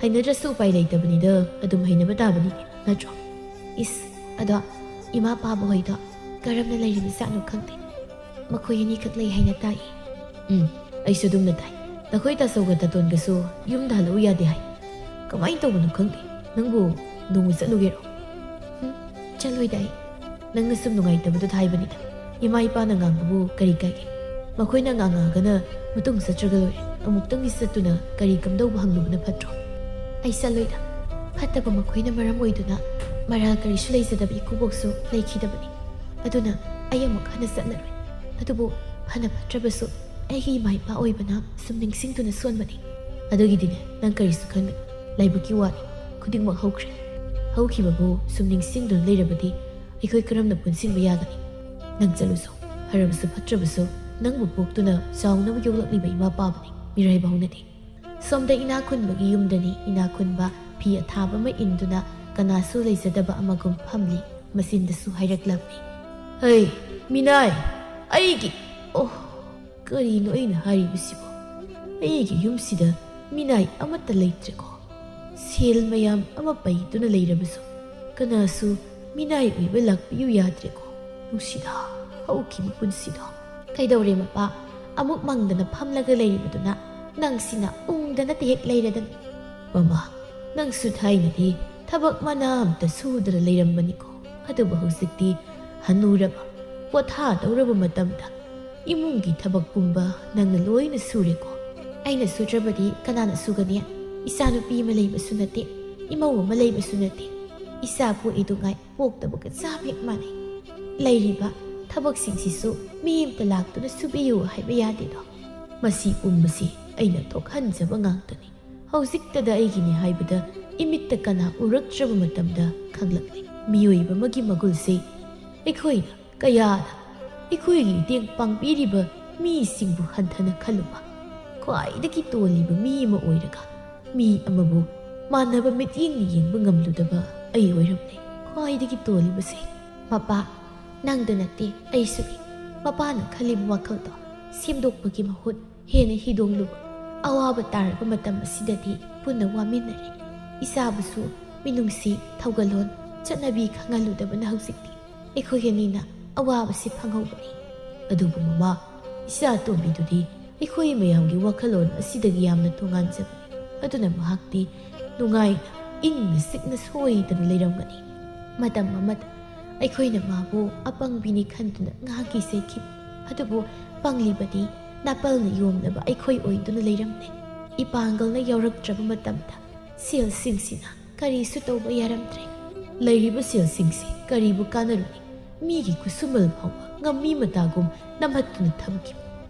ꯍꯩꯅꯗ꯭ꯔꯁꯨ ꯎꯄꯥꯏ ꯂꯩꯇꯕꯅꯤꯗ, ꯑꯗꯨꯝ ꯍꯩꯅꯕ ꯇꯥꯕꯅꯤꯅꯦ, ꯅꯠꯇ꯭ꯔꯣ? ꯏꯁ, ꯑꯗꯣ ꯏꯃꯥ ꯄꯥꯕ ꯍꯣꯏꯗꯣ ꯀꯔꯝꯅ ꯂꯩꯔꯤꯕꯖꯥꯠꯅꯣ ꯈꯪꯗꯦ꯫ ꯃꯈꯣꯏ ꯑꯅꯤꯈꯛ ꯂꯩ ꯍꯥꯏꯅ ꯇꯥꯏ꯫ ꯎꯝ, ꯑꯩꯁꯨ ꯑꯗꯨꯝꯅ ꯇꯥꯏ꯫ ꯅꯈꯣꯏ ꯇꯥꯆꯧꯒ ꯇꯥꯇꯣꯟꯒꯁꯨ ꯌꯨꯝꯗ ꯍꯜꯂꯛꯎ ꯌꯥꯗꯦ ꯍꯥꯏ꯫ ꯀꯃꯥꯏꯅ ꯇꯧꯕꯅꯣ ꯈꯪꯗꯦ꯫ ꯅꯪꯕꯨ ꯅꯣꯡꯃ ꯆꯠꯂꯨꯒꯦꯔꯣ? ꯎꯝ, ꯆꯠꯂꯣꯏꯗ ꯑꯩ꯫ ꯅꯪꯅ ꯁꯨꯝ ꯅꯨꯡꯉꯥꯏꯇꯕꯗꯨꯗ ꯍꯥꯏꯕꯅꯤꯗ꯫ ꯏꯃꯥ ꯏꯄꯥꯅ ꯉꯥꯡꯕꯕꯨ ꯀꯔꯤ ꯀꯥꯏꯒꯦ? ꯃꯈꯣꯏꯅ ꯉꯥꯡꯉꯛꯑꯒꯅ ꯃꯇꯨꯡ ꯆꯠꯇ꯭ꯔꯒ ꯂꯣꯏꯔꯦ꯫ ꯑꯃꯨꯛꯇꯪꯗꯤ ꯆꯠꯇꯨꯅ ꯀꯔꯤ ꯀꯝꯗꯧꯕ ꯍꯪꯂꯨꯕꯅ ꯐꯠꯇ꯭ꯔꯣ? ꯑꯩ ꯆꯠꯂꯣꯏꯗ꯫ ꯐꯠꯇꯕ ꯃꯈꯣꯏꯅ ꯃꯔꯝ ꯑꯣꯏꯗꯨꯅ ꯃꯔꯥꯜ ꯀꯔꯤꯁꯨ ꯂꯩꯖꯗꯕ ꯏꯀꯨꯕꯣꯛꯁꯨ ꯂꯩꯈꯤꯗꯕꯅꯤ꯫ ꯑꯗꯨꯅ ꯑꯩ ꯑꯃꯨꯛ ꯍꯟꯅ ꯆꯠꯂꯔꯣꯏ꯫ ꯑꯗꯨꯕꯨ ꯐꯅ ꯐꯠꯇ꯭ꯔꯕꯁꯨ ꯑꯩꯒꯤ ꯏꯃꯥ ꯏꯄꯥ ꯑꯣꯏꯕꯅ ꯁꯨꯝ ꯅꯤꯡꯁꯤꯡꯗꯨꯅ ꯁꯣꯟꯕꯅꯤ꯫ ꯑꯗꯨꯒꯤꯗꯤꯅꯦ, ꯅꯪ ꯀꯔꯤꯁꯨ ꯈꯟꯒꯅꯨ꯫ ꯂꯥꯏꯕꯛꯀꯤ ꯋꯥꯅꯤ, ꯈꯨꯗꯤꯡꯃꯛ ꯍꯧꯈ꯭ꯔꯦ꯫ ꯍꯧꯈꯤꯕꯕꯨ ꯁꯨꯝ ꯅꯤꯡꯁꯤꯡꯗꯨꯅ ꯂꯩꯔꯕꯗꯤ ꯑꯩꯈꯣꯏ ꯀꯔꯝꯅ ꯄꯨꯟꯁꯤꯟꯕ ꯌꯥꯒꯅꯤ? ꯅꯪ ꯆꯠꯂꯨꯁꯨ, ꯐꯔꯕꯁꯨ ꯐꯠꯇ꯭ꯔꯕꯁꯨ ꯅꯪꯕꯨ ꯄꯣꯛꯇꯨꯅ ꯆꯥꯎꯅꯕ ꯌꯣꯛꯂꯛꯂꯤꯕ ꯏꯃꯥ ꯄꯥꯕꯅꯤ, ꯃꯤꯔꯥꯏꯕ ꯍꯧꯅꯗꯦ꯫ ꯁꯣꯝꯗ ꯏꯅꯥꯛ ꯈꯨꯟꯕꯒꯤ ꯌꯨꯝꯗꯅꯤ, ꯏꯅꯥꯛ ꯈꯨꯟꯕ ꯐꯤ ꯑꯊꯥꯕ ꯑꯃ ꯏꯟꯗꯨꯅ ꯀꯅꯥꯁꯨ ꯂꯩꯖꯗꯕ ꯑꯃꯒꯨꯝ ꯐꯝꯂꯤ꯫ ꯃꯆꯤꯟꯗꯁꯨ ꯍꯥꯏꯔꯛꯂꯝꯃꯤ, "ꯍꯩ, ꯃꯤꯅꯥꯏ, ꯑꯩꯒꯤ, ꯑꯣ, ꯀꯔꯤꯅꯣ ꯑꯩꯅ ꯍꯥꯏꯔꯤꯕꯁꯤꯕꯣ? ꯑꯩꯒꯤ ꯌꯨꯝꯁꯤꯗ ꯃꯤꯅꯥꯏ ꯑꯃꯠꯇ ꯂꯩꯇ꯭ꯔꯦꯀꯣ꯫ ꯁꯦꯜ ꯃꯌꯥꯝ ꯑꯃ ꯄꯩꯗꯨꯅ ꯂꯩꯔꯕꯁꯨ ꯀꯅꯥꯁꯨ ꯃꯤꯅꯥꯏ ꯑꯣꯏꯕ ꯂꯥꯛꯄꯤꯌꯨ ꯌꯥꯗ꯭ꯔꯦꯀꯣ꯫ ꯅꯨꯡꯁꯤꯗ, ꯍꯧꯈꯤꯕ ꯄꯨꯟꯁꯤꯗꯣ꯫ ꯀꯩꯗꯧꯔꯦ ꯃꯄꯥ? ꯑꯃꯨꯛ ꯃꯪꯗꯅ ꯐꯝꯂꯒ ꯂꯩꯔꯤꯕꯗꯨꯅ ꯅꯪꯁꯤꯅ ꯎꯪꯗꯅ ꯇꯦꯛ ꯂꯩꯔꯗꯅ?" "ꯃꯃꯥ, ꯅꯪꯁꯨ ꯊꯥꯏꯅꯗꯤ ꯊꯕꯛ ꯃꯅꯥ ꯑꯝꯇ ꯁꯨꯗꯅ ꯂꯩꯔꯝꯕꯅꯤꯀꯣ꯫ ꯑꯗꯨꯕꯨ ꯍꯧꯖꯤꯛꯇꯤ ꯍꯟꯅꯨꯔꯕ, ꯄꯣꯊꯥꯗꯧꯔꯕ ꯃꯇꯝꯗ ꯏꯃꯨꯡꯒꯤ ꯊꯕꯛ ꯄꯨꯝꯕ ꯅꯪꯅ ꯂꯣꯏꯅ ꯁꯨꯔꯦꯀꯣ꯫ ꯑꯩꯅ ꯁꯨꯗ꯭ꯔꯕꯗꯤ ꯀꯅꯥꯅ ꯁꯨꯒꯅꯤ? ꯏꯆꯥꯅꯨꯄꯤ ꯑꯃ ꯂꯩꯕꯁꯨ ꯅꯠꯇꯦ, ꯏꯃꯧ ꯑꯃ ꯂꯩꯕꯁꯨ ꯅꯠꯇꯦ꯫ ꯏꯆꯥ ꯄꯣꯛꯏꯗꯨꯉꯥꯏ ꯄꯣꯛꯇꯕꯒ ꯆꯞ ꯍꯦꯛ ꯃꯥꯟꯅꯩ꯫ ꯂꯩꯔꯤꯕ ꯊꯕꯛꯁꯤꯡꯁꯤꯁꯨ ꯃꯤ ꯑꯃꯇ ꯂꯥꯛꯇꯨꯅ ꯁꯨꯕꯤꯌꯨ ꯍꯥꯏꯕ ꯌꯥꯗꯦꯗꯣ꯫ ꯃꯁꯤ ꯄꯨꯝꯕꯁꯤ ꯑꯩꯅ ꯊꯣꯛꯍꯟꯖꯕ ꯉꯥꯛꯇꯅꯤ꯫ ꯍꯧꯖꯤꯛꯇꯗ ꯑꯩꯒꯤꯅꯤ ꯍꯥꯏꯕꯗ ꯏꯃꯤꯠꯇ ꯀꯅꯥ ꯎꯔꯛꯇ꯭ꯔꯕ ꯃꯇꯝꯗ ꯈꯪꯂꯛꯂꯤ꯫ ꯃꯤꯑꯣꯏꯕ ꯑꯃꯒꯤ ꯃꯒꯨꯜꯁꯦ ꯑꯩꯈꯣꯏꯅ ꯀꯌꯥꯗ ꯑꯩꯈꯣꯏꯒꯤ ꯃꯇꯦꯡ ꯄꯥꯡꯕꯤꯔꯤꯕ ꯃꯤꯁꯤꯡꯕꯨ ꯍꯟꯊꯅ ꯈꯜꯂꯨꯕ꯫ ꯈ꯭ꯋꯥꯏꯗꯒꯤ ꯇꯣꯜꯂꯤꯕ ꯃꯤ ꯑꯃ ꯑꯣꯏꯔꯒ ꯃꯤ ꯑꯃꯕꯨ ꯃꯥꯟꯅꯕ ꯃꯤꯠꯌꯦꯡꯅ ꯌꯦꯡꯕ ꯉꯝꯂꯨꯗꯕ ꯑꯩ ꯑꯣꯏꯔꯝꯂꯦ꯫ ꯈ꯭ꯋꯥꯏꯗꯒꯤ ꯇꯣꯜꯂꯤꯕꯁꯦ ꯃꯄꯥ, ꯅꯪꯗ ꯅꯠꯇꯦ, ꯑꯩꯁꯨꯅꯤ꯫ ꯃꯄꯥꯅ ꯈꯜꯂꯤꯕ ꯋꯥꯈꯜꯗꯣ ꯁꯦꯝꯗꯣꯛꯄꯒꯤ ꯃꯍꯨꯠ ꯍꯦꯟꯅ ꯍꯤꯗꯣꯡꯂꯨꯕ꯫ ꯑꯋꯥꯕ ꯇꯥꯔꯕ ꯃꯇꯝ ꯑꯁꯤꯗꯗꯤ ꯄꯨꯟꯅ ꯋꯥꯃꯤꯟꯅꯔꯤ꯫ ꯏꯆꯥꯕꯨꯁꯨ ꯃꯤꯅꯨꯡꯁꯤ, ꯊꯧꯒꯜꯂꯣꯟ, ꯆꯠꯅꯕꯤ ꯈꯪꯍꯜꯂꯨꯗꯕꯅ ꯍꯧꯖꯤꯛꯇꯤ ꯑꯩꯈꯣꯏ ꯑꯅꯤꯅ ꯑꯋꯥꯕꯁꯤ ꯐꯪꯍꯧꯕꯅꯤ꯫ ꯑꯗꯨꯕꯨ ꯃꯃꯥ, ꯏꯆꯥ ꯑꯇꯣꯝꯕꯤꯗꯨꯗꯤ ꯑꯩꯈꯣꯏ ꯃꯌꯥꯝꯒꯤ ꯋꯥꯈꯜꯂꯣꯟ ꯑꯁꯤꯗꯒꯤ ꯌꯥꯝꯅ ꯇꯣꯉꯥꯟꯖꯕꯅꯤ꯫ ꯑꯗꯨꯅ ꯃꯍꯥꯛꯇꯤ ꯅꯨꯡꯉꯥꯏꯅ, ꯏꯪꯅ ꯆꯤꯛꯅ ꯁꯣꯏꯗꯅ ꯂꯩꯔꯝꯒꯅꯤ꯫ ꯃꯇꯝ ꯑꯃꯗ ꯑꯩꯈꯣꯏꯅ ꯃꯥꯕꯨ ꯑꯄꯪꯕꯤꯅꯤ ꯈꯟꯗꯨꯅ ꯉꯥꯡꯈꯤ ꯆꯩꯈꯤ꯫ ꯑꯗꯨꯕꯨ ꯄꯪꯂꯤꯕꯗꯤ ꯅꯥꯄꯜꯅ ꯌꯣꯝꯂꯕ ꯑꯩꯈꯣꯏ ꯑꯣꯏꯗꯨꯅ ꯂꯩꯔꯝꯂꯦ꯫ ꯏꯄꯥꯡꯒꯜꯅ ꯌꯥꯎꯔꯛꯇ꯭ꯔꯕ ꯃꯇꯝꯗ ꯁꯦꯜꯁꯤꯡꯁꯤꯅ ꯀꯔꯤꯁꯨ ꯇꯧꯕ ꯌꯥꯔꯝꯗ꯭ꯔꯦ꯫ ꯂꯩꯔꯤꯕ ꯁꯦꯜꯁꯤꯡꯁꯤ ꯀꯔꯤꯕꯨ ꯀꯥꯟꯅꯔꯨꯅꯤ? ꯃꯤꯒꯤ ꯈꯨꯠꯁꯨꯃꯜ ꯐꯥꯎꯕ ꯉꯝꯃꯤ ꯃꯇꯥꯒꯨꯝ ꯅꯝꯍꯠꯇꯨꯅ ꯊꯝꯈꯤꯕ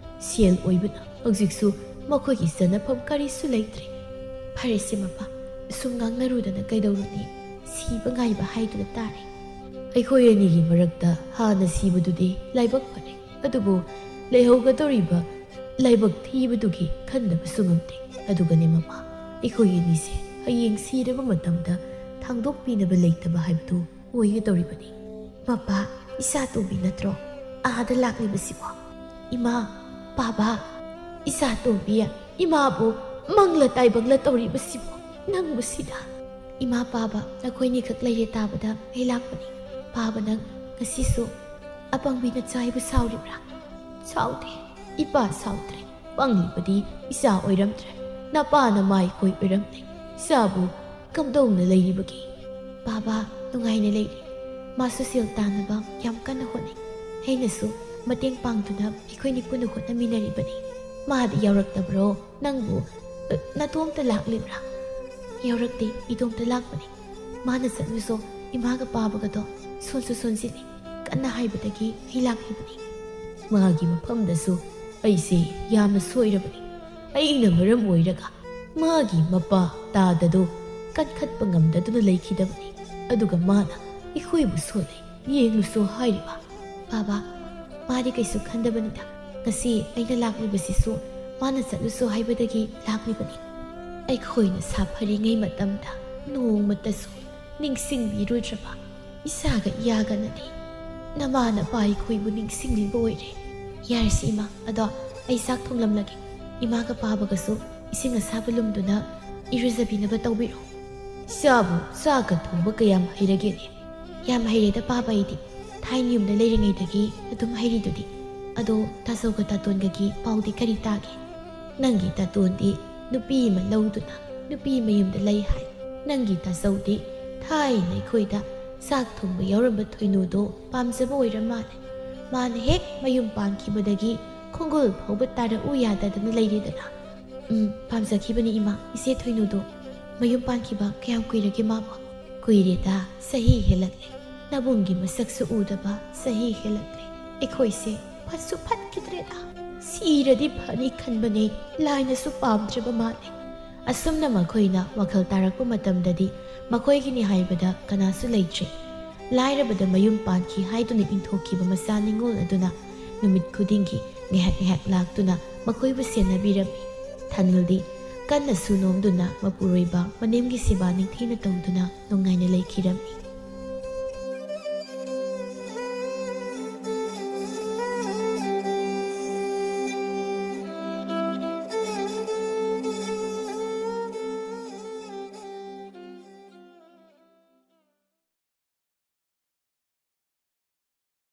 ꯁꯦꯜ ꯑꯣꯏꯕꯅ ꯍꯧꯖꯤꯛꯁꯨ ꯃꯈꯣꯏꯒꯤ ꯆꯟꯅꯐꯝ ꯀꯔꯤꯁꯨ ꯂꯩꯇ꯭ꯔꯦ꯫ ꯐꯔꯦꯁꯦ ꯃꯄꯥ, ꯑꯁꯨꯝ ꯉꯥꯡꯅꯔꯨꯗꯅ ꯀꯩꯗꯧꯔꯨꯅꯤ? ꯁꯤꯕ ꯉꯥꯏꯕ ꯍꯥꯏꯗꯨꯅ ꯇꯥꯔꯦ꯫ ꯑꯩꯈꯣꯏ ꯑꯅꯤꯒꯤ ꯃꯔꯛꯇ ꯍꯥꯟꯅ ꯁꯤꯕꯗꯨꯗꯤ ꯂꯥꯏꯕꯛ ꯐꯔꯦ, ꯑꯗꯨꯕꯨ ꯂꯩꯍꯧꯒꯗꯧꯔꯤꯕ ꯂꯥꯏꯕꯛ ꯊꯤꯕꯗꯨꯒꯤ ꯈꯟꯗꯕꯁꯨ ꯉꯝꯗꯦ꯫ ꯑꯗꯨꯒꯅꯦ ꯃꯄꯥ, ꯑꯩꯈꯣꯏ ꯑꯅꯤꯁꯦ ꯍꯌꯦꯡ ꯁꯤꯔꯕ ꯃꯇꯝꯗ ꯊꯥꯡꯗꯣꯛꯄꯤꯅꯕ ꯂꯩꯇꯕ ꯍꯥꯏꯕꯗꯨ ꯑꯣꯏꯒꯗꯧꯔꯤꯕꯅꯤ꯫ ꯃꯄꯥ, ꯏꯆꯥ ꯇꯣꯝꯕꯤ ꯅꯠꯇ꯭ꯔꯣ ꯑꯥꯗ ꯂꯥꯛꯂꯤꯕꯁꯤꯕꯣ? ꯏꯃꯥ, ꯄꯥꯕ, ꯏꯆꯥ ꯇꯣꯝꯕꯤ, ꯏꯃꯥꯕꯨ ꯃꯪꯂ ꯇꯥꯏꯕꯪꯂ ꯇꯧꯔꯤꯕꯁꯤꯕꯨ ꯅꯪꯕꯨ ꯁꯤꯗ? ꯏꯃꯥ, ꯄꯥꯕ, ꯅꯈꯣꯏꯅꯤꯈꯛ ꯂꯩꯔꯦ ꯇꯥꯕꯗ ꯑꯩ ꯂꯥꯛꯄꯅꯤ꯫ ꯄꯥꯕ, ꯅꯪ ꯉꯁꯤꯁꯨ ꯑꯄꯪꯕꯤ ꯅꯆꯥ ꯑꯩꯕꯨ ꯁꯥꯎꯔꯤꯕ꯭ꯔꯥ? ꯁꯥꯎꯗꯦ, ꯏꯄꯥ ꯁꯥꯎꯗ꯭ꯔꯦ꯫ ꯄꯪꯂꯤꯕꯗꯤ ꯏꯆꯥ ꯑꯣꯏꯔꯝꯗ꯭ꯔꯦ, ꯅꯄꯥ ꯅꯃꯥ ꯑꯩꯈꯣꯏ ꯑꯣꯏꯔꯝꯂꯦ꯫ ꯏꯆꯥꯕꯨ ꯀꯝꯗꯧꯅ ꯂꯩꯔꯤꯕꯒꯦ? ꯄꯥꯕ ꯅꯨꯡꯉꯥꯏꯅ ꯂꯩꯔꯤ꯫ ꯃꯥꯁꯨ ꯁꯦꯜ ꯇꯥꯟꯅꯕ ꯌꯥꯝ ꯀꯟꯅ ꯍꯣꯠꯅꯩ꯫ ꯑꯩꯅꯁꯨ ꯃꯇꯦꯡ ꯄꯥꯡꯗꯨꯅ ꯑꯩꯈꯣꯏꯅꯤ ꯄꯨꯟꯅ ꯍꯣꯠꯅꯃꯤꯟꯅꯔꯤꯕꯅꯤ꯫ ꯃꯥꯗꯤ ꯌꯥꯎꯔꯛꯇꯕ꯭ꯔꯣ? ꯅꯪꯕꯨ, ꯑ, ꯅꯇꯣꯝꯇ ꯂꯥꯛꯂꯤꯕ꯭ꯔꯥ? ꯌꯥꯎꯔꯛꯇꯦ, ꯏꯇꯣꯝꯇ ꯂꯥꯛꯄꯅꯤ꯫ ꯃꯥꯅ ꯆꯠꯂꯨꯁꯣ, ꯏꯃꯥꯒ ꯄꯥꯕꯒꯗꯣ ꯁꯣꯟꯁꯨ ꯁꯣꯟꯖꯤꯜꯂꯤ ꯀꯟꯅ ꯍꯥꯏꯕꯗꯒꯤ ꯑꯩ ꯂꯥꯛꯂꯤꯕꯅꯤ꯫ ꯃꯥꯒꯤ ꯃꯐꯝꯗꯁꯨ ꯑꯩꯁꯦ ꯌꯥꯝꯅ ꯁꯣꯏꯔꯕꯅꯤ꯫ ꯑꯩꯅ ꯃꯔꯝ ꯑꯣꯏꯔꯒ ꯃꯥꯒꯤ ꯃꯄꯥ ꯇꯥꯗꯗꯣ ꯀꯟꯈꯠꯄ ꯉꯝꯗꯗꯨꯅ ꯂꯩꯈꯤꯗꯕꯅꯤ꯫ ꯑꯗꯨꯒ ꯃꯥꯅ ꯑꯩꯈꯣꯏꯕꯨ ꯁꯣꯜꯂꯦ, ꯌꯦꯡꯂꯨꯁꯣ ꯍꯥꯏꯔꯤꯕ꯫ ꯕꯥꯕꯥ, ꯃꯥꯗꯤ ꯀꯩꯁꯨ ꯈꯟꯗꯕꯅꯤꯗ꯫ ꯉꯁꯤ ꯑꯩꯅ ꯂꯥꯛꯂꯤꯕꯁꯤꯁꯨ ꯃꯥꯅ ꯆꯠꯂꯨꯁꯣ ꯍꯥꯏꯕꯗꯒꯤ ꯂꯥꯛꯂꯤꯕꯅꯤ꯫ ꯑꯩꯈꯣꯏꯅ ꯁꯥꯐꯔꯤꯉꯩ ꯃꯇꯝꯗ ꯅꯣꯡꯃꯇꯁꯨ ꯅꯤꯡꯁꯤꯡꯕꯤꯔꯨꯗ꯭ꯔꯕ ꯏꯆꯥꯒ ꯏꯌꯥꯒꯅꯗꯤ ꯅꯃꯥ ꯅꯄꯥ ꯑꯩꯈꯣꯏꯕꯨ ꯅꯤꯡꯁꯤꯡꯂꯤꯕ ꯑꯣꯏꯔꯦ꯫ ꯌꯥꯔꯁꯤ ꯏꯃꯥ, ꯑꯗꯣ ꯑꯩ ꯆꯥꯛ ꯊꯣꯡꯂꯝꯂꯒꯦ꯫ ꯏꯃꯥꯒ ꯄꯥꯕꯒꯁꯨ ꯏꯁꯤꯡ ꯑꯁꯥꯕ ꯂꯨꯝꯗꯨꯅ ꯏꯔꯨꯖꯕꯤꯅꯕ ꯇꯧꯕꯤꯔꯣ꯫ ꯏꯆꯥꯕꯨ ꯆꯥꯛꯀ ꯊꯣꯡꯕ ꯀꯌꯥꯝ ꯍꯩꯔꯒꯦꯅꯦ? ꯌꯥꯝ ꯍꯩꯔꯦꯗ ꯄꯥꯕ ꯑꯩꯗꯤ꯫ ꯊꯥꯏꯅ ꯌꯨꯝꯗ ꯂꯩꯔꯤꯉꯩꯗꯒꯤ ꯑꯗꯨꯝ ꯍꯩꯔꯤꯗꯨꯗꯤ꯫ ꯑꯗꯣ ꯇꯥꯆꯧꯒ ꯇꯥꯇꯣꯟꯒꯒꯤ ꯄꯥꯎꯗꯤ ꯀꯔꯤ ꯇꯥꯒꯦ? ꯅꯪꯒꯤ ꯇꯥꯇꯣꯟꯗꯤ ꯅꯨꯄꯤ ꯑꯃ ꯂꯧꯗꯨꯅ ꯅꯨꯄꯤ ꯃꯌꯨꯝꯗ ꯂꯩ ꯍꯥꯏ꯫ ꯅꯪꯒꯤ ꯇꯥꯆꯧꯗꯤ ꯊꯥꯏꯅ ꯑꯩꯈꯣꯏꯗ ꯆꯥꯛ ꯊꯣꯡꯕ ꯌꯥꯎꯔꯝꯕ ꯊꯣꯏꯅꯨꯗꯣ ꯄꯥꯝꯖꯕ ꯑꯣꯏꯔ ꯃꯥꯜꯂꯦ꯫ ꯃꯥꯅ ꯍꯦꯛ ꯃꯌꯨꯝ ꯄꯥꯟꯈꯤꯕꯗꯒꯤ ꯈꯣꯡꯒꯨꯜ ꯐꯥꯎꯕ ꯇꯥꯔꯛꯎ ꯌꯥꯗꯗꯅ ꯂꯩꯔꯦꯗꯅ꯫ ꯎꯝ, ꯄꯥꯝꯖꯈꯤꯕꯅꯤ ꯏꯃꯥ꯫ ꯏꯆꯦ ꯊꯣꯏꯅꯨꯗꯣ ꯃꯌꯨꯝ ꯄꯥꯟꯈꯤꯕ ꯀꯌꯥꯝ ꯀꯨꯏꯔꯒꯦ ꯃꯥꯕꯣ? ꯀꯨꯏꯔꯦꯗ, ꯆꯍꯤ ꯍꯦꯜꯂꯛꯂꯦ꯫ ꯅꯕꯨꯡꯒꯤ ꯃꯁꯛꯁꯨ ꯎꯗꯕ ꯆꯍꯤ ꯍꯦꯜꯂꯛꯂꯦ꯫ ꯑꯩꯈꯣꯏꯁꯦ ꯐꯠꯁꯨ ꯐꯠꯈꯤꯗ꯭ꯔꯦꯗ꯫ ꯁꯤꯔꯗꯤ ꯐꯅꯤ ꯈꯟꯕꯅꯦ, ꯂꯥꯏꯅꯁꯨ ꯄꯥꯝꯗ꯭ꯔꯕ ꯃꯥꯜꯂꯦ꯫ ꯑꯁꯨꯝꯅ ꯃꯈꯣꯏꯅ ꯋꯥꯈꯜ ꯇꯥꯔꯛꯄ ꯃꯇꯝꯗꯗꯤ ꯃꯈꯣꯏꯒꯤꯅꯤ ꯍꯥꯏꯕꯗ ꯀꯅꯥꯁꯨ ꯂꯩꯇ꯭ꯔꯦ꯫ ꯂꯥꯏꯔꯕꯗ ꯃꯌꯨꯝ ꯄꯥꯟꯈꯤ ꯍꯥꯏꯗꯨꯅ ꯏꯟꯊꯣꯛꯈꯤꯕ ꯃꯆꯥ ꯅꯤꯉꯣꯜ ꯑꯗꯨꯅ ꯅꯨꯃꯤꯠ ꯈꯨꯗꯤꯡꯒꯤ ꯉꯥꯏꯍꯥꯛ ꯉꯥꯏꯍꯥꯛ ꯂꯥꯛꯇꯨꯅ ꯃꯈꯣꯏꯕꯨ ꯁꯦꯟꯅꯕꯤꯔꯝꯃꯤ꯫ ꯊꯥꯅꯤꯜꯗꯤ ꯀꯟꯅ ꯁꯨ ꯅꯣꯝꯗꯨꯅ ꯃꯄꯨꯔꯣꯏꯕ ꯃꯅꯦꯝꯒꯤ ꯁꯦꯕꯥ ꯅꯤꯡꯊꯤꯅ ꯇꯧꯗꯨꯅ ꯅꯨꯡꯉꯥꯏꯅ ꯂꯩꯈꯤꯔꯝꯃꯤ꯫